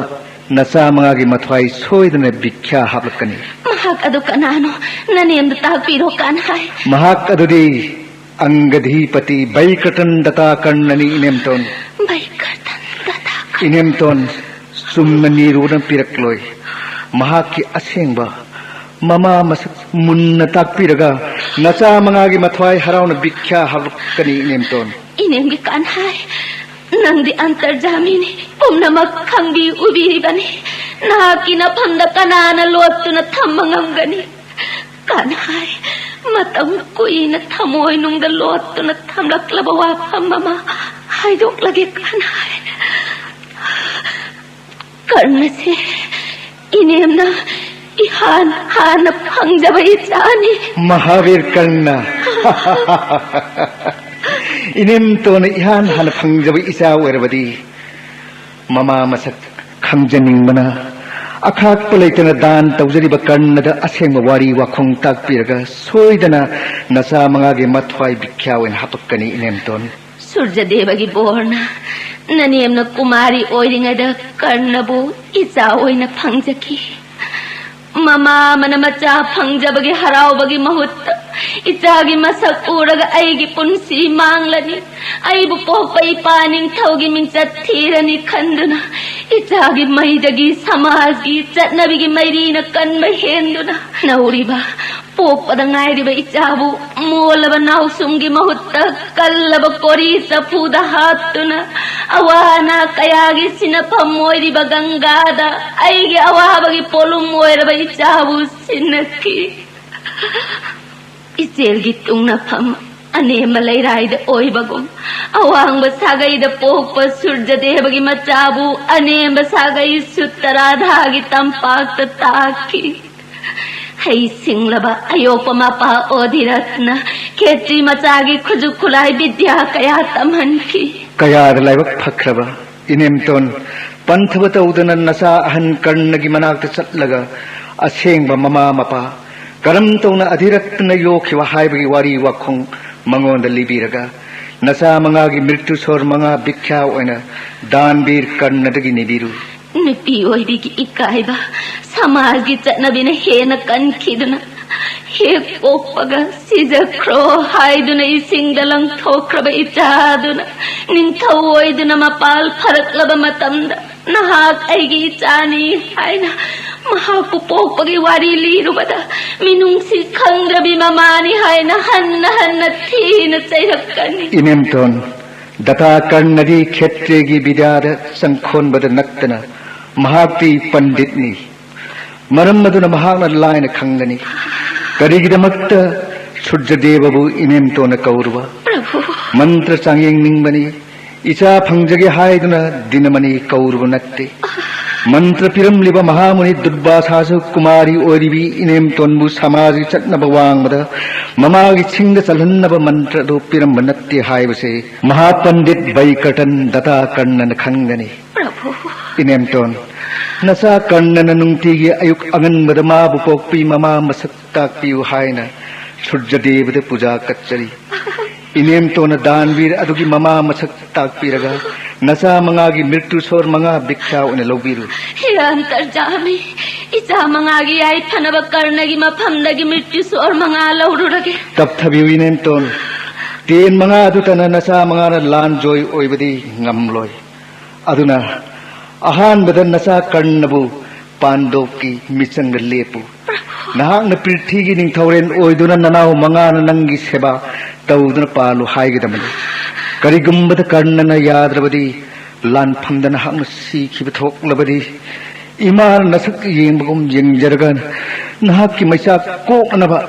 ꯅꯆꯥ ꯃꯉꯥꯒꯤ ꯃꯊ꯭ꯋꯥꯏ ꯁꯣꯏꯗꯅ ꯚꯤꯈ꯭ꯌꯥ ꯍꯥꯞꯂꯛꯀꯅꯤ꯫ ꯃꯍꯥꯛ ꯑꯗꯨ ꯀꯅꯥꯅꯣ? ꯅꯅꯦꯝꯗ ꯇꯥꯛꯄꯤꯔꯣ, ꯀꯟꯍꯥꯏ꯫ ꯃꯍꯥꯛ ꯑꯗꯨꯗꯤ ꯑꯪꯒꯙꯤꯄꯇꯤ ꯕꯩꯀ꯭ꯔꯇꯟ ꯗꯇꯥꯀꯔꯅꯅꯤ, ꯏꯅꯦꯝꯇꯣꯟ꯫ ꯕꯩꯀ꯭ꯔꯇꯟ ꯗꯇꯥꯀꯔ꯫ ꯏꯅꯦꯝꯇꯣꯟ, ꯆꯨꯝꯅ ꯅꯤꯔꯨꯅ ꯄꯤꯔꯛꯂꯣꯏ꯫ ꯃꯍꯥꯛꯀꯤ ꯑꯁꯦꯡꯕ ꯃꯃꯥ ꯃꯁꯛ ꯃꯨꯟꯅ ꯇꯥꯛꯄꯤꯔꯒ ꯅꯆꯥ ꯃꯉꯥꯒꯤ ꯃꯊ꯭ꯋꯥꯏ ꯍꯔꯥꯎꯅ ꯚꯤꯈ꯭ꯌꯥ ꯍꯥꯞꯂꯛꯀꯅꯤ, ꯏꯅꯦꯝꯇꯣꯟ꯫ ꯏꯅꯦꯝꯒꯤ ꯀꯥꯟꯍꯥꯏ, ꯅꯪꯗꯤ ꯑꯟꯇꯔꯖꯥꯃꯤꯅꯤ, ꯄꯨꯝꯅꯃꯛ ꯈꯪꯕꯤ ꯎꯕꯤꯔꯤꯕꯅꯤ꯫ ꯅꯍꯥꯛꯀꯤ ꯅꯐꯝꯗ ꯀꯅꯥꯅ ꯂꯣꯠꯇꯨꯅ ꯊꯝꯕ ꯉꯝꯒꯅꯤ? ꯀꯥꯟꯍꯥꯏ, ꯃꯇꯝ ꯀꯨꯏꯅ ꯊꯃꯣꯏꯅꯨꯡꯗ ꯂꯣꯠꯇꯨꯅ ꯊꯝꯂꯛꯂꯕ ꯋꯥꯐꯝ ꯑꯃ ꯍꯥꯏꯗꯣꯛꯂꯒꯦ, ꯀꯥꯟꯍꯥꯏ꯫ ꯀꯔꯅꯁꯦ ꯏꯅꯦꯝꯅ ꯏꯍꯥꯟ ꯍꯥꯟꯅ ꯐꯪꯖꯕ ꯏꯆꯥꯅꯤ꯫ ꯃꯍꯥꯕꯤꯔ ꯀꯔꯅ꯫ ꯏꯅꯦꯝꯇꯣꯟꯅ ꯏꯍꯥꯟ ꯍꯥꯟꯅ ꯐꯪꯖꯕ ꯏꯆꯥ ꯑꯣꯏꯔꯕꯗꯤ, ꯃꯃꯥ ꯃꯁꯛ ꯈꯪꯖꯅꯤꯡꯕꯅ ꯑꯈꯥꯛꯄ ꯂꯩꯇꯅ ꯗꯥꯟ ꯇꯧꯖꯔꯤꯕ ꯀꯔꯅꯗ ꯑꯁꯦꯡꯕ ꯋꯥꯔꯤ ꯋꯥꯈꯣꯡ ꯇꯥꯛꯄꯤꯔꯒ ꯁꯣꯏꯗꯅ ꯅꯆꯥ ꯃꯉꯥꯒꯤ ꯃꯊ꯭ꯋꯥꯏ ꯚꯤꯈ꯭ꯌꯥ ꯑꯣꯏꯅ ꯍꯥꯄꯛꯀꯅꯤ, ꯏꯅꯦꯝꯇꯣꯟ꯫ ꯁꯨꯔꯖꯗꯦꯕꯒꯤ ꯕꯣꯔꯅ ꯅꯅꯦꯝꯅ ꯀꯨꯃꯥꯔꯤ ꯑꯣꯏꯔꯤꯉꯩꯗ ꯀꯔꯅꯕꯨ ꯏꯆꯥ ꯑꯣꯏꯅ ꯐꯪꯖꯈꯤ꯫ ꯃꯃꯥ ꯑꯃꯅ ꯃꯆꯥ ꯐꯪꯖꯕꯒꯤ ꯍꯔꯥꯎꯕꯒꯤ ꯃꯍꯨꯠꯇ ꯏꯆꯥꯒꯤ ꯃꯁꯛ ꯎꯔꯒ ꯑꯩꯒꯤ ꯄꯨꯟꯁꯤ ꯃꯥꯡꯂꯅꯤ, ꯑꯩꯕꯨ ꯄꯣꯛꯄ ꯏꯄꯥ ꯅꯤꯡꯊꯧꯒꯤ ꯃꯤꯡꯆꯠ ꯊꯤꯔꯅꯤ ꯈꯟꯗꯨꯅ ꯏꯆꯥꯒꯤ ꯃꯩꯗꯒꯤ ꯁꯃꯥꯖꯒꯤ ꯆꯠꯅꯕꯤꯒꯤ ꯃꯩꯔꯤꯅ ꯀꯟꯕ ꯍꯦꯟꯗꯨꯅ ꯅꯧꯔꯤꯕ ꯄꯣꯛꯄꯗ ꯉꯥꯏꯔꯤꯕ ꯏꯆꯥꯕꯨ ꯃꯣꯜꯂꯕ ꯅꯥꯎꯁꯨꯝꯒꯤ ꯃꯍꯨꯠꯇ ꯀꯜꯂꯕ ꯀꯣꯔꯤ ꯆꯐꯨꯗ ꯍꯥꯞꯇꯨꯅ ꯑꯋꯥ ꯑꯅꯥ ꯀꯌꯥꯒꯤ ꯁꯤꯟꯅꯐꯝ ꯑꯣꯏꯔꯤꯕ ꯒꯪꯒꯥꯗ ꯑꯩꯒꯤ ꯑꯋꯥꯕꯒꯤ ꯄꯣꯠꯂꯨꯝ ꯑꯣꯏꯔꯕ ꯏꯆꯥꯕꯨ ꯁꯤꯟꯅꯈꯤ꯫ ꯏꯆꯦꯜꯒꯤ ꯇꯨꯡꯅꯐꯝ ꯑꯅꯦꯝꯕ ꯂꯩꯔꯥꯏꯗ ꯑꯣꯏꯕꯒꯨꯝ ꯑꯋꯥꯡꯕ ꯁꯥꯒꯩꯗ ꯄꯣꯛꯄ ꯁꯨꯔꯖꯗꯦꯕꯒꯤ ꯃꯆꯥꯕꯨ ꯑꯅꯦꯝꯕ ꯁꯥꯒꯩ ꯁꯨꯇꯔꯥꯙꯥꯒꯤ ꯇꯝꯄꯥꯛꯇ ꯇꯥꯈꯤ꯫ ꯍꯩ ꯁꯤꯡꯂꯕ ꯑꯌꯣꯛꯄ ꯃꯄꯥ ꯑꯣꯙꯤꯔꯠꯅ ꯈꯦꯇ꯭ꯔꯤ ꯃꯆꯥꯒꯤ ꯈꯨꯠꯁꯨ ꯈꯨꯠꯂꯥꯏ ꯕꯤꯗ꯭ꯌꯥ ꯀꯌꯥ ꯇꯝꯍꯟꯈꯤ꯫ ꯀꯌꯥꯗ ꯂꯥꯏꯕꯛ ꯐꯈ꯭ꯔꯕ ꯏꯅꯦꯝꯇꯣꯟ, ꯄꯟꯊꯕ ꯇꯧꯗꯅ ꯅꯆꯥ ꯑꯍꯟ ꯀꯔꯅꯒꯤ ꯃꯅꯥꯛꯇ ꯆꯠꯂꯒ ꯑꯁꯦꯡꯕ ꯃꯃꯥ ꯃꯄꯥ ꯀꯔꯝ ꯇꯧꯅ ꯑꯙꯤꯔꯠꯅ ꯌꯣꯛꯈꯤꯕ ꯍꯥꯏꯕꯒꯤ ꯋꯥꯔꯤ ꯋꯥꯈꯣꯡ ꯃꯉꯣꯟꯗ ꯂꯤꯕꯤꯔꯒ ꯅꯆꯥ ꯃꯉꯥꯒꯤ ꯃ꯭ꯔꯤꯇ꯭ꯌꯨ ꯁꯣꯔ ꯃꯉꯥ ꯚꯤꯈ꯭ꯌꯥ ꯑꯣꯏꯅ ꯗꯥꯟꯕꯤꯔ ꯀꯔꯅꯗꯒꯤ ꯅꯤꯕꯤꯔꯨ꯫ ꯅꯨꯄꯤ ꯑꯣꯏꯕꯤꯒꯤ ꯏꯀꯥꯏꯕ ꯁꯃꯥꯖꯒꯤ ꯆꯠꯅꯕꯤꯅ ꯍꯦꯟꯅ ꯀꯟꯈꯤꯗꯨꯅ ꯍꯦꯛ ꯄꯣꯛꯄꯒ ꯁꯤꯖꯈ꯭ꯔꯣ ꯍꯥꯏꯗꯨꯅ ꯏꯁꯤꯡꯗ ꯂꯪꯊꯣꯛꯈ꯭ꯔꯕ ꯏꯆꯥꯗꯨꯅ ꯅꯤꯡꯊꯧ ꯑꯣꯏꯗꯨꯅ ꯃꯄꯥꯜ ꯐꯔꯛꯂꯕ ꯃꯇꯝꯗ ꯅꯍꯥꯛ ꯑꯩꯒꯤ ꯏꯆꯥꯅꯤ ꯍꯥꯏꯅ ꯃꯍꯥꯛꯄꯨ ꯄꯣꯛꯄꯒꯤ ꯋꯥꯔꯤ ꯂꯤꯔꯨꯕꯗ ꯃꯤꯅꯨꯡꯁꯤ ꯈꯪꯗ꯭ꯔꯕꯤ ꯃꯃꯥꯅꯤ ꯍꯥꯏꯅ ꯍꯟꯅ ꯍꯟꯅ ꯊꯤꯅ ꯆꯩꯔꯛꯀꯅꯤ꯫ ꯏꯅꯦꯝꯇꯣꯟ, ꯗꯇꯥ ꯀꯔꯅꯗꯤ ꯈꯦꯇ꯭ꯔꯤꯒꯤ ꯕꯤꯗ꯭ꯌꯥꯗ ꯆꯪꯈꯣꯟꯕꯗ ꯅꯠꯇꯅ ꯃꯍꯥꯛꯇꯤ ꯄꯟꯗꯤꯠꯅꯤ꯫ ꯃꯔꯝ ꯑꯗꯨꯅ ꯃꯍꯥꯛꯅ ꯂꯥꯏꯅ ꯈꯪꯒꯅꯤ꯫ ꯀꯔꯤꯒꯤꯗꯃꯛꯇ ꯁꯨꯔꯖꯗꯦꯕꯕꯨ ꯏꯅꯦꯝꯇꯣꯟꯅ ꯀꯧꯔꯨꯕ? ꯄ꯭ꯔꯚꯨ꯫ ꯃꯟꯇ꯭ꯔ ꯆꯥꯡꯌꯦꯡꯅꯤꯡꯕꯅꯤ꯫ ꯏꯆꯥ ꯐꯪꯖꯒꯦ ꯍꯥꯏꯗꯨꯅ ꯗꯤꯅꯃꯅꯤ ꯀꯧꯔꯨꯕ ꯅꯠꯇꯦ꯫ ꯃꯟꯇ꯭ꯔ ꯄꯤꯔꯝꯂꯤꯕ ꯃꯍꯥꯃꯨꯅꯤ ꯗꯨꯔꯕꯥꯁꯥꯁꯨ ꯀꯨꯃꯥꯔꯤ ꯑꯣꯏꯔꯤꯕꯤ ꯏꯅꯦꯝꯇꯣꯟꯕꯨ ꯁꯃꯥꯖꯒꯤ ꯆꯠꯅꯕ ꯋꯥꯡꯃꯗ ꯃꯃꯥꯒꯤ ꯆꯤꯡꯗ ꯆꯜꯍꯟꯅꯕ ꯃꯟꯇ꯭ꯔ ꯑꯗꯨ ꯄꯤꯔꯝꯕ ꯅꯠꯇꯦ ꯍꯥꯏꯕꯁꯦ ꯃꯍꯥꯄꯟꯗꯤꯠ ꯕꯩꯀꯇꯟ ꯗꯇꯥ ꯀꯔꯅꯅ ꯈꯪꯒꯅꯤ꯫ ꯄ꯭ꯔꯚꯨ꯫ ꯏꯅꯦꯝꯇꯣꯟ, ꯅꯆꯥ ꯀꯔꯅꯅ ꯅꯨꯡꯇꯤꯒꯤ ꯑꯌꯨꯛ ꯑꯉꯟꯕꯗ ꯃꯥꯕꯨ ꯄꯣꯛꯄꯤ ꯃꯃꯥ ꯃꯁꯛ ꯇꯥꯛꯄꯤꯌꯨ ꯍꯥꯏꯅ ꯁꯨꯔꯖꯗꯦꯕꯗ ꯄꯨꯖꯥ ꯀꯠꯆꯔꯤ꯫ ꯏꯅꯦꯝꯇꯣꯟꯅ ꯗꯥꯟꯕꯤꯔ ꯑꯗꯨꯒꯤ ꯃꯃꯥ ꯃꯁꯛ ꯇꯥꯛꯄꯤꯔꯒ ꯅꯆꯥ ꯃꯉꯥꯒꯤ ꯃ꯭ꯔꯤꯇ꯭ꯌꯨ ꯁꯣꯔ ꯃꯉꯥ ꯚꯤꯛꯈ꯭ꯌꯥ ꯑꯣꯏꯅ ꯂꯧꯕꯤꯔꯨ꯫ ꯍꯦ ꯑꯟꯇꯔꯖꯥꯃꯤ, ꯏꯆꯥ ꯃꯉꯥꯒꯤ ꯌꯥꯏꯐꯅꯕ ꯀꯔꯅꯒꯤ ꯃꯐꯝꯗꯒꯤ ꯃ꯭ꯔꯤꯇ꯭ꯌꯨ ꯁꯣꯔ ꯃꯉꯥ ꯂꯧꯔꯨꯔꯒꯦ꯫ ꯇꯞꯊꯕꯤꯌꯨ ꯏꯅꯦꯝꯇꯣꯟ, ꯇꯦꯟ ꯃꯉꯥ ꯑꯗꯨꯇꯅ ꯅꯆꯥ ꯃꯉꯥꯅ ꯂꯥꯟ ꯖꯣꯏ ꯑꯣꯏꯕꯗꯤ ꯉꯝꯂꯣꯏ꯫ ꯑꯗꯨꯅ ꯑꯍꯥꯟꯕꯗ ꯅꯆꯥ ꯀꯔꯅꯕꯨ ꯄꯥꯟꯗꯣꯞꯀꯤ ꯃꯤꯆꯪꯗ ꯂꯦꯞꯄꯨ꯫ ꯅꯍꯥꯛꯅ ꯄ꯭ꯔꯤꯊꯤꯒꯤ ꯅꯤꯡꯊꯧꯔꯦꯜ ꯑꯣꯏꯗꯨꯅ ꯅꯅꯥꯎ ꯃꯉꯥꯅ ꯅꯪꯒꯤ ꯁꯦꯕꯥ ꯇꯧꯗꯨꯅ ꯄꯥꯜꯂꯨ ꯍꯥꯏꯒꯗꯕꯅꯤ꯫ ꯀꯔꯤꯒꯨꯝꯕꯗ ꯀꯔꯅꯅ ꯌꯥꯗ꯭ꯔꯕꯗꯤ, ꯂꯥꯟꯐꯝꯗ ꯅꯍꯥꯛꯅ ꯁꯤꯈꯤꯕ ꯊꯣꯛꯂꯕꯗꯤ, ꯏꯃꯥꯅ ꯅꯁꯛ ꯌꯦꯡꯕꯒꯨꯝ ꯌꯦꯡꯖꯔꯒ ꯅꯍꯥꯛꯀꯤ ꯃꯩꯆꯥꯛ ꯀꯣꯛꯅꯅꯕ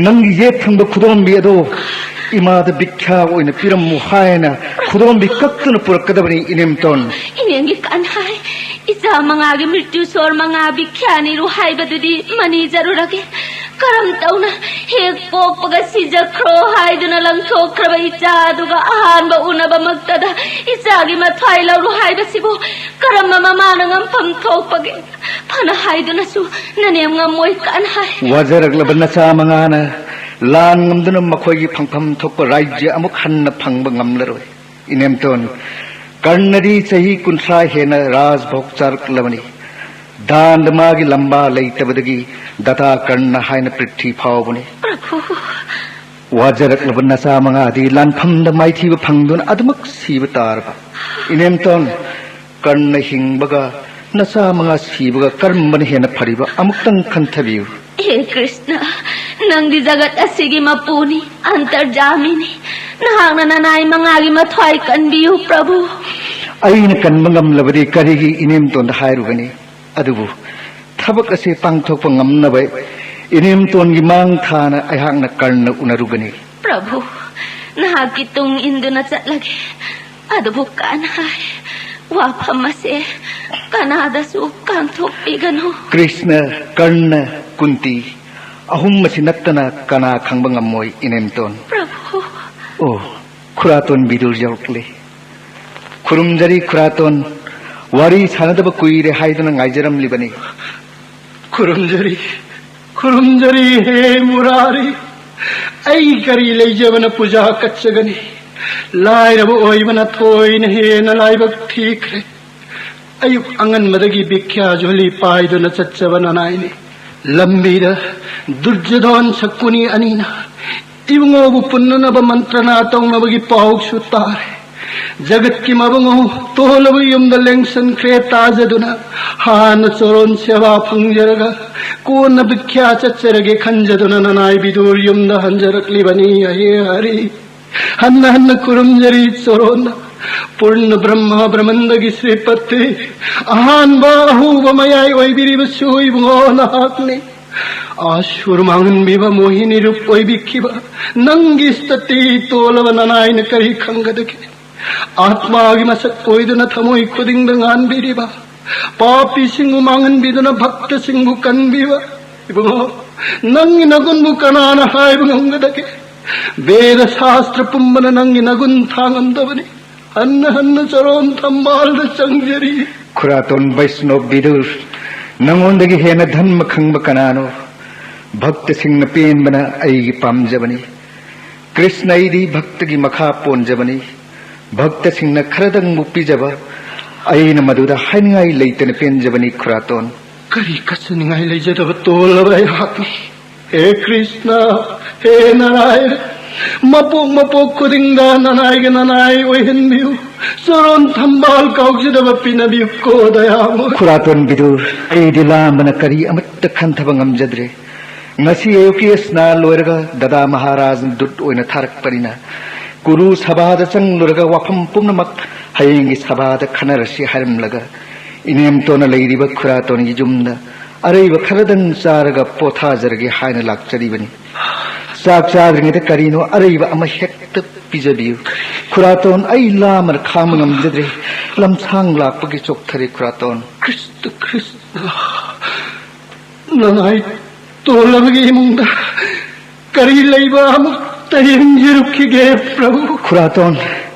ꯅꯪꯒꯤ ꯌꯦꯠ ꯊꯪꯕ ꯈꯨꯗꯣꯝꯕꯤ ꯑꯗꯨ ꯏꯃꯥꯗ ꯚꯤꯛꯈ꯭ꯌꯥ ꯑꯣꯏꯅ ꯄꯤꯔꯝꯃꯨ ꯍꯥꯏꯅ ꯈꯨꯗꯣꯝꯕꯤ ꯀꯛꯇꯨꯅ ꯄꯨꯔꯛꯀꯗꯕꯅꯤ ꯏꯅꯦꯝꯇꯣꯟ꯫ ꯏꯅꯦꯝꯒꯤ ꯀꯥꯟꯍꯥꯏ, ꯏꯆꯥ ꯃꯉꯥꯒꯤ ꯃ꯭ꯔꯤꯇ꯭ꯌꯨ ꯁꯣꯔ ꯃꯉꯥ ꯚꯤꯛꯈ꯭ꯌꯥꯅꯤꯔꯨ ꯍꯥꯏꯕꯗꯨꯗꯤ ꯃꯅꯤꯖꯔꯨꯔꯒꯦ꯫ ꯀꯔꯝ ꯇꯧꯅ ꯍꯦꯛ ꯄꯣꯛꯄꯒ ꯁꯤꯖꯈ꯭ꯔꯣ ꯍꯥꯏꯗꯨꯅ ꯂꯪꯊꯣꯛꯈ꯭ꯔꯕ ꯏꯆꯥ ꯑꯗꯨꯒ ꯑꯍꯥꯟꯕ ꯎꯅꯕꯃꯛꯇꯗ ꯏꯆꯥꯒꯤ ꯃꯊ꯭ꯋꯥꯏ ꯂꯧꯔꯨ ꯍꯥꯏꯕꯁꯤꯕꯨ ꯀꯔꯝꯕ ꯃꯃꯥꯅ ꯉꯝꯐꯝ ꯊꯣꯛꯄꯒꯦ? ꯐꯅ ꯍꯥꯏꯗꯨꯅꯁꯨ ꯅꯅꯦꯝ ꯉꯝꯃꯣꯏ ꯀꯥꯟꯍꯥꯏ꯫ ꯋꯥꯖꯔꯛꯂꯕ ꯅꯆꯥ ꯃꯉꯥꯅ ꯂꯥꯟ ꯉꯝꯗꯨꯅ ꯃꯈꯣꯏꯒꯤ ꯐꯪꯐꯝ ꯊꯣꯛꯄ ꯔꯥꯏꯖ꯭ꯌ ꯑꯃꯨꯛ ꯍꯟꯅ ꯐꯪꯕ ꯉꯝꯂꯔꯣꯏ꯫ ꯏꯅꯦꯝꯇꯣꯟ, ꯀꯔꯅꯗꯤ ꯆꯍꯤ ꯀꯨꯟꯊ꯭ꯔꯥ ꯍꯦꯟꯅ ꯔꯥꯖꯚꯣꯛ ꯆꯥꯔꯛꯂꯕꯅꯤ꯫ ꯗꯥꯟꯗ ꯃꯥꯒꯤ ꯂꯝꯕꯥ ꯂꯩꯇꯕꯗꯒꯤ ꯗꯇꯥ ꯀꯔꯅ ꯍꯥꯏꯅ ꯄ꯭ꯔꯤꯊꯤ ꯐꯥꯎꯕꯅꯤ꯫ ꯄ꯭ꯔꯚꯨ꯫ ꯋꯥꯖꯔꯛꯂꯕ ꯅꯆꯥ ꯃꯉꯥꯗꯤ ꯂꯥꯟꯐꯝꯗ ꯃꯥꯏꯊꯤꯕ ꯐꯪꯗꯨꯅ ꯑꯗꯨꯃꯛ ꯁꯤꯕ ꯇꯥꯔꯕ꯫ ꯏꯅꯦꯝꯇꯣꯟ, ꯀꯔꯅ ꯍꯤꯡꯕꯒ ꯅꯆꯥ ꯃꯉꯥ ꯁꯤꯕꯒ ꯀꯔꯝꯕꯅ ꯍꯦꯟꯅ ꯐꯔꯤꯕ? ꯑꯃꯨꯛꯇꯪ ꯈꯟꯊꯕꯤꯌꯨ꯫ ꯍꯦ ꯀ꯭ꯔꯤꯁꯅ, ꯅꯪꯗꯤ ꯖꯒꯠ ꯑꯁꯤꯒꯤ ꯃꯄꯨꯅꯤ, ꯑꯟꯇꯔꯖꯥꯃꯤꯅꯤ꯫ ꯅꯍꯥꯛꯅ ꯅꯅꯥꯏ ꯃꯉꯥꯒꯤ ꯃꯊ꯭ꯋꯥꯏ ꯀꯟꯕꯤꯌꯨ, ꯄ꯭ꯔꯚꯨ꯫ ꯑꯩꯅ ꯀꯟꯕ ꯉꯝꯂꯕꯗꯤ ꯀꯔꯤꯒꯤ ꯏꯅꯦꯝꯇꯣꯟꯗ ꯍꯥꯏꯔꯨꯒꯅꯤ? ꯑꯗꯨꯕꯨ ꯊꯕꯛ ꯑꯁꯤ ꯄꯥꯡꯊꯣꯛꯄ ꯉꯝꯅꯕ ꯏꯅꯦꯝꯇꯣꯟꯒꯤ ꯃꯥꯡ ꯊꯥꯅ ꯑꯩꯍꯥꯛꯅ ꯀꯔꯅ ꯎꯅꯔꯨꯒꯅꯤ꯫ ꯄ꯭ꯔꯚꯨ, ꯅꯍꯥꯛꯀꯤ ꯇꯨꯡ ꯏꯟꯗꯨꯅ ꯆꯠꯂꯒꯦ꯫ ꯑꯗꯨꯕꯨ ꯀꯥꯟꯍꯥꯏ, ꯋꯥꯐꯝ ꯑꯁꯦ ꯀꯅꯥꯗꯁꯨ ꯀꯥꯡꯊꯣꯛꯄꯤꯒꯅꯨ꯫ ꯀ꯭ꯔꯤꯁꯅ, ꯀꯔꯅ, ꯀꯨꯟꯇꯤ, ꯑꯍꯨꯝ ꯑꯁꯤ ꯅꯠꯇꯅ ꯀꯅꯥ ꯈꯪꯕ ꯉꯝꯃꯣꯏ, ꯏꯅꯦꯝꯇꯣꯟ꯫ ꯄ꯭ꯔꯚꯨ꯫ ꯑꯣ, ꯈꯨꯔꯥꯇꯣꯟ ꯕꯤꯗꯨꯔ ꯌꯧꯔꯛꯂꯦ꯫ ꯈꯨꯔꯨꯝꯖꯔꯤ ꯈꯨꯔꯥꯇꯣꯟ, ꯋꯥꯔꯤ ꯁꯥꯟꯅꯗꯕ ꯀꯨꯏꯔꯦ ꯍꯥꯏꯗꯨꯅ ꯉꯥꯏꯖꯔꯝꯂꯤꯕꯅꯤ꯫ ꯈꯨꯔꯨꯝꯖꯔꯤ, ꯈꯨꯔꯨꯝꯖꯔꯤ ꯍꯦ ꯃꯨꯔꯥꯔꯤ꯫ ꯑꯩ ꯀꯔꯤ ꯂꯩꯖꯕꯅ ꯄꯨꯖꯥ ꯀꯠꯆꯒꯅꯤ? ꯂꯥꯏꯔꯕ ꯑꯣꯏꯕꯅ ꯊꯣꯏꯅ ꯍꯦꯟꯅ ꯂꯥꯏꯕꯛ ꯊꯤꯈ꯭ꯔꯦ꯫ ꯑꯌꯨꯛ ꯑꯉꯟꯕꯗꯒꯤ ꯚꯤꯈ꯭ꯌꯥ ꯖꯣꯂꯤ ꯄꯥꯏꯗꯨꯅ ꯆꯠꯆꯕ ꯅꯅꯥꯏꯅꯤ꯫ ꯂꯝꯕꯤꯗ ꯗꯨꯔꯖꯣꯙꯟ ꯁꯀꯨꯅꯤ ꯑꯅꯤꯅ ꯏꯕꯨꯡꯉꯣꯕꯨ ꯄꯨꯟꯅꯅꯕ ꯃꯟꯇ꯭ꯔꯅꯥ ꯇꯧꯅꯕꯒꯤ ꯄꯥꯎꯁꯨ ꯇꯥꯔꯦ꯫ ꯖꯒꯠꯀꯤ ꯃꯕꯨꯡꯉꯣ ꯇꯣꯜꯂꯕ ꯌꯨꯝꯗ ꯂꯦꯡꯁꯟꯈ꯭ꯔꯦ ꯇꯥꯖꯗꯨꯅ, ꯍꯥꯟꯅ ꯆꯣꯔꯣꯟ ꯁꯦꯕꯥ ꯐꯪꯖꯔꯒ ꯀꯣꯟꯅ ꯚꯤꯈ꯭ꯌꯥ ꯆꯠꯆꯔꯒꯦ ꯈꯟꯖꯗꯨꯅ ꯅꯅꯥꯏ ꯕꯤꯗꯨꯔ ꯌꯨꯝꯗ ꯍꯟꯖꯔꯛꯂꯤꯕꯅꯤ꯫ ꯑꯍꯦ ꯍꯔꯤ, ꯍꯟꯅ ꯍꯟꯅ ꯈꯨꯔꯨꯝꯖꯔꯤ ꯆꯣꯔꯣꯟꯗ꯫ ꯄꯨꯔꯅ ꯕ꯭ꯔꯍ꯭ꯃ ꯕ꯭ꯔꯍꯃꯟꯗꯒꯤ ꯁ꯭ꯔꯤꯄꯇꯤ, ꯑꯍꯥꯟꯕ ꯑꯍꯧꯕ ꯃꯌꯥꯏ ꯑꯣꯏꯕꯤꯔꯤꯕꯁꯨ ꯏꯕꯨꯡꯉꯣ ꯅꯍꯥꯛꯅꯤ꯫ ꯑꯁꯨꯔ ꯃꯥꯡꯍꯟꯕꯤꯕ ꯃꯣꯍꯤꯅꯤ ꯔꯨꯞ ꯑꯣꯏꯕꯤꯈꯤꯕ ꯅꯪꯒꯤ ꯁ꯭ꯇꯨꯇꯤ ꯇꯣꯜꯂꯕ ꯅꯅꯥꯏꯅ ꯀꯔꯤ ꯈꯪꯒꯗꯒꯦ? ꯑꯥꯠꯃꯥꯒꯤ ꯃꯁꯛ ꯑꯣꯏꯗꯨꯅ ꯊꯃꯣꯏ ꯈꯨꯗꯤꯡꯗ ꯉꯥꯟꯕꯤꯔꯤꯕ, ꯄꯥꯄꯤꯁꯤꯡꯕꯨ ꯃꯥꯡꯍꯟꯕꯤꯗꯨꯅ ꯚꯛꯇꯁꯤꯡꯕꯨ ꯀꯟꯕꯤꯕ ꯏꯕꯨꯡꯉꯣ, ꯅꯪꯒꯤ ꯅꯒꯨꯟꯕꯨ ꯀꯅꯥꯅ ꯍꯥꯏꯕ ꯉꯝꯒꯗꯒꯦ? ꯕꯦꯗ ꯁꯥꯁꯇ꯭ꯔ ꯄꯨꯝꯕꯅ ꯅꯪꯒꯤ ꯅꯒꯨꯟ ꯊꯥꯉꯝꯗꯕꯅꯤ꯫ ꯍꯟꯅ ꯍꯟꯅ ꯆꯔꯣꯟ ꯊꯝꯕꯥꯜꯗ ꯆꯪꯖꯔꯤ꯫ ꯈꯨꯔꯥꯇꯣꯟ ꯕꯩꯁꯅꯣꯞ ꯕꯤꯗꯨꯔ, ꯅꯉꯣꯟꯗꯒꯤ ꯍꯦꯟꯅ ꯙꯔꯃ ꯈꯪꯕ ꯀꯅꯥꯅꯣ? ꯚꯛꯇꯁꯤꯡꯅ ꯄꯦꯟꯕꯅ ꯑꯩꯒꯤ ꯄꯥꯝꯖꯕꯅꯤ꯫ ꯀ꯭ꯔꯤꯁꯅ ꯑꯩꯗꯤ ꯚꯛꯇꯒꯤ ꯃꯈꯥ ꯄꯣꯟꯖꯕꯅꯤ꯫ ꯚꯛꯇꯁꯤꯡꯅ ꯈꯔꯗꯪꯕꯨ ꯄꯤꯖꯕ ꯑꯩꯅ ꯃꯗꯨꯗ ꯍꯥꯏꯅꯤꯡꯉꯥꯏ ꯂꯩꯇꯅ ꯄꯦꯟꯖꯕꯅꯤ ꯈꯨꯔꯥꯇꯣꯟ꯫ ꯀꯔꯤ ꯀꯠꯆꯅꯤꯡꯉꯥꯏ ꯂꯩꯖꯗꯕ ꯇꯣꯜꯂꯕ ꯑꯩꯍꯥꯛꯅꯤ? ꯍꯦ ꯀ꯭ꯔꯤꯁꯅ, ꯍꯦ ꯅꯥꯔꯥꯌꯟ, ꯃꯄꯣꯛ ꯃꯄꯣꯛ ꯈꯨꯗꯤꯡꯗ ꯅꯅꯥꯏꯒ ꯅꯅꯥꯏ ꯑꯣꯏꯍꯟꯕꯤꯌꯨ꯫ ꯆꯔꯣꯟ ꯊꯝꯕꯥꯜ ꯀꯥꯎꯖꯗꯕ ꯄꯤꯅꯕꯤꯌꯨ ꯀꯣ ꯗꯌꯥꯃꯣꯏ꯫ ꯈꯨꯔꯥꯇꯣꯟ ꯕꯤꯗꯨꯔ, ꯑꯩꯗꯤ ꯂꯥꯝꯕꯅ ꯀꯔꯤ ꯑꯃꯠꯇ ꯈꯟꯊꯕ ꯉꯝꯖꯗ꯭ꯔꯦ꯫ ꯉꯁꯤ ꯑꯌꯨꯛꯀꯤ ꯁ꯭ꯅꯥꯟ ꯂꯣꯏꯔꯒ ꯗꯗꯥ ꯃꯍꯥꯔꯥꯖꯅ ꯗꯨꯠ ꯑꯣꯏꯅ ꯊꯥꯔꯛꯄꯅꯤꯅ, ꯀꯨꯔꯨ ꯁꯚꯥꯗ ꯆꯪꯂꯨꯔꯒ ꯋꯥꯐꯝ ꯄꯨꯝꯅꯃꯛ ꯍꯌꯦꯡꯒꯤ ꯁꯚꯥꯗ ꯈꯟꯅꯔꯁꯤ ꯍꯥꯏꯔꯝꯂꯒ, ꯏꯅꯦꯝꯇꯣꯟꯅ ꯂꯩꯔꯤꯕ ꯈꯨꯔꯥꯇꯣꯟꯒꯤ ꯌꯨꯝꯗ ꯑꯔꯩꯕ ꯈꯔꯗꯪ ꯆꯥꯔꯒ ꯄꯣꯊꯥꯖꯔꯒꯦ ꯍꯥꯏꯅ ꯂꯥꯛꯆꯔꯤꯕꯅꯤ꯫ ꯆꯥꯛ ꯆꯥꯗ꯭ꯔꯤꯉꯩꯗ ꯀꯔꯤꯅꯣ ꯑꯔꯩꯕ ꯑꯃ ꯍꯦꯛꯇ ꯄꯤꯖꯕꯤꯌꯨ꯫ ꯈꯨꯔꯥꯇꯣꯟ, ꯑꯩ ꯂꯥꯝꯕꯅ ꯈꯥꯡꯕ ꯉꯝꯖꯗ꯭ꯔꯦ꯫ ꯂꯝꯁꯥꯡ ꯂꯥꯛꯄꯒꯤ ꯆꯣꯛꯊꯔꯦ ꯈꯨꯔꯥꯇꯣꯟ꯫ ꯈ꯭ꯔꯤꯁꯇ, ꯈ꯭ꯔꯤꯁꯇ, ꯅꯅꯥꯏ ꯇꯣꯜꯂꯕꯒꯤ ꯏꯃꯨꯡꯗ ꯀꯔꯤ ꯂꯩꯕ ꯑꯃꯨꯛꯇ ꯌꯦꯡꯖꯔꯨꯈꯤꯒꯦ, ꯄ꯭ꯔꯚꯨ꯫ ꯈꯨꯔꯥꯇꯣꯟ,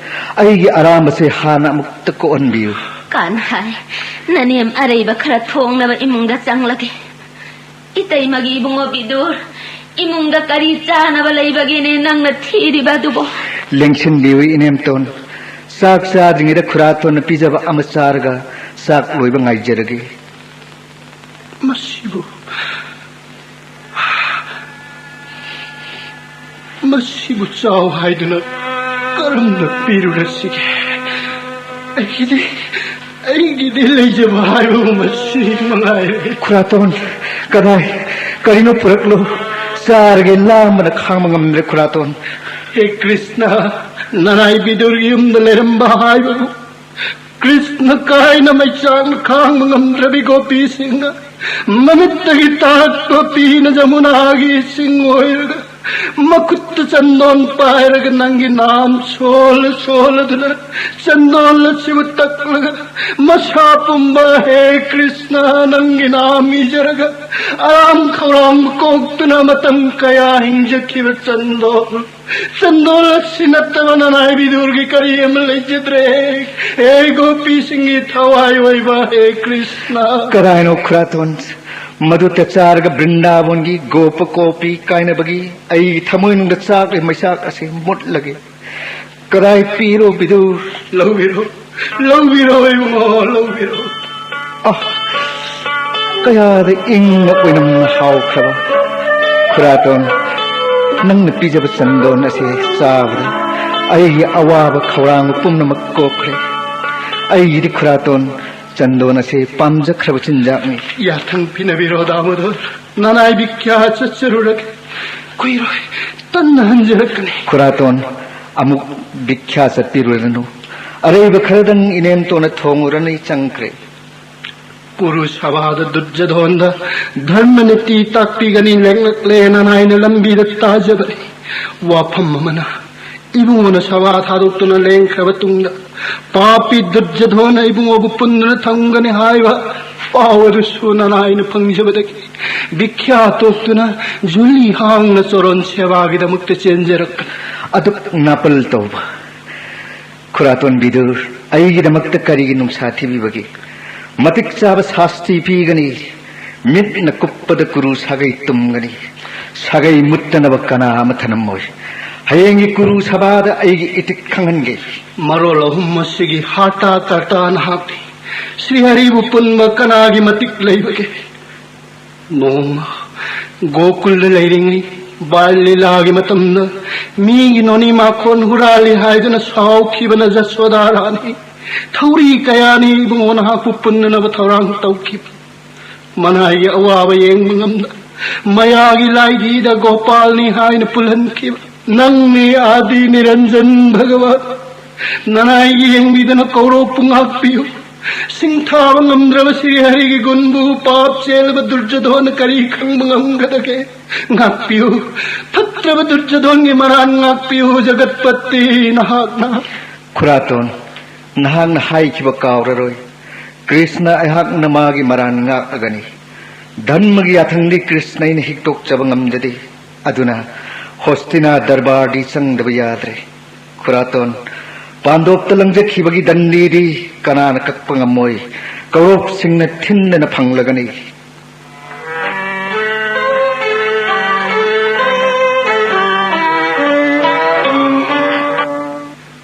ꯑꯩꯒꯤ ꯑꯔꯥꯝꯕꯁꯦ ꯍꯥꯟꯅ ꯑꯃꯨꯛꯇ ꯀꯣꯛꯍꯟꯕꯤꯌꯨ꯫ ꯀꯥꯟꯍꯥꯏ, ꯅꯅꯦꯝ ꯑꯔꯩꯕ ꯈꯔ ꯊꯣꯡꯅꯕ ꯏꯃꯨꯡꯗ ꯆꯪꯂꯒꯦ꯫ ꯏꯇꯩꯃꯒꯤ ꯏꯕꯨꯡꯉꯣ ꯕꯤꯗꯨꯔ, ꯏꯃꯨꯡꯗ ꯀꯔꯤ ꯆꯥꯅꯕ ꯂꯩꯕꯒꯦꯅꯦ ꯅꯪꯅ ꯊꯤꯔꯤꯕ ꯑꯗꯨꯕꯣ? ꯂꯦꯡꯁꯤꯟꯕꯤꯌꯨ ꯏꯅꯦꯝꯇꯣꯟ꯫ ꯆꯥꯛ ꯆꯥꯗ꯭ꯔꯤꯉꯩꯗ ꯈꯨꯔꯥꯇꯣꯟꯅ ꯄꯤꯖꯕ ꯑꯃ ꯆꯥꯔꯒ ꯆꯥꯛ ꯂꯣꯏꯕ ꯉꯥꯏꯖꯔꯒꯦ꯫ ꯃꯁꯤꯕꯨ, ꯃꯁꯤꯕꯨ ꯆꯥꯎ ꯍꯥꯏꯗꯨꯅ ꯀꯔꯝꯅ ꯄꯤꯔꯨꯔꯁꯤꯒꯦ? ꯑꯩꯒꯤꯗꯤ, ꯑꯩꯒꯤꯗꯤ ꯂꯩꯖꯕ ꯍꯥꯏꯕꯕꯨ ꯃꯁꯤ ꯃꯉꯥꯏꯔꯦ꯫ ꯈꯨꯔꯥꯇꯣꯟ, ꯀꯗꯥꯏ, ꯀꯔꯤꯅꯣ ꯄꯨꯔꯛꯂꯣ꯫ ꯆꯥꯔꯒꯦ, ꯂꯥꯝꯕꯅ ꯈꯥꯡꯕ ꯉꯝꯗ꯭ꯔꯦ ꯈꯨꯔꯥꯇꯣꯟ꯫ ꯍꯦ ꯀ꯭ꯔꯤꯁꯅ, ꯅꯅꯥꯏ ꯕꯤꯗꯨꯔꯒꯤ ꯌꯨꯝꯗ ꯂꯩꯔꯝꯕ ꯍꯥꯏꯕꯕꯨ ꯀ꯭ꯔꯤꯁꯅ ꯀꯥꯏꯅ ꯃꯩꯆꯥꯛꯅ ꯈꯥꯡꯕ ꯉꯝꯗ꯭ꯔꯕꯤ ꯒꯣꯄꯤꯁꯤꯡꯅ ꯃꯃꯤꯠꯇꯒꯤ ꯇꯥꯔꯛꯄ ꯄꯤꯅ ꯖꯃꯨꯅꯥꯒꯤ ꯏꯁꯤꯡ ꯑꯣꯏꯔꯒ ꯃꯈꯨꯠꯇ ꯆꯟꯗꯣꯟ ꯄꯥꯏꯔꯒ ꯅꯪꯒꯤ ꯅꯥꯝ ꯁꯣꯜꯂ ꯁꯣꯜꯂꯗꯨꯅ ꯆꯟꯗꯣꯟ ꯑꯁꯤꯕꯨ ꯇꯛꯂꯒ ꯃꯁꯥ ꯄꯨꯝꯕ ꯍꯦ ꯀ꯭ꯔꯤꯁꯅ ꯅꯪꯒꯤ ꯅꯥꯝ ꯏꯖꯔꯒ ꯑꯔꯥꯝ ꯈꯧꯔꯥꯡꯕ ꯀꯣꯛꯇꯨꯅ ꯃꯇꯝ ꯀꯌꯥ ꯍꯤꯡꯖꯈꯤꯕ ꯆꯟꯗꯣꯟ, ꯆꯟꯗꯣꯟ ꯑꯁꯤ ꯅꯠꯇꯕ ꯅꯅꯥꯏ ꯕꯤꯗꯨꯔꯒꯤ ꯀꯔꯤ ꯑꯃ ꯂꯩꯖꯗ꯭ꯔꯦ꯫ ꯍꯦ ꯒꯣꯄꯤꯁꯤꯡꯒꯤ ꯊꯋꯥꯏ ꯑꯣꯏꯕ ꯍꯦ ꯀ꯭ꯔꯤꯁꯅ꯫ ꯀꯗꯥꯏꯅꯣ ꯈꯨꯔꯥꯇꯣꯟ? ꯃꯗꯨꯇ ꯆꯥꯔꯒ ꯕ꯭ꯔꯤꯟꯗꯥꯕꯣꯟꯒꯤ ꯒꯣꯄ ꯒꯣꯄꯤ ꯀꯥꯏꯅꯕꯒꯤ ꯑꯩꯒꯤ ꯊꯃꯣꯏꯅꯨꯡꯗ ꯆꯥꯛꯂꯤ ꯃꯩꯆꯥꯛ ꯑꯁꯤ ꯃꯨꯠꯂꯒꯦ꯫ ꯀꯗꯥꯏ ꯄꯤꯔꯣ ꯕꯤꯗꯨ? ꯂꯧꯕꯤꯔꯣ, ꯂꯧꯕꯤꯔꯣ ꯏꯕꯨꯡꯉꯣ, ꯂꯧꯕꯤꯔꯣ꯫ ꯑ, ꯀꯌꯥꯗ ꯏꯪꯅ ꯑꯣꯏꯅꯝꯅ ꯍꯥꯎꯈ꯭ꯔꯕ꯫ ꯈꯨꯔꯥꯇꯣꯟ, ꯅꯪꯅ ꯄꯤꯖꯕ ꯆꯟꯗꯣꯟ ꯑꯁꯤ ꯆꯥꯕꯗ ꯑꯩꯒꯤ ꯑꯋꯥꯕ ꯈꯧꯔꯥꯡꯕ ꯄꯨꯝꯅꯃꯛ ꯀꯣꯛꯈ꯭ꯔꯦ꯫ ꯑꯩꯒꯤꯗꯤ ꯈꯨꯔꯥꯇꯣꯟ, ꯆꯟꯗꯣꯟ ꯑꯁꯤ ꯄꯥꯝꯖꯈ꯭ꯔꯕ ꯆꯤꯟꯖꯥꯛꯅꯤ꯫ ꯌꯥꯊꯪ ꯄꯤꯅꯕꯤꯔꯣ ꯗꯥꯃꯣꯗꯣꯔ, ꯅꯅꯥꯏ ꯕꯤꯈ꯭ꯌꯥ ꯆꯠꯆꯔꯨꯔꯒꯦ꯫ ꯀꯨꯏꯔꯣꯏ, ꯇꯟꯅ ꯍꯟꯖꯔꯛꯀꯅꯤ꯫ ꯈꯨꯔꯥꯇꯣꯟ, ꯑꯃꯨꯛ ꯕꯤꯈ꯭ꯌꯥ ꯆꯠꯄꯤꯔꯨꯔꯅꯨ꯫ ꯑꯔꯩꯕ ꯈꯔꯗꯪ ꯏꯅꯦꯝꯇꯣꯟꯅ ꯊꯣꯡꯉꯨꯔꯅꯤ ꯆꯪꯈ꯭ꯔꯦ꯫ ꯀꯨꯔꯨ ꯁꯚꯥꯗ ꯗꯨꯔꯖꯙꯣꯟꯗ ꯙꯔꯃ ꯅꯤꯇꯤ ꯇꯥꯛꯄꯤꯒꯅꯤ ꯂꯦꯡꯂꯛꯂꯦ ꯅꯅꯥꯏꯅ ꯂꯝꯕꯤꯗ ꯇꯥꯖꯕꯅꯤ꯫ ꯋꯥꯐꯝ ꯑꯃꯅ, ꯏꯕꯨꯡꯉꯣꯅ ꯁꯚꯥ ꯊꯥꯗꯣꯛꯇꯨꯅ ꯂꯦꯡꯈ꯭ꯔꯕ ꯇꯨꯡꯗ ꯄꯥꯄꯤ ꯗꯨꯔꯖꯙꯣꯟꯅ ꯏꯕꯨꯡꯉꯣꯕꯨ ꯄꯨꯟꯗꯨꯅ ꯊꯝꯒꯅꯤ ꯍꯥꯏꯕ ꯄꯥꯎ ꯑꯗꯨꯁꯨ ꯅꯅꯥꯏꯅ ꯐꯪꯖꯕꯗꯒꯤ ꯕꯤꯈ꯭ꯌꯥ ꯇꯣꯛꯇꯨꯅ ꯖꯨꯂꯤ ꯍꯥꯡꯅ ꯆꯣꯔꯣꯟ ꯁꯦꯕꯥꯒꯤꯗꯃꯛꯇ ꯆꯦꯟꯖꯔꯛꯄꯅꯤ꯫ ꯑꯗꯨꯛ ꯅꯥꯄꯜ ꯇꯧꯕ ꯈꯨꯔꯥꯇꯣꯟ ꯕꯤꯗꯨꯔ, ꯑꯩꯒꯤꯗꯃꯛꯇ ꯀꯔꯤꯒꯤ ꯅꯨꯡꯁꯥ ꯊꯤꯕꯤꯕꯒꯦ? ꯃꯇꯤꯛ ꯆꯥꯕ ꯁꯥꯁꯇꯤ ꯄꯤꯒꯅꯤ꯫ ꯃꯤꯠꯅ ꯀꯨꯞꯄꯗ ꯀꯨꯔꯨ ꯁꯥꯒꯩ ꯇꯨꯝꯒꯅꯤ꯫ ꯁꯥꯒꯩ ꯃꯨꯠꯇꯅꯕ ꯀꯅꯥ ꯑꯃ ꯊꯅꯝꯃꯣꯏ꯫ ꯍꯌꯦꯡꯒꯤ ꯀꯨꯔꯨ ꯁꯚꯥꯗ ꯑꯩꯒꯤ ꯏꯇꯤꯛ ꯈꯪꯍꯟꯒꯦ꯫ ꯃꯔꯣꯜ ꯑꯍꯨꯝ ꯑꯁꯤꯒꯤ ꯍꯥꯔꯇꯥ ꯀꯔꯇꯥ ꯅꯍꯥꯛꯅꯤ꯫ ꯁ꯭ꯔꯤ ꯍꯔꯤꯕꯨ ꯄꯨꯟꯕ ꯀꯅꯥꯒꯤ ꯃꯇꯤꯛ ꯂꯩꯕꯒꯦ? ꯅꯣꯡꯃ ꯒꯣꯀꯨꯜꯗ ꯂꯩꯔꯤꯉꯩ ꯕꯥꯜ ꯂꯤꯂꯥꯒꯤ ꯃꯇꯝꯗ ꯃꯤꯒꯤ ꯅꯣꯅꯤ ꯃꯥꯈꯣꯟ ꯍꯨꯔꯥꯜꯂꯤ ꯍꯥꯏꯗꯨꯅ ꯁꯥꯎꯈꯤꯕꯅ ꯖꯁꯣꯗꯥ ꯔꯥꯅꯤ꯫ ꯊꯧꯔꯤ ꯀꯌꯥꯅꯤ ꯏꯕꯨꯡꯉꯣ ꯅꯍꯥꯛꯄꯨ ꯄꯨꯟꯅꯅꯕ ꯊꯧꯔꯥꯡ ꯇꯧꯈꯤꯕ꯫ ꯃꯅꯥꯏꯒꯤ ꯑꯋꯥꯕ ꯌꯦꯡꯕ ꯉꯝꯗ ꯃꯌꯥꯒꯤ ꯂꯥꯏꯙꯤꯗ ꯒꯣꯄꯥꯜꯅꯤ ꯍꯥꯏꯅ ꯄꯨꯜꯍꯟꯈꯤꯕ꯫ ꯅꯪꯅꯤ ꯑꯥꯗꯤ ꯅꯤꯔꯟꯖꯟ ꯚꯒꯋꯥꯟ꯫ ꯅꯅꯥꯏꯒꯤ ꯌꯦꯡꯕꯤꯗꯅ ꯀꯧꯔꯣꯞꯄꯨ ꯉꯥꯛꯄꯤꯌꯨ꯫ ꯁꯤꯡꯊꯥꯕ ꯉꯝꯗ꯭ꯔꯕ ꯁ꯭ꯔꯤ ꯍꯔꯤꯒꯤ ꯒꯨꯟꯕꯨ ꯄꯥꯞ ꯆꯦꯜꯂꯕ ꯗꯨꯔꯖꯣꯙꯣꯟꯅ ꯀꯔꯤ ꯈꯪꯕ ꯉꯝꯒꯗꯒꯦ? ꯉꯥꯛꯄꯤꯌꯨ꯫ ꯐꯠꯇ꯭ꯔꯕ ꯗꯨꯔꯖꯣꯙꯣꯟꯒꯤ ꯃꯔꯥꯟ ꯉꯥꯛꯄꯤꯌꯨ꯫ ꯖꯒꯠꯄꯇꯤ ꯅꯍꯥꯛꯅ꯫ ꯈꯨꯔꯥꯇꯣꯟ, ꯅꯍꯥꯛꯅ ꯍꯥꯏꯈꯤꯕ ꯀꯥꯎꯔꯔꯣꯏ꯫ ꯀ꯭ꯔꯤꯁꯅ ꯑꯩꯍꯥꯛꯅ ꯃꯥꯒꯤ ꯃꯔꯥꯟ ꯉꯥꯛꯂꯒꯅꯤ꯫ ꯙꯔꯃꯒꯤ ꯌꯥꯊꯪꯗꯤ ꯀ꯭ꯔꯤꯁꯅ ꯑꯩꯅ ꯍꯤꯛꯇꯣꯛꯆꯕ ꯉꯝꯖꯗꯦ꯫ ꯑꯗꯨꯅ ꯍꯣꯁꯇꯤꯅꯥ ꯗꯔꯕꯥꯔꯗꯤ ꯆꯪꯗꯕ ꯌꯥꯗ꯭ꯔꯦ꯫ ꯈꯨꯔꯥꯇꯣꯟ, ꯄꯥꯟꯗꯣꯞꯇ ꯂꯪꯖꯈꯤꯕꯒꯤ ꯗꯟꯗꯤꯗꯤ ꯀꯅꯥꯅ ꯀꯛꯄ ꯉꯝꯃꯣꯏ꯫ ꯀꯧꯔꯣꯞꯁꯤꯡꯅ ꯊꯤꯟꯗꯅ ꯐꯪꯂꯒꯅꯤ꯫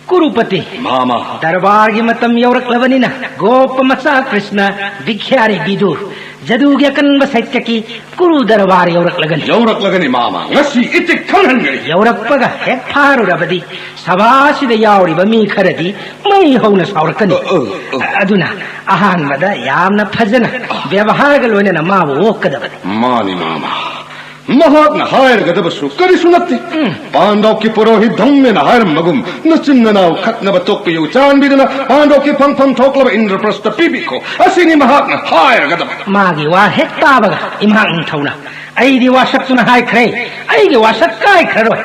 ꯀꯨꯔꯨꯄꯇꯤ꯫ ꯃꯥꯃ꯫ ꯗꯔꯕꯥꯔꯒꯤ ꯃꯇꯝ ꯌꯧꯔꯛꯂꯕꯅꯤꯅ ꯒꯣꯄ ꯃꯆꯥ ꯀ꯭ꯔꯤꯁꯅ, ꯚꯤꯈ꯭ꯌꯥꯔꯤ ꯕꯤꯗꯨꯔ, ꯖꯗꯨꯒꯤ ꯑꯀꯟꯕ ꯁꯩꯇ꯭ꯌꯀꯤ ꯀꯨꯔꯨ ꯗꯔꯕꯥꯔ ꯌꯧꯔꯛꯂꯒꯅꯤ꯫ ꯌꯧꯔꯛꯂꯒꯅꯤ ꯃꯥꯃ꯫ ꯉꯁꯤ ꯏꯇꯤꯛ ꯈꯪꯍꯟꯒꯅꯤ꯫ ꯌꯧꯔꯛꯄꯒ ꯍꯦꯛ ꯐꯥꯔꯨꯔꯕꯗꯤ ꯁꯚꯥ ꯑꯁꯤꯗ ꯌꯥꯎꯔꯤꯕ ꯃꯤ ꯈꯔꯗꯤ ꯃꯩ ꯍꯧꯅ ꯁꯥꯎꯔꯛꯀꯅꯤ꯫ ꯑ, ꯑ, ꯑ꯫ ꯑꯗꯨꯅ ꯑꯍꯥꯟꯕꯗ ꯌꯥꯝꯅ ꯐꯖꯅ ꯕꯦꯕꯍꯥꯔꯒ ꯂꯣꯏꯅꯅ ꯃꯥꯕꯨ ꯑꯣꯛꯀꯗꯕꯅꯤ꯫ ꯃꯥꯅꯤ ꯃꯥꯃ꯫ ꯃꯍꯥꯛꯅ ꯍꯥꯏꯔꯒꯗꯕꯁꯨ ꯀꯔꯤꯁꯨ ꯅꯠꯇꯦ꯫ ꯎꯝ꯫ ꯄꯥꯟꯗꯧꯀꯤ ꯄꯨꯔꯣꯍꯤꯠ ꯙꯝꯃꯦꯅ ꯍꯥꯏꯔꯝꯕꯒꯨꯝ, ꯅꯆꯤꯟ ꯅꯅꯥꯎ ꯈꯠꯅꯕ ꯇꯣꯛꯄꯤꯌꯨ꯫ ꯆꯥꯟꯕꯤꯗꯨꯅ ꯄꯥꯟꯗꯧꯀꯤ ꯐꯪꯐꯝ ꯊꯣꯛꯂꯕ ꯏꯟꯗ꯭ꯔꯄ꯭ꯔꯁꯇ ꯄꯤꯕꯤꯈꯣ꯫ ꯑꯁꯤꯅꯤ ꯃꯍꯥꯛꯅ ꯍꯥꯏꯔꯒꯗꯕ꯫ ꯃꯥꯒꯤ ꯋꯥ ꯍꯦꯛ ꯇꯥꯕꯒ ꯏꯃꯥ ꯅꯤꯡꯊꯧꯅ, "ꯑꯩꯗꯤ ꯋꯥꯁꯛꯇꯨꯅ ꯍꯥꯏꯈ꯭ꯔꯦ, ꯑꯩꯒꯤ ꯋꯥꯁꯛ ꯀꯥꯏꯈ꯭ꯔꯔꯣꯏ꯫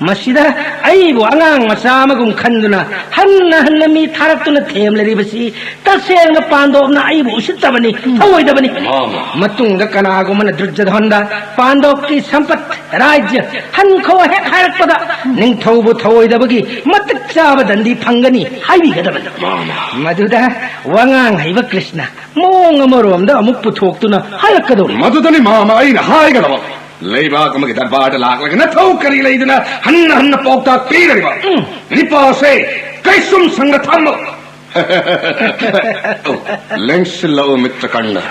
ꯃꯁꯤꯗ ꯑꯩꯕꯨ ꯑꯉꯥꯡ ꯃꯆꯥ ꯑꯃꯒꯨꯝ ꯈꯟꯗꯨꯅ ꯍꯟꯅ ꯍꯟꯅ ꯃꯤ ꯊꯥꯔꯛꯇꯨꯅ ꯊꯦꯝꯂꯔꯤꯕꯁꯤ ꯇꯁꯦꯡꯅ ꯄꯥꯟꯗꯣꯞꯅ ꯑꯩꯕꯨ ꯎꯁꯤꯠꯇꯕꯅꯤ, ꯊꯧꯑꯣꯏꯗꯕꯅꯤ꯫ ꯃꯥꯃ꯫ ꯃꯇꯨꯡꯗ ꯀꯅꯥꯒꯨꯝꯕꯅ ꯗꯨꯔꯖꯣꯙꯟꯗ ꯄꯥꯟꯗꯣꯞꯀꯤ ꯁꯝꯄꯠ ꯔꯥꯖ꯭ꯌ ꯍꯟꯈꯣ ꯍꯦꯛ ꯍꯥꯏꯔꯛꯄꯗ ꯅꯤꯡꯊꯧꯕꯨ ꯊꯧꯑꯣꯏꯗꯕꯒꯤ ꯃꯇꯤꯛ ꯆꯥꯕ ꯗꯟꯗꯤ ꯐꯪꯒꯅꯤ ꯍꯥꯏꯕꯤꯒꯗꯕꯅꯤ꯫ ꯃꯥꯃ꯫ ꯃꯗꯨꯗ ꯋꯥꯉꯥꯡ ꯍꯩꯕ ꯀ꯭ꯔꯤꯁꯅ ꯃꯑꯣꯡ ꯑꯃꯔꯣꯝꯗ ꯑꯃꯨꯛ ꯄꯨꯊꯣꯛꯇꯨꯅ ꯍꯥꯏꯔꯛꯀꯗꯧꯔꯤ꯫ ꯃꯗꯨꯗꯅꯤ ꯃꯥꯃ ꯑꯩꯅ ꯍꯥꯏꯒꯗꯕ꯫ ꯂꯩꯕꯥꯛ ꯑꯃꯒꯤ ꯗꯔꯕꯥꯔꯗ ꯂꯥꯛꯂꯒ ꯅꯊꯧ ꯀꯔꯤ ꯂꯩꯗꯅ ꯍꯟꯅ ꯍꯟꯅ ꯄꯥꯎꯇꯥꯛ ꯄꯤꯔꯤꯕ? ꯎꯝ꯫ ꯅꯤꯄꯥꯁꯦ ꯀꯩꯁꯨꯝ ꯁꯪꯅ ꯊꯝꯃꯨ꯫ ꯑꯣ, ꯂꯦꯡꯁꯤꯜꯂꯛꯎ, ꯃꯤꯇ꯭ꯔ ꯀꯔꯅ꯫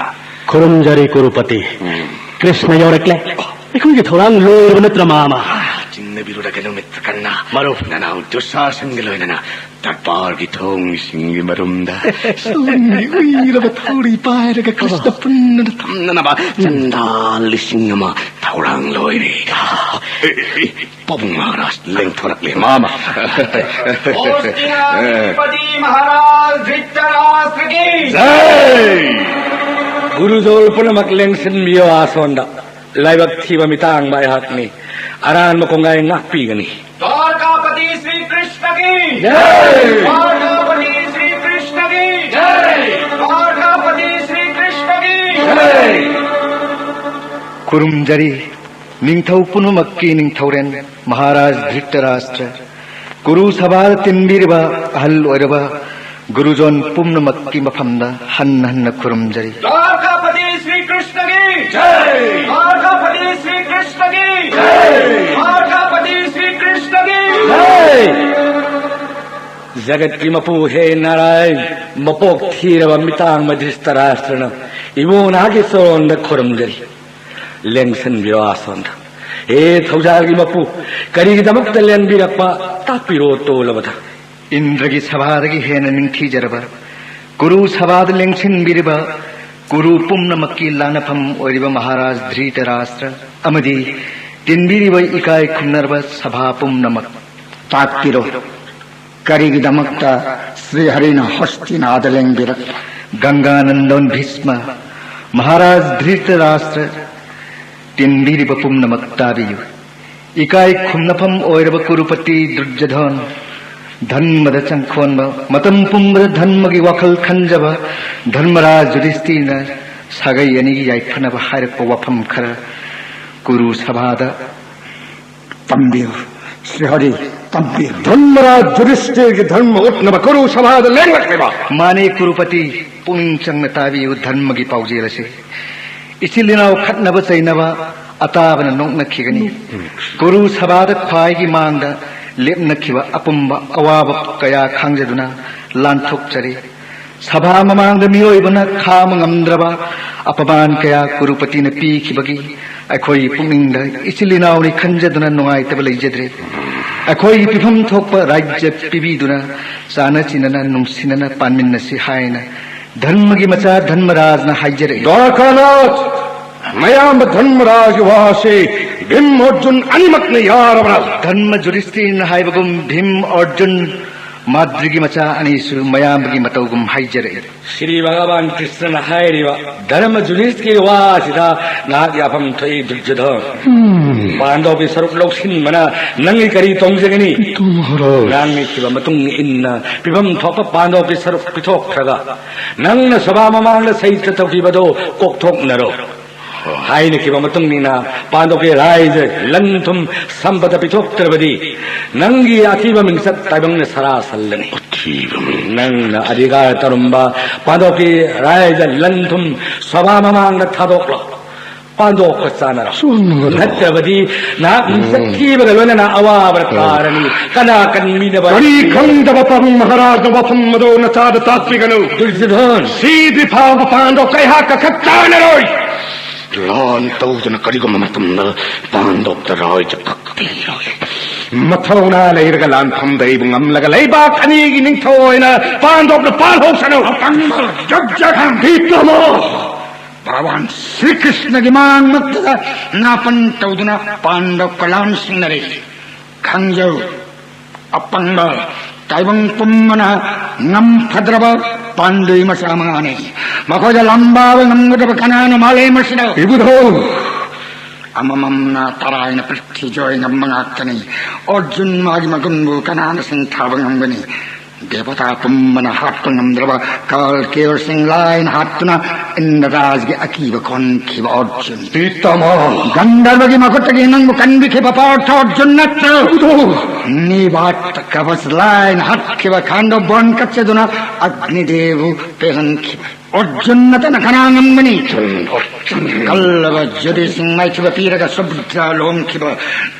ꯈꯨꯔꯨꯝꯖꯔꯤ ꯀꯨꯔꯨꯄꯇꯤ꯫ ꯎꯝ꯫ ꯀ꯭ꯔꯤꯁꯅ ꯌꯧꯔꯛꯂꯦ꯫ ꯑꯩꯈꯣꯏꯒꯤ ꯊꯧꯔꯥꯡ ꯂꯣꯏꯔꯕ ꯅꯠꯇ꯭ꯔ, ꯃꯥꯃ? ꯆꯤꯡꯅꯕꯤꯔꯨꯔꯒꯅꯨ, ꯃꯤꯇ꯭ꯔ ꯀꯔꯅ꯫ ꯃꯔꯨꯞ꯫ ꯅꯅꯥꯎ ꯗꯨꯁꯥꯁꯟꯒ ꯂꯣꯏꯅꯅ ꯗꯔꯕꯥꯔꯒꯤ ꯊꯣꯡꯁꯤꯡꯒꯤ ꯃꯔꯨꯝꯗ ꯁꯣꯝꯒꯤ ꯎꯏꯔꯕ ꯊꯧꯔꯤ ꯄꯥꯏꯔꯒ ꯀ꯭ꯔꯤꯁꯅ ꯄꯨꯟꯅ ꯊꯝꯅꯅꯕ ꯆꯟꯗꯥ ꯂꯤꯁꯤꯡ ꯑꯃ ꯊꯧꯔꯥꯡ ꯂꯣꯏꯔꯦ꯫ ꯄꯥꯕꯨꯡ ꯃꯍꯥꯔꯥꯖ ꯂꯦꯡꯊꯣꯔꯛꯂꯦ, ꯃꯥꯃ꯫ ꯍꯣꯁꯇꯤꯅꯥ ꯙꯤꯄꯇꯤ ꯃꯍꯥꯔꯥꯖ ꯙ꯭ꯔꯤꯇꯔꯥꯁ꯭ꯇ꯭ꯔꯒꯤ ꯖꯥꯏ! ꯒꯨꯔꯨꯖꯣꯜ ꯄꯨꯝꯅꯃꯛ ꯂꯦꯡꯁꯤꯟꯕꯤꯌꯣ ꯑꯁꯣꯟꯗ꯫ ꯂꯥꯏꯕꯛ ꯊꯤꯕ ꯃꯤꯇꯥꯡꯕ ꯑꯩꯍꯥꯛꯅꯤ꯫ ꯑꯔꯥꯟꯕ ꯀꯣꯡꯒꯥꯏ ꯉꯥꯛꯄꯤꯒꯅꯤ꯫ ꯗ꯭ꯋꯥꯔꯀꯥꯄꯇꯤ ꯁ꯭ꯔꯤ ꯀ꯭ꯔꯤꯁꯅꯒꯤ ꯖꯥꯏ! ꯗ꯭ꯋꯥꯔꯀꯥꯄꯇꯤ ꯁ꯭ꯔꯤ ꯀ꯭ꯔꯤꯁꯅꯒꯤ ꯖꯥꯏ! ꯗ꯭ꯋꯥꯔꯀꯥꯄꯇꯤ ꯁ꯭ꯔꯤ ꯀ꯭ꯔꯤꯁꯅꯒꯤ ꯖꯥꯏ! ꯈꯨꯔꯨꯝꯖꯔꯤ꯫ ꯅꯤꯡꯊꯧ ꯄꯨꯝꯅꯃꯛꯀꯤ ꯅꯤꯡꯊꯧꯔꯦꯟ ꯃꯍꯥꯔꯥꯖ ꯙ꯭ꯔꯤꯇꯔꯥꯁ꯭ꯇ꯭ꯔ, ꯀꯨꯔꯨ ꯁꯚꯥꯗ ꯇꯤꯟꯕꯤꯔꯤꯕ ꯑꯍꯜ ꯑꯣꯏꯔꯕ ꯒꯨꯔꯨꯖꯣꯟ ꯄꯨꯝꯅꯃꯛꯀꯤ ꯃꯐꯝꯗ ꯍꯟꯅ ꯍꯟꯅ ꯈꯨꯔꯨꯝꯖꯔꯤ꯫ ꯗ꯭ꯋꯥꯔꯀꯥꯄꯇꯤ ꯁ꯭ꯔꯤ ꯀ꯭ꯔꯤꯁꯅꯒꯤ ꯖꯥꯏ! ꯗ꯭ꯋꯥꯔꯀꯥꯄꯇꯤ ꯁ꯭ꯔꯤ ꯀ꯭ꯔꯤꯁꯅꯒꯤ ꯖꯥꯏ! ꯗ꯭ꯋꯥꯔꯀꯥꯄꯇꯤ ꯁ꯭ꯔꯤ ꯀ꯭ꯔꯤꯁꯅꯒꯤ ꯖꯥꯏ! ꯖꯒꯠꯀꯤ ꯃꯄꯨ ꯍꯦ ꯅꯥꯔꯥꯌꯟ, ꯃꯄꯣꯛ ꯊꯤꯔꯕ ꯃꯤꯇꯥꯡꯕ ꯙ꯭ꯔꯤꯇꯔꯥꯁ꯭ꯇ꯭ꯔꯅ ꯏꯕꯨꯡ ꯅꯍꯥꯛꯀꯤ ꯆꯔꯣꯟꯗ ꯈꯨꯔꯨꯝꯖꯔꯤ꯫ ꯂꯦꯡꯁꯤꯟꯕꯤꯌꯣ ꯑꯁꯣꯟꯗ꯫ ꯍꯦ ꯊꯧꯖꯥꯜꯒꯤ ꯃꯄꯨ, ꯀꯔꯤꯒꯤꯗꯃꯛꯇ ꯂꯦꯡꯕꯤꯔꯛꯄ ꯇꯥꯛꯄꯤꯔꯣ ꯇꯣꯜꯂꯕꯗ꯫ ꯏꯟꯗ꯭ꯔꯒꯤ ꯁꯚꯥꯗꯒꯤ ꯍꯦꯟꯅ ꯅꯤꯡꯊꯤꯖꯔꯕ ꯀꯨꯔꯨ ꯁꯚꯥꯗ ꯂꯦꯡꯁꯤꯟꯕꯤꯔꯤꯕ ꯀꯨꯔꯨ ꯄꯨꯝꯅꯃꯛꯀꯤ ꯂꯥꯟꯅꯐꯝ ꯑꯣꯏꯔꯤꯕ ꯃꯍꯥꯔꯥꯖ ꯙ꯭ꯔꯤꯇꯔꯥꯁ꯭ꯇ꯭ꯔ ꯑꯃꯗꯤ ꯇꯤꯟꯕꯤꯔꯤꯕ ꯏꯀꯥꯏ ꯈꯨꯝꯅꯔꯕ ꯁꯚꯥ ꯄꯨꯝꯅꯃꯛ ꯇꯥꯛꯄꯤꯔꯣ꯫ ꯀꯔꯤꯒꯤꯗꯃꯛꯇ ꯁ꯭ꯔꯤ ꯍꯔꯤꯅ ꯍꯣꯁꯇꯤꯅꯥꯗ ꯂꯦꯡꯕꯤꯔꯛꯄ? ꯒꯪꯒꯥ ꯅꯟꯗꯣꯟ ꯚꯤꯁꯃ, ꯃꯍꯥꯔꯥꯖ ꯙ꯭ꯔꯤꯇꯔꯥꯁ꯭ꯇ꯭ꯔ, ꯇꯤꯟꯕꯤꯔꯤꯕ ꯄꯨꯝꯅꯃꯛ ꯇꯥꯕꯤꯌꯨ꯫ ꯏꯀꯥꯏ ꯈꯨꯝꯅꯐꯝ ꯑꯣꯏꯔꯕ ꯀꯨꯔꯨꯄꯇꯤ ꯗꯨꯔꯖꯣꯙꯟ, ꯙꯔꯃꯗ ꯆꯪꯈꯣꯟꯕ, ꯃꯇꯝ ꯄꯨꯝꯕꯗ ꯙꯔꯃꯒꯤ ꯋꯥꯈꯜ ꯈꯟꯖꯕ, ꯙꯔꯃꯔꯥꯖ ꯌꯨꯙꯤꯁꯇꯤꯔꯅ ꯁꯥꯒꯩ ꯑꯅꯤꯒꯤ ꯌꯥꯏꯐꯅꯕ ꯍꯥꯏꯔꯛꯄ ꯋꯥꯐꯝ ꯈꯔ ꯀꯨꯔꯨ ꯁꯚꯥꯗ ꯇꯝꯕꯤꯌꯨ꯫ ꯁ꯭ꯔꯤ ꯍꯔꯤ, ꯇꯝꯕꯤꯌꯨ꯫ ꯙꯔꯃꯔꯥꯖ ꯌꯨꯙꯤꯁꯇꯤꯔꯒꯤ ꯙꯔꯃ ꯎꯠꯅꯕ ꯀꯨꯔꯨ ꯁꯚꯥꯗ ꯂꯦꯡꯂꯛꯂꯤꯕ꯫ ꯃꯥꯅꯦ ꯀꯨꯔꯨꯄꯇꯤ, ꯄꯨꯛꯅꯤꯡ ꯆꯪꯅ ꯇꯥꯕꯤꯌꯨ ꯙꯔꯃꯒꯤ ꯄꯥꯎꯖꯦꯜ ꯑꯁꯤ꯫ ꯏꯆꯤꯜ ꯏꯅꯥꯎ ꯈꯠꯅꯕ ꯆꯩꯅꯕ, ꯑꯇꯥꯕꯅ ꯅꯣꯛꯅꯈꯤꯒꯅꯤ꯫ ꯀꯨꯔꯨ ꯁꯚꯥꯗ ꯈ꯭ꯋꯥꯏꯒꯤ ꯃꯥꯡꯗ ꯂꯦꯞꯅꯈꯤꯕ ꯑꯄꯨꯝꯕ ꯑꯋꯥꯕ ꯀꯌꯥ ꯈꯥꯡꯖꯗꯨꯅ ꯂꯥꯟꯊꯣꯛꯆꯔꯤ꯫ ꯁꯚꯥ ꯃꯃꯥꯡꯗ ꯃꯤꯑꯣꯏꯕꯅ ꯈꯥꯡꯕ ꯉꯝꯗ꯭ꯔꯕ ꯑꯄꯃꯥꯟ ꯀꯌꯥ ꯀꯨꯔꯨꯄꯇꯤꯅ ꯄꯤꯈꯤꯕꯒꯤ ꯑꯩꯈꯣꯏꯒꯤ ꯄꯨꯛꯅꯤꯡꯗ ꯏꯆꯤꯜ ꯏꯅꯥꯎꯅꯤ ꯈꯟꯖꯗꯨꯅ ꯅꯨꯡꯉꯥꯏꯇꯕ ꯂꯩꯖꯗ꯭ꯔꯦ꯫ ꯑꯩꯈꯣꯏꯒꯤ ꯄꯤꯐꯝ ꯊꯣꯛꯄ ꯔꯥꯖ꯭ꯌ ꯄꯤꯕꯤꯗꯨꯅ ꯆꯥꯅ ꯆꯤꯟꯅꯅ ꯅꯨꯡꯁꯤꯅꯅ ꯄꯥꯟꯃꯤꯟꯅꯁꯤ ꯍꯥꯏꯅ ꯙꯔꯃꯒꯤ ꯃꯆꯥ ꯙꯔꯃꯔꯥꯖꯅ ꯍꯥꯏꯖꯔꯛꯏ꯫ ꯗ꯭ꯋꯥꯔꯀꯥꯅꯥꯊ, ꯃꯌꯥꯝꯕ ꯙꯔꯃꯔꯥꯖꯒꯤ ꯋꯥꯁꯤ ꯚꯤꯝ ꯑꯔꯖꯨꯟ ꯑꯅꯤꯃꯛꯅ ꯌꯥꯔꯕ꯭ꯔꯥ? ꯙꯔꯃ ꯖꯨꯙꯤꯁꯇꯤꯔꯅ ꯍꯥꯏꯕꯒꯨꯝ ꯚꯤꯝ ꯑꯔꯖꯨꯟ ꯃꯥꯗ꯭ꯔꯤꯒꯤ ꯃꯆꯥ ꯑꯅꯤꯁꯨ ꯃꯌꯥꯝꯕꯒꯤ ꯃꯇꯧꯒꯨꯝ ꯍꯥꯏꯖꯔꯛꯏ꯫ ꯁ꯭ꯔꯤ ꯚꯒꯋꯥꯟ ꯀ꯭ꯔꯤꯁꯅꯅ ꯍꯥꯏꯔꯤꯕ ꯙꯔꯃ ꯖꯨꯙꯤꯁꯇꯤꯔꯒꯤ ꯋꯥꯁꯤꯗ ꯅꯍꯥꯛ ꯌꯥꯐꯝ ꯊꯣꯛꯏ ꯗꯨꯔꯖꯣꯙꯟ꯫ ꯄꯥꯟꯗꯕꯒꯤ ꯁꯔꯨꯛ ꯂꯧꯁꯤꯟꯕꯅ ꯅꯪꯒꯤ ꯀꯔꯤ ꯇꯣꯡꯖꯒꯅꯤ? ꯃꯍꯥꯔꯥꯖ꯫ ꯉꯥꯡꯅꯈꯤꯕ ꯃꯇꯨꯡ ꯏꯟꯅ ꯄꯤꯐꯝ ꯊꯣꯛꯄ ꯄꯥꯟꯗꯕꯒꯤ ꯁꯔꯨꯛ ꯄꯤꯊꯣꯛꯈ꯭ꯔꯒ ꯅꯪꯅ ꯁꯚꯥ ꯃꯃꯥꯡꯗ ꯁꯩꯇ ꯇꯧꯈꯤꯕꯗꯣ ꯀꯣꯛꯊꯣꯛꯅꯔꯣ꯫ ꯍꯥꯏꯅꯈꯤꯕ ꯃꯇꯨꯡ ꯏꯟꯅ ꯄꯥꯟꯗꯕꯒꯤ ꯔꯥꯏꯖ ꯂꯟ ꯊꯨꯝ ꯁꯝꯄꯗ ꯄꯤꯊꯣꯛꯇ꯭ꯔꯕꯗꯤ ꯅꯪꯒꯤ ꯑꯊꯤꯕ ꯃꯤꯡꯆꯠ ꯇꯥꯏꯕꯪꯅ ꯁꯔꯥ ꯁꯜꯂꯅꯤ꯫ ꯑꯊꯤꯕ ꯃꯤꯡ꯫ ꯅꯪꯅ ꯑꯙꯤꯀꯥꯔ ꯇꯧꯔꯝꯕ ꯄꯥꯟꯗꯕꯒꯤ ꯔꯥꯏꯖ ꯂꯟ ꯊꯨꯝ ꯁꯚꯥ ꯃꯃꯥꯡꯗ ꯊꯥꯗꯣꯛꯂꯣ꯫ ꯄꯥꯟꯗꯕꯒ ꯆꯥꯟꯅꯔꯣ꯫ ꯆꯨꯝꯕꯗꯣ꯫ ꯅꯠꯇ꯭ꯔꯕꯗꯤ ꯅꯍꯥꯛ ꯃꯤꯡꯆꯠ ꯊꯤꯕꯒ ꯂꯣꯏꯅꯅ ꯑꯋꯥꯕꯗ ꯇꯥꯔꯅꯤ꯫ ꯀꯅꯥ ꯀꯟꯕꯤꯅꯕ? ꯀꯔꯤ ꯈꯪꯗꯕ ꯄꯥꯕꯨꯡ ꯃꯍꯥꯔꯥꯖꯅ ꯋꯥꯐꯝ ꯑꯗꯨ ꯅꯆꯥꯗ ꯇꯥꯛꯄꯤꯒꯅꯨ꯫ ꯗꯨꯔꯖꯣꯙꯟ꯫ ꯁꯤꯗ꯭ꯔꯤ ꯐꯥꯎꯕ ꯄꯥꯟꯗꯕ ꯑꯩꯍꯥꯛꯀ ꯈꯠ ꯆꯥꯟꯅꯔꯣꯏ꯫ ꯂꯥꯟ ꯇꯧꯗꯅ ꯀꯔꯤꯒꯨꯝꯕ ꯃꯇꯝꯗ ꯄꯥꯟꯗꯕꯗ ꯔꯥꯏꯖ ꯀꯛꯄꯤꯔꯣꯏ꯫ ꯃꯊꯧꯅꯥ ꯂꯩꯔꯒ ꯂꯥꯟꯐꯝꯗ ꯑꯩꯕꯨ ꯉꯝꯂꯒ ꯂꯩꯕꯥꯛ ꯑꯅꯤꯒꯤ ꯅꯤꯡꯊꯧ ꯑꯣꯏꯅ ꯄꯥꯟꯗꯕꯅ ꯄꯥꯜꯍꯧꯁꯅꯨ꯫ ꯑꯄꯪꯕ ꯖꯒ ꯖꯒ ꯄꯤꯇꯥꯃꯍ꯫ ꯚꯒꯋꯥꯟ ꯁ꯭ꯔꯤ ꯀ꯭ꯔꯤꯁꯅꯒꯤ ꯃꯥꯡꯃꯛꯇꯗ ꯅꯥꯄꯟ ꯇꯧꯗꯨꯅ ꯄꯥꯟꯗꯕ ꯀꯂꯥꯟ ꯁꯤꯡꯅꯔꯦ꯫ ꯈꯪꯖꯧ, ꯑꯄꯪꯕ ꯇꯥꯏꯕꯪ ꯄꯨꯝꯕꯅ ꯉꯝꯐꯗ꯭ꯔꯕ ꯄꯥꯟꯗꯨꯏ ꯃꯆꯥ ꯃꯉꯥꯅꯤ꯫ ꯃꯈꯣꯏꯗ ꯂꯥꯝꯕꯥꯕ ꯉꯝꯒꯗꯕ ꯀꯅꯥꯅꯣ ꯃꯥꯂꯦꯝ ꯑꯁꯤꯗ? ꯏꯕꯨꯙꯧ! ꯑꯃꯃꯝꯅ ꯇꯔꯥꯏꯅ ꯄ꯭ꯔꯤꯊꯤ ꯖꯣꯏ ꯉꯝꯕ ꯉꯥꯛꯇꯅꯤ꯫ ꯑꯔꯖꯨꯟ ꯃꯥꯒꯤ ꯃꯒꯨꯟꯕꯨ ꯀꯅꯥꯅ ꯁꯤꯡꯊꯥꯕ ꯉꯝꯒꯅꯤ? ꯗꯦꯕꯇꯥ ꯄꯨꯝꯕꯅ ꯍꯥꯠꯄ ꯉꯝꯗ꯭ꯔꯕ ꯀꯥꯜ ꯀꯦꯌꯔꯁꯤꯡ ꯂꯥꯏꯅ ꯍꯥꯠꯇꯨꯅ ꯏꯟꯗ꯭ꯔꯔꯥꯖꯒꯤ ꯑꯀꯤꯕ ꯈꯣꯟꯈꯤꯕ ꯑꯔꯖꯨꯟ꯫ ꯄꯤꯇꯥꯃꯍ! ꯒꯟꯙꯔꯕꯒꯤ ꯃꯈꯨꯠꯇꯒꯤ ꯅꯪꯕꯨ ꯀꯟꯕꯤꯈꯤꯕ ꯄꯥꯔꯊ ꯑꯔꯖꯨꯟ ꯅꯠꯇ꯭ꯔꯣ? ꯎꯗꯣ! ꯅꯤꯕꯥꯠ ꯀꯕꯁ ꯂꯥꯏꯅ ꯍꯥꯠꯈꯤꯕ ꯈꯥꯟꯗꯣ ꯕꯣꯟ ꯀꯠꯆꯗꯨꯅ ꯑꯒ꯭ꯅꯤꯗꯦꯕꯕꯨ ꯄꯦꯜꯍꯟꯈꯤꯕ꯫ ꯑꯔꯖꯨꯟ ꯅꯠꯇꯅ ꯀꯅꯥ ꯉꯝꯒꯅꯤ? ꯑꯔꯖꯨꯟ, ꯑꯔꯖꯨꯟ꯫ ꯀꯜꯂꯕ ꯖꯨꯗꯤꯁꯤꯡ ꯃꯥꯏꯊꯤꯕ ꯄꯤꯔꯒ ꯁꯨꯚꯗ꯭ꯔ ꯂꯣꯝꯈꯤꯕ,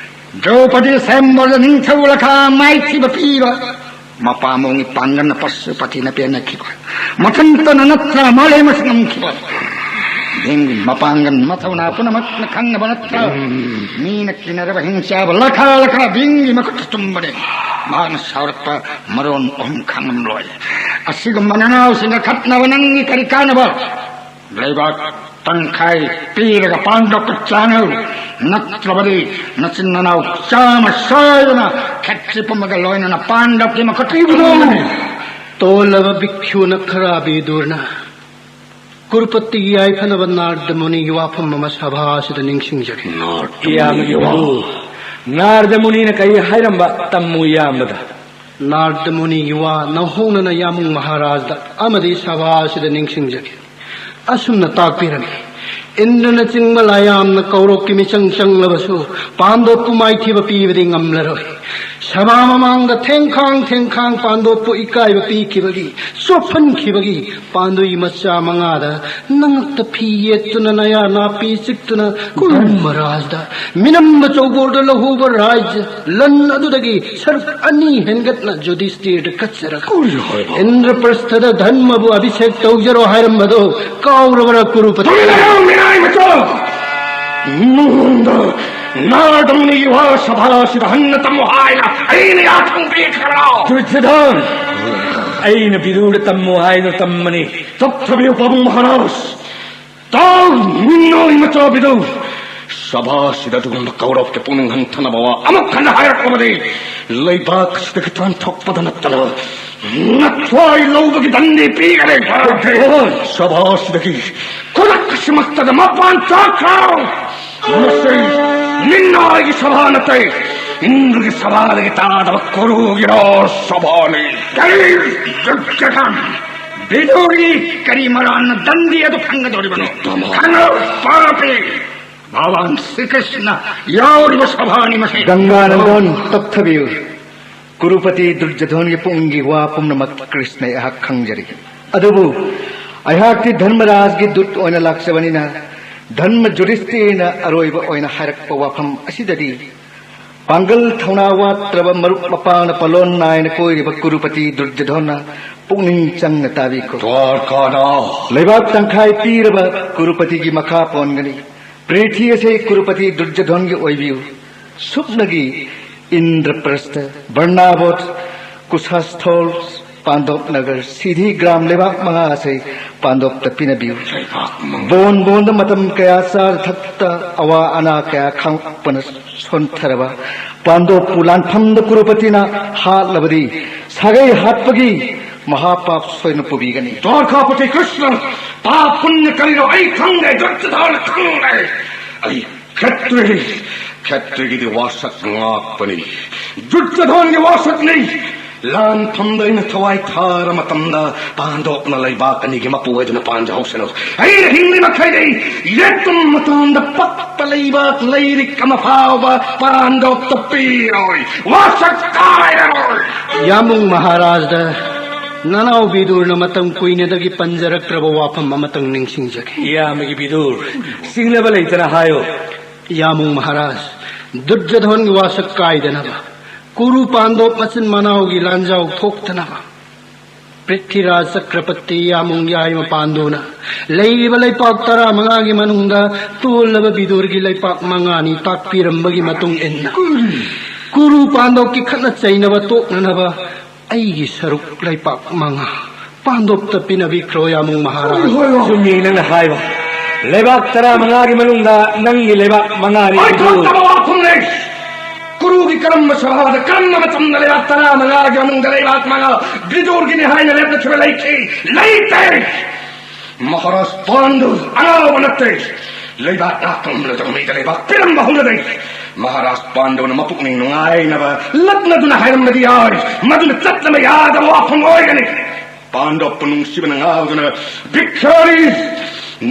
ꯗ꯭ꯔꯧꯄꯗꯤ ꯁ꯭ꯋꯌꯝꯕꯔꯗ ꯅꯤꯡꯊꯧ ꯂꯈꯥ ꯃꯥꯏꯊꯤꯕ ꯄꯤꯕ, ꯃꯄꯥ ꯃꯑꯣꯡꯒꯤ ꯄꯥꯡꯒꯜꯅ ꯄꯁꯨꯄꯇꯤꯅ ꯄꯦꯟꯅꯈꯤꯕ, ꯃꯊꯟꯇꯅ ꯅꯠꯇ꯭ꯔ ꯃꯥꯂꯦꯝ ꯑꯁꯤ ꯉꯝꯈꯤꯕ, ꯚꯤꯝꯒꯤ ꯃꯄꯥꯡꯒꯜ ꯃꯊꯧꯅꯥ ꯄꯨꯝꯅꯃꯛꯅ ꯈꯪꯅꯕ ꯅꯠꯇ꯭ꯔ? ꯃꯤꯅ ꯀꯤꯅꯔꯕ ꯍꯤꯡꯆꯥꯕ ꯂꯈꯥ ꯂꯈꯥ ꯚꯤꯝꯒꯤ ꯃꯈꯨꯠꯇ ꯇꯨꯝꯕꯅꯤ꯫ ꯃꯍꯥꯛꯅ ꯁꯥꯎꯔꯛꯄ ꯃꯔꯣꯟ ꯑꯍꯨꯝ ꯈꯪꯂꯝꯂꯣꯏ꯫ ꯑꯁꯤꯒꯨꯝꯕ ꯅꯅꯥꯎꯁꯤꯡꯒ ꯈꯠꯅꯕ ꯅꯪꯒꯤ ꯀꯔꯤ ꯀꯥꯟꯅꯕ? ꯂꯩꯕꯥꯛ ꯇꯪꯈꯥꯏ ꯄꯤꯔꯒ ꯄꯥꯟꯗꯕ ꯆꯥꯅꯧ, ꯅꯠꯇ꯭ꯔꯕꯗꯤ ꯅꯆꯤꯟ ꯅꯅꯥꯎ ꯆꯥꯝꯃ ꯁꯣꯏꯗꯅ ꯈꯦꯇ꯭ꯔꯤ ꯄꯨꯝꯕꯒ ꯂꯣꯏꯅꯅ ꯄꯥꯟꯗꯕꯒꯤ ꯃꯈꯨꯠꯇ ꯄꯤꯕꯗꯧꯅꯤ꯫ ꯇꯣꯜꯂꯕ ꯚꯤꯛꯈꯨ ꯅꯈꯔꯥ ꯕꯤꯗꯨꯔꯅ ꯀꯨꯔꯨꯄꯇꯤꯒꯤ ꯌꯥꯏꯐꯅꯕ ꯅꯥꯔꯗ ꯃꯨꯅꯤꯒꯤ ꯋꯥꯐꯝ ꯑꯃ ꯁꯚꯥ ꯑꯁꯤꯗ ꯅꯤꯡꯁꯤꯡꯖꯔꯤ꯫ ꯅꯥꯔꯗ ꯏꯌꯥꯝꯕꯒꯤ ꯃꯨꯅꯤꯒꯤ ꯋꯥ꯫ ꯋꯥ꯫ ꯅꯥꯔꯗ ꯃꯨꯅꯤꯅ ꯀꯔꯤ ꯍꯥꯏꯔꯝꯕ ꯇꯝꯃꯨ ꯏꯌꯥꯝꯕꯗ꯫ ꯅꯥꯔꯗ ꯃꯨꯅꯤꯒꯤ ꯋꯥ ꯅꯧꯍꯧꯅꯅ ꯌꯥꯃꯨꯡ ꯃꯍꯥꯔꯥꯖꯗ ꯑꯃꯗꯤ ꯁꯚꯥ ꯑꯁꯤꯗ ꯅꯤꯡꯁꯤꯡꯖꯒꯦ꯫ ꯑꯁꯨꯝꯅ ꯇꯥꯛꯄꯤꯔꯝꯃꯤ, ꯏꯟꯗ꯭ꯔꯅꯆꯤꯡꯕ ꯂꯥꯏꯌꯥꯝꯅ ꯀꯧꯔꯣꯛꯀꯤ ꯃꯤꯆꯪ ꯆꯪꯂꯕꯁꯨ ꯄꯥꯟꯗꯣꯞꯄꯨ ꯃꯥꯏꯊꯤꯕ ꯄꯤꯕꯗꯤ ꯉꯝꯂꯔꯣꯏ꯫ ꯁꯚꯥ ꯃꯃꯥꯡꯗ ꯊꯦꯡꯈꯥꯡ ꯊꯦꯡꯈꯥꯡ ꯄꯥꯟꯗꯣꯞꯄꯨ ꯏꯀꯥꯏꯕ ꯄꯤꯈꯤꯕꯒꯤ, ꯆꯣꯞꯍꯟꯈꯤꯕꯒꯤ ꯄꯥꯟꯗꯨꯏ ꯃꯆꯥ ꯃꯉꯥꯗ ꯅꯉꯛꯇ ꯐꯤ ꯌꯦꯠꯇꯨꯅ ꯅꯌꯥ ꯅꯥꯄꯤ ꯆꯤꯛꯇꯨꯅ ꯙꯔꯃꯔꯥꯖꯗ ꯃꯤꯅꯝꯕ ꯆꯧꯕꯣꯔꯗ ꯂꯧꯍꯧꯕ ꯔꯥꯖ꯭ꯌ ꯂꯟ ꯑꯗꯨꯗꯒꯤ ꯁꯔꯨꯛ ꯑꯅꯤ ꯍꯦꯟꯒꯠꯅ ꯖꯨꯗꯤꯁꯇꯤꯔꯗ ꯀꯠꯆꯔꯒ, ꯏꯟꯗ꯭ꯔꯄ꯭ꯔꯁꯊꯗ ꯙꯔꯃꯕꯨ ꯑꯚꯤꯁꯦꯛ ꯇꯧꯖꯔꯣ ꯍꯥꯏꯔꯝꯕꯗꯣ ꯀꯥꯎꯔꯕ꯭ꯔꯥ ꯀꯨꯔꯨꯄꯇꯤ? ꯇꯨꯃꯤꯟ ꯂꯩꯌꯨ, ꯃꯤꯅꯥꯏ ꯃꯆꯥ! ꯅꯉꯣꯟꯗ ꯅꯥꯔꯗ ꯃꯨꯅꯤꯒꯤ ꯋꯥ ꯁꯚꯥꯁꯤꯗ ꯍꯟꯅ ꯇꯝꯃꯨ ꯍꯥꯏꯅ ꯑꯩꯅ ꯌꯥꯊꯪ ꯄꯤꯈ꯭ꯔꯕ꯭ꯔꯣ? ꯗꯨꯔꯖꯣꯙꯟ, ꯑꯩꯅ ꯕꯤꯗꯨꯔꯗ ꯇꯝꯃꯨ ꯍꯥꯏꯗꯨꯅ ꯇꯝꯕꯅꯤ꯫ ꯇꯞꯊꯕꯤꯌꯨ, ꯄꯥꯕꯨꯡ ꯃꯍꯥꯔꯥꯖ꯫ ꯇꯥꯎ, ꯃꯤꯅꯥꯏ ꯃꯆꯥ ꯕꯤꯗꯨꯔ꯫ ꯁꯚꯥꯁꯤꯗ ꯑꯗꯨꯒꯨꯝꯕ ꯀꯧꯔꯣꯛꯀꯤ ꯄꯨꯛꯅꯤꯡ ꯍꯟꯊꯅꯕ ꯋꯥ ꯑꯃꯨꯛ ꯍꯟꯅ ꯍꯥꯏꯔꯛꯂꯕꯗꯤ ꯂꯩꯕꯥꯛ ꯑꯁꯤꯗꯒꯤ ꯇꯥꯟꯊꯣꯛꯄꯗ ꯅꯠꯇꯅ ꯅꯊ꯭ꯋꯥꯏ ꯂꯧꯕꯒꯤ ꯗꯟꯗꯤ ꯄꯤꯒꯅꯤ꯫ ꯁꯚꯥꯁꯤꯗꯒꯤ ꯈꯨꯗꯛ ꯑꯁꯤꯃꯛꯇꯗ ꯃꯄꯥꯟ ꯆꯠꯈ꯭ꯔꯣ꯫ ꯃꯁꯤ ꯃꯤꯅꯥꯏꯒꯤ ꯁꯚꯥ ꯅꯠꯇꯦ, ꯏꯟꯗ꯭ꯔꯒꯤ ꯁꯚꯥꯗꯒꯤ ꯇꯥꯗꯕ ꯀꯣꯔꯨꯒꯤ ꯔꯥꯖ ꯁꯚꯥꯅꯤ꯫ ꯀꯔꯤ ꯗꯨꯔꯖꯣꯙꯟ? ꯕꯤꯗꯨꯔꯒꯤ ꯀꯔꯤ ꯃꯔꯥꯜꯅ ꯗꯟꯗꯤ ꯑꯗꯨ ꯐꯪꯒꯗꯧꯔꯤꯕꯅꯣ? ꯈꯪꯉꯨ, ꯄꯥꯄꯤ! ꯚꯒꯋꯥꯟ ꯁ꯭ꯔꯤ ꯀ꯭ꯔꯤꯁꯅ ꯌꯥꯎꯔꯤꯕ ꯁꯚꯥꯅꯤ ꯃꯁꯤ꯫ ꯒꯪꯒꯥꯅꯟꯗꯟ, ꯇꯞꯊꯕꯤꯌꯨ꯫ ꯀꯨꯔꯨꯄꯇꯤ ꯗꯨꯔꯖꯣꯙꯟꯒꯤ ꯄꯨꯛꯅꯤꯡꯒꯤ ꯋꯥ ꯄꯨꯝꯅꯃꯛ ꯀ꯭ꯔꯤꯁꯅ ꯑꯩꯍꯥꯛ ꯈꯪꯖꯔꯤ꯫ ꯑꯗꯨꯕꯨ ꯑꯩꯍꯥꯛꯇꯤ ꯙꯔꯃꯔꯥꯖꯒꯤ ꯗꯨꯠ ꯑꯣꯏꯅ ꯂꯥꯛꯆꯕꯅꯤꯅ, ꯙꯔꯃ ꯖꯨꯔꯤꯁꯇꯤꯅ ꯑꯔꯣꯏꯕ ꯑꯣꯏꯅ ꯍꯥꯏꯔꯛꯄ ꯋꯥꯐꯝ ꯑꯁꯤꯗꯗꯤ, ꯄꯥꯡꯒꯜ ꯊꯧꯅꯥ ꯋꯥꯠꯇ꯭ꯔꯕ ꯃꯔꯨꯞ ꯃꯄꯥꯡꯅ ꯄꯥꯂꯣꯟ ꯅꯥꯏꯅ ꯀꯣꯏꯔꯤꯕ ꯀꯨꯔꯨꯄꯇꯤ ꯗꯨꯔꯖꯙꯣꯟꯅ ꯄꯨꯛꯅꯤꯡ ꯆꯪꯅ ꯇꯥꯕꯤꯈꯣ꯫ ꯗ꯭ꯋꯥꯔꯀꯥꯅꯥꯊ! ꯂꯩꯕꯥꯛ ꯇꯪꯈꯥꯏ ꯄꯤꯔꯕ ꯀꯨꯔꯨꯄꯇꯤꯒꯤ ꯃꯈꯥ ꯄꯣꯟꯒꯅꯤ꯫ ꯄ꯭ꯔꯤꯊꯤ ꯑꯁꯤ ꯀꯨꯔꯨꯄꯇꯤ ꯗꯨꯔꯖꯙꯣꯟꯒꯤ ꯑꯣꯏꯕꯤꯌꯨ꯫ ꯁꯨꯞꯅꯒꯤ ꯏꯟꯗ꯭ꯔꯄ꯭ꯔꯁꯊ, ꯕꯔꯅꯥꯕꯣꯠ, ꯀꯨꯁꯥꯁꯊꯣꯜ, ꯄꯥꯟꯗꯣꯞ ꯅꯒꯔ, ꯁꯤꯙꯤ ꯒ꯭ꯔꯥꯝ ꯂꯩꯕꯥꯛ ꯃꯉꯥ ꯑꯁꯤ ꯄꯥꯟꯗꯣꯞꯇ ꯄꯤꯅꯕꯤꯌꯨ꯫ ꯂꯩꯕꯥꯛ ꯃꯉꯥ꯫ ꯕꯣꯟ ꯕꯣꯟꯗ ꯃꯇꯝ ꯀꯌꯥ ꯆꯥꯗ ꯊꯛꯇ ꯑꯋꯥ ꯑꯅꯥ ꯀꯌꯥ ꯈꯥꯡꯉꯛꯄꯅ ꯁꯣꯟꯊꯔꯕ ꯄꯥꯟꯗꯣꯞꯄꯨ ꯂꯥꯟꯐꯝꯗ ꯀꯨꯔꯨꯄꯇꯤꯅ ꯍꯥꯠꯂꯕꯗꯤ, ꯁꯥꯒꯩ ꯍꯥꯠꯄꯒꯤ ꯃꯍꯥꯄꯥꯞ ꯁꯣꯏꯗꯅ ꯄꯨꯕꯤꯒꯅꯤ꯫ ꯗ꯭ꯋꯥꯔꯀꯥꯄꯇꯤ ꯀ꯭ꯔꯤꯁꯅ, ꯄꯥꯞ ꯄꯨꯟꯅ ꯀꯔꯤꯅꯣ ꯑꯩ ꯈꯪꯗꯦ, ꯗꯨꯔꯖꯙꯣꯟꯅ ꯈꯪꯂꯦ꯫ ꯑꯩ ꯈꯦꯇ꯭ꯔꯤ, ꯈꯦꯇ꯭ꯔꯤꯒꯤꯗꯤ ꯋꯥꯁꯛ ꯉꯥꯛꯄꯅꯤ, ꯗꯨꯔꯖꯙꯣꯟꯒꯤ ꯋꯥꯁꯛꯅꯤ꯫ ꯂꯥꯟꯐꯝꯗ ꯑꯩꯅ ꯊꯋꯥꯏ ꯊꯥꯔ ꯃꯇꯝꯗ ꯄꯥꯟꯗꯣꯞꯅ ꯂꯩꯕꯥꯛ ꯑꯅꯤꯒꯤ ꯃꯄꯨ ꯑꯣꯏꯗꯨꯅ ꯄꯥꯟꯖꯍꯧꯁꯅꯨ꯫ ꯑꯩꯅ ꯍꯤꯡꯂꯤ ꯃꯈꯩꯗꯤ ꯌꯦꯇꯨꯝ ꯃꯇꯣꯟꯗ ꯄꯛꯄ ꯂꯩꯕꯥꯛ ꯂꯩꯔꯤꯛ ꯑꯃ ꯐꯥꯎꯕ ꯄꯥꯟꯗꯣꯞꯇ ꯄꯤꯔꯣꯏ, ꯋꯥꯁꯛ ꯀꯥꯏꯔꯔꯣꯏ꯫ ꯌꯥꯃꯨꯡ ꯃꯍꯥꯔꯥꯖꯗ ꯅꯅꯥꯎ ꯕꯤꯗꯨꯔꯅ ꯃꯇꯝ ꯀꯨꯏꯅꯗꯒꯤ ꯄꯟꯖꯔꯛꯇ꯭ꯔꯕ ꯋꯥꯐꯝ ꯑꯃꯇꯪ ꯅꯤꯡꯁꯤꯡꯖꯒꯦ꯫ ꯏꯌꯥꯝꯕꯒꯤ ꯕꯤꯗꯨꯔ, ꯆꯤꯡꯅꯕ ꯂꯩꯇꯅ ꯍꯥꯏꯌꯨ꯫ ꯌꯥꯃꯨꯡ ꯃꯍꯥꯔꯥꯖ, ꯗꯨꯔꯖꯙꯣꯟꯒꯤ ꯋꯥꯁꯛ ꯀꯥꯏꯗꯅꯕ, ꯀꯨꯔꯨ ꯄꯥꯟꯗꯣꯞ ꯃꯆꯤꯟ ꯃꯅꯥꯎꯒꯤ ꯂꯥꯟꯖꯥꯎ ꯊꯣꯛꯇꯅꯕ, ꯄ꯭ꯔꯤꯊꯤꯔꯥꯖ ꯆꯀ꯭ꯔꯄꯇꯤ ꯌꯥꯃꯨꯡ ꯌꯥꯏꯃ ꯄꯥꯟꯗꯨꯅ ꯂꯩꯔꯤꯕ ꯂꯩꯄꯥꯛ ꯇꯔꯥꯃꯉꯥꯒꯤ ꯃꯅꯨꯡꯗ ꯇꯣꯜꯂꯕ ꯕꯤꯗꯨꯔꯒꯤ ꯂꯩꯄꯥꯛ ꯃꯉꯥꯅꯤ ꯇꯥꯛꯄꯤꯔꯝꯕꯒꯤ ꯃꯇꯨꯡ ꯏꯟꯅ, ꯀꯨꯔꯨ ꯄꯥꯟꯗꯣꯞꯀꯤ ꯈꯠꯅ ꯆꯩꯅꯕ ꯇꯣꯛꯅꯅꯕ ꯑꯩꯒꯤ ꯁꯔꯨꯛ ꯂꯩꯄꯥꯛ ꯃꯉꯥ ꯄꯥꯟꯗꯣꯞꯇ ꯄꯤꯅꯕꯤꯈ꯭ꯔꯣ, ꯌꯥꯃꯨꯡ ꯃꯍꯥꯔꯥꯖ꯫ ꯍꯣꯏ, ꯍꯣꯏ, ꯍꯣꯏ꯫ ꯆꯨꯝꯃꯤ ꯅꯪꯅ ꯍꯥꯏꯕ꯫ ꯂꯩꯕꯥꯛ ꯇꯔꯥꯃꯉꯥꯒꯤ ꯃꯅꯨꯡꯗ ꯅꯪꯒꯤ ꯂꯩꯕꯥꯛ ꯃꯉꯥꯅꯤ꯫ ꯑꯣꯏꯊꯣꯛꯇꯕ ꯋꯥꯐꯝꯅꯦ꯫ ꯀꯨꯔꯨꯒꯤ ꯀꯔꯝꯕ ꯁꯚꯥꯗ ꯀꯔꯝꯕ ꯃꯇꯝꯗ ꯂꯩꯕꯥꯛ ꯇꯔꯥꯃꯉꯥꯒꯤ ꯃꯅꯨꯡꯗ ꯂꯩꯕꯥꯛ ꯃꯉꯥ ꯕꯤꯗꯨꯔꯒꯤꯅꯤ ꯍꯥꯏꯅ ꯂꯦꯞꯅꯈꯤꯕ ꯂꯩꯈꯤ? ꯂꯩꯇꯦ꯫ ꯃꯍꯥꯔꯥꯖ ꯄꯥꯟꯗꯨ ꯑꯉꯥꯎꯕ ꯅꯠꯇꯦ꯫ ꯂꯩꯕꯥꯛ ꯉꯥꯛꯄ ꯉꯝꯂꯗꯕ ꯃꯤꯗ ꯂꯩꯕꯥꯛ ꯄꯤꯔꯝꯕ ꯍꯧꯅꯗꯦ꯫ ꯃꯍꯥꯔꯥꯖ ꯄꯥꯟꯗꯨꯅ ꯃꯄꯨꯛꯅꯤꯡ ꯅꯨꯡꯉꯥꯏꯅꯕ ꯂꯛꯅꯗꯨꯅ ꯍꯥꯏꯔꯝꯕꯗꯤ ꯌꯥꯏ, ꯃꯗꯨꯅ ꯆꯠꯅꯕ ꯌꯥꯗꯕ ꯋꯥꯐꯝ ꯑꯣꯏꯒꯅꯤ꯫ ꯄꯥꯟꯗꯣꯞꯄꯨ ꯅꯨꯡꯁꯤꯕꯅ ꯉꯥꯎꯗꯨꯅ, "ꯚꯤꯈꯥꯔꯤ,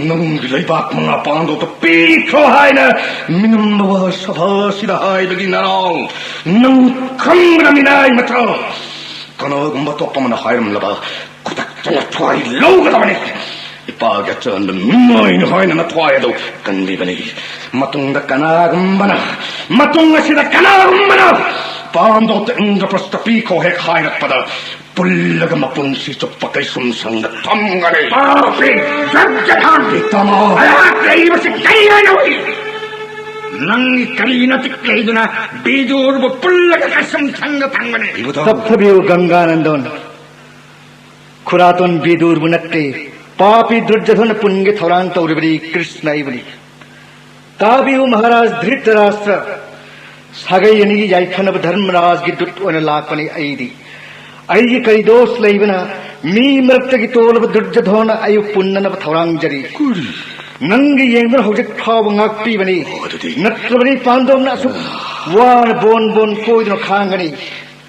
ꯅꯪꯒꯤ ꯂꯩꯕꯥꯛ ꯃꯉꯥ ꯄꯥꯟꯗꯣꯞꯇ ꯄꯤꯈ꯭ꯔꯣ" ꯍꯥꯏꯅ ꯃꯤꯅꯝꯕ ꯋꯥ ꯁꯚꯥꯁꯤꯗ ꯍꯥꯏꯕꯒꯤ ꯅꯔꯥꯎ ꯅꯪ ꯈꯪꯕ꯭ꯔꯥ, ꯃꯤꯅꯥꯏ ꯃꯆꯥ? ꯀꯅꯥꯒꯨꯝꯕ ꯑꯇꯣꯞꯄ ꯑꯃꯅ ꯍꯥꯏꯔꯝꯂꯕ ꯈꯨꯗꯛꯇ ꯅꯊ꯭ꯋꯥꯏ ꯂꯧꯒꯗꯕꯅꯤ꯫ ꯏꯄꯥꯒꯤ ꯑꯆꯟꯕ ꯃꯤꯑꯣꯏꯅꯤ ꯍꯥꯏꯅ ꯅꯊ꯭ꯋꯥꯏ ꯑꯗꯨ ꯀꯟꯕꯤꯕꯅꯤ꯫ ꯃꯇꯨꯡꯗ ꯀꯅꯥꯒꯨꯝꯕꯅ, ꯃꯇꯨꯡ ꯑꯁꯤꯗ ꯀꯅꯥꯒꯨꯝꯕꯅ ꯄꯥꯝꯗꯣꯛꯇ ꯏꯟꯗ꯭ꯔꯄ꯭ꯔꯁꯇ ꯄꯤꯈꯣ ꯍꯦꯛ ꯍꯥꯏꯔꯛꯄꯗ, ꯄꯨꯜꯂꯒ ꯃꯄꯨꯟꯁꯤ ꯆꯨꯞꯄ ꯀꯩꯁꯨꯝ ꯁꯪꯗ ꯊꯝꯒꯅꯤ꯫ ꯄꯥꯄꯤ ꯗꯨꯔꯖꯣꯙꯟ! ꯏꯇꯥꯃꯣ! ꯑꯩꯍꯥꯛ ꯂꯩꯔꯤꯕꯁꯤ ꯀꯔꯤ ꯍꯥꯏꯅ ꯎꯏ? ꯅꯪꯒꯤ ꯀꯔꯤ ꯅꯇꯤꯛ ꯂꯩꯗꯨꯅ ꯕꯤꯗꯨꯔꯕꯨ ꯄꯨꯜꯂꯒ ꯀꯩꯁꯨꯝ ꯁꯪꯗ ꯊꯝꯒꯅꯤ? ꯏꯕꯨꯙꯧ! ꯇꯞꯊꯕꯤꯌꯨ ꯒꯪꯒꯥꯅꯟꯗꯣꯟ꯫ ꯈꯨꯔꯥꯇꯣꯟ ꯕꯤꯗꯨꯔꯕꯨ ꯅꯠꯇꯦ, ꯄꯥꯄꯤ ꯗꯨꯔꯖꯣꯙꯟ ꯄꯨꯟꯒꯦ ꯊꯧꯔꯥꯡ ꯇꯧꯔꯤꯕꯗꯤ ꯀ꯭ꯔꯤꯁꯅ ꯑꯩꯕꯨꯅꯤ꯫ ꯇꯥꯕꯤꯌꯨ ꯃꯍꯥꯔꯥꯖ ꯙ꯭ꯔꯤꯇꯔꯥꯁꯇ꯭ꯔ, ꯁꯥꯒꯩ ꯑꯅꯤꯒꯤ ꯌꯥꯏꯐꯅꯕ ꯙꯔꯃꯔꯥꯖꯒꯤ ꯗꯨꯠ ꯑꯣꯏꯅ ꯂꯥꯛꯄꯅꯤ ꯑꯩꯗꯤ꯫ ꯑꯩꯒꯤ ꯀꯔꯤ ꯗꯣꯁ ꯂꯩꯕꯅ ꯃꯤ ꯃꯔꯛꯇꯒꯤ ꯇꯣꯜꯂꯕ ꯗꯨꯔꯖꯣꯙꯟ ꯑꯩꯕꯨ ꯄꯨꯟꯅꯅꯕ ꯊꯧꯔꯥꯡꯖꯔꯤ? ꯀꯔꯤ? ꯅꯪꯒꯤ ꯌꯦꯡꯗꯨꯅ ꯍꯧꯖꯤꯛ ꯐꯥꯎꯕ ꯉꯥꯛꯄꯤꯕꯅꯤ꯫ ꯑꯣ, ꯑꯗꯨꯗꯤ ꯅꯠꯇ꯭ꯔꯕꯗꯤ ꯄꯥꯟꯗꯣꯞꯅ ꯑꯁꯨꯛ ꯋꯥꯅ ꯕꯣꯟ ꯕꯣꯟ ꯀꯣꯏꯗꯨꯅ ꯈꯥꯡꯒꯅꯤ꯫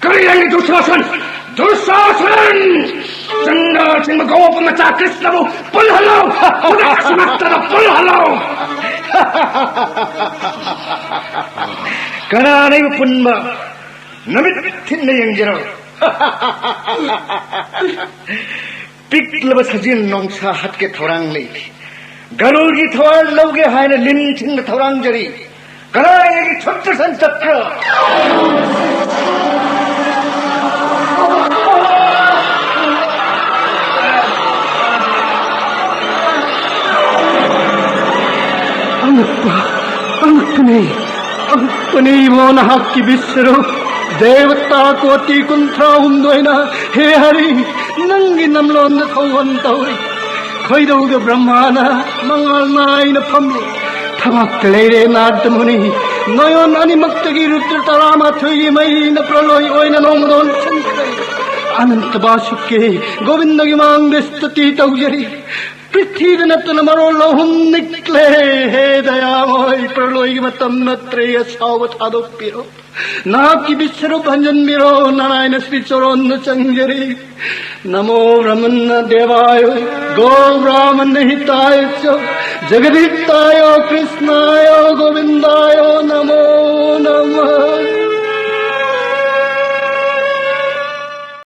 ꯀꯔꯤ ꯅꯪꯒꯤ ꯗꯨꯁꯥꯁꯟ? ꯗꯨꯁꯥꯁꯟ! ꯆꯟꯗ ꯆꯤꯡꯕ ꯒꯣꯄ ꯃꯆꯥ ꯀ꯭ꯔꯤꯁꯅꯕꯨ ꯄꯨꯜꯍꯜꯂꯣ! ꯍꯧꯖꯤꯛꯃꯛꯇꯗ ꯄꯨꯜꯍꯜꯂꯣ! ꯀꯅꯥꯅ ꯑꯩꯕꯨ ꯄꯨꯟꯕ? ꯅꯃꯤꯠ ꯊꯤꯟꯅ ꯌꯦꯡꯖꯔꯣ꯫ ꯄꯤꯛꯂꯕ ꯁꯖꯤꯟ ꯅꯣꯡꯁꯥ ꯍꯥꯠꯀꯦ ꯊꯧꯔꯥꯡ ꯂꯩ꯫ ꯒꯔꯨꯔꯒꯤ ꯊꯋꯥꯏ ꯂꯧꯒꯦ ꯍꯥꯏꯅ ꯂꯤꯟ ꯁꯤꯡꯅ ꯊꯧꯔꯥꯡꯖꯔꯤ꯫ ꯀꯗꯥꯏꯗꯒꯤ ꯁꯨꯠꯇ ꯁꯟ ꯆꯠꯄ꯭ꯔꯥ? ꯑꯉꯛꯄ, ꯑꯉꯛꯄꯅꯤ, ꯑꯉꯛꯄꯅꯤ ꯏꯕꯣ ꯅꯍꯥꯛꯀꯤ ꯕꯤꯁ꯭ꯋꯔꯨꯞ꯫ ꯗꯦꯕꯇꯥ ꯀꯣꯇꯤ ꯀꯨꯟꯊ꯭ꯔꯥ ꯍꯨꯝꯗꯣꯏꯅ, ꯍꯦ ꯍꯔꯤ, ꯅꯪꯒꯤ ꯅꯝꯂꯣꯟꯗ ꯊꯧꯒꯣꯟ ꯇꯧꯏ꯫ ꯈꯣꯏꯗꯧꯗ ꯕ꯭ꯔꯍ꯭ꯃꯥꯅ ꯃꯉꯥꯜ ꯅꯥꯏꯅ ꯐꯝꯂꯤ꯫ ꯊꯕꯥꯛꯇ ꯂꯩꯔꯦ ꯅꯥꯔꯗ ꯃꯨꯅꯤ꯫ ꯅꯣꯌꯣꯟ ꯑꯅꯤꯃꯛꯇꯒꯤ ꯔꯨꯗ꯭ꯔ ꯇꯔꯥꯃꯥꯊꯣꯏꯒꯤ ꯃꯩꯅ ꯄ꯭ꯔꯂꯣꯏ ꯑꯣꯏꯅ ꯅꯣꯡꯃꯗ ꯑꯣꯟꯁꯤꯟꯈ꯭ꯔꯦ꯫ ꯑꯅꯟꯇ ꯕꯥꯁꯨꯀꯤ ꯒꯣꯕꯤꯟꯗꯒꯤ ꯃꯥꯡꯗ ꯁ꯭ꯇꯨꯇꯤ ꯇꯧꯖꯔꯤ꯫ ꯄ꯭ꯔꯤꯊꯤꯕꯤ ꯅꯠꯇꯅ ꯃꯔꯣꯜ ꯑꯍꯨꯝ ꯅꯤꯛꯂꯦ꯫ ꯍꯦ ꯗꯌꯥꯃꯣꯏ, ꯄ꯭ꯔꯂꯣꯏꯒꯤ ꯃꯇꯝ ꯅꯠꯇ꯭ꯔꯦ, ꯑꯁꯥꯎꯕ ꯊꯥꯗꯣꯛꯄꯤꯔꯣ꯫ ꯅꯍꯥꯛꯀꯤ ꯕꯤꯁ꯭ꯋꯔꯨꯞ ꯍꯟꯖꯤꯟꯕꯤꯔꯣ, ꯅꯅꯥꯏꯅ ꯁ꯭ꯔꯤ ꯆꯣꯔꯣꯟꯗ ꯆꯪꯖꯔꯤ꯫ ꯅꯃꯣ ꯕ꯭ꯔꯍ꯭ꯃꯟꯅ ꯗꯦꯕꯥꯌꯣ, ꯒꯣ ꯕ꯭ꯔꯍ꯭ꯃꯟꯅ ꯍꯤꯇꯥꯌ ꯆ, ꯖꯒꯗꯤꯇꯥꯌꯣ ꯀ꯭ꯔꯤꯁꯅꯥꯌꯣ ꯒꯣ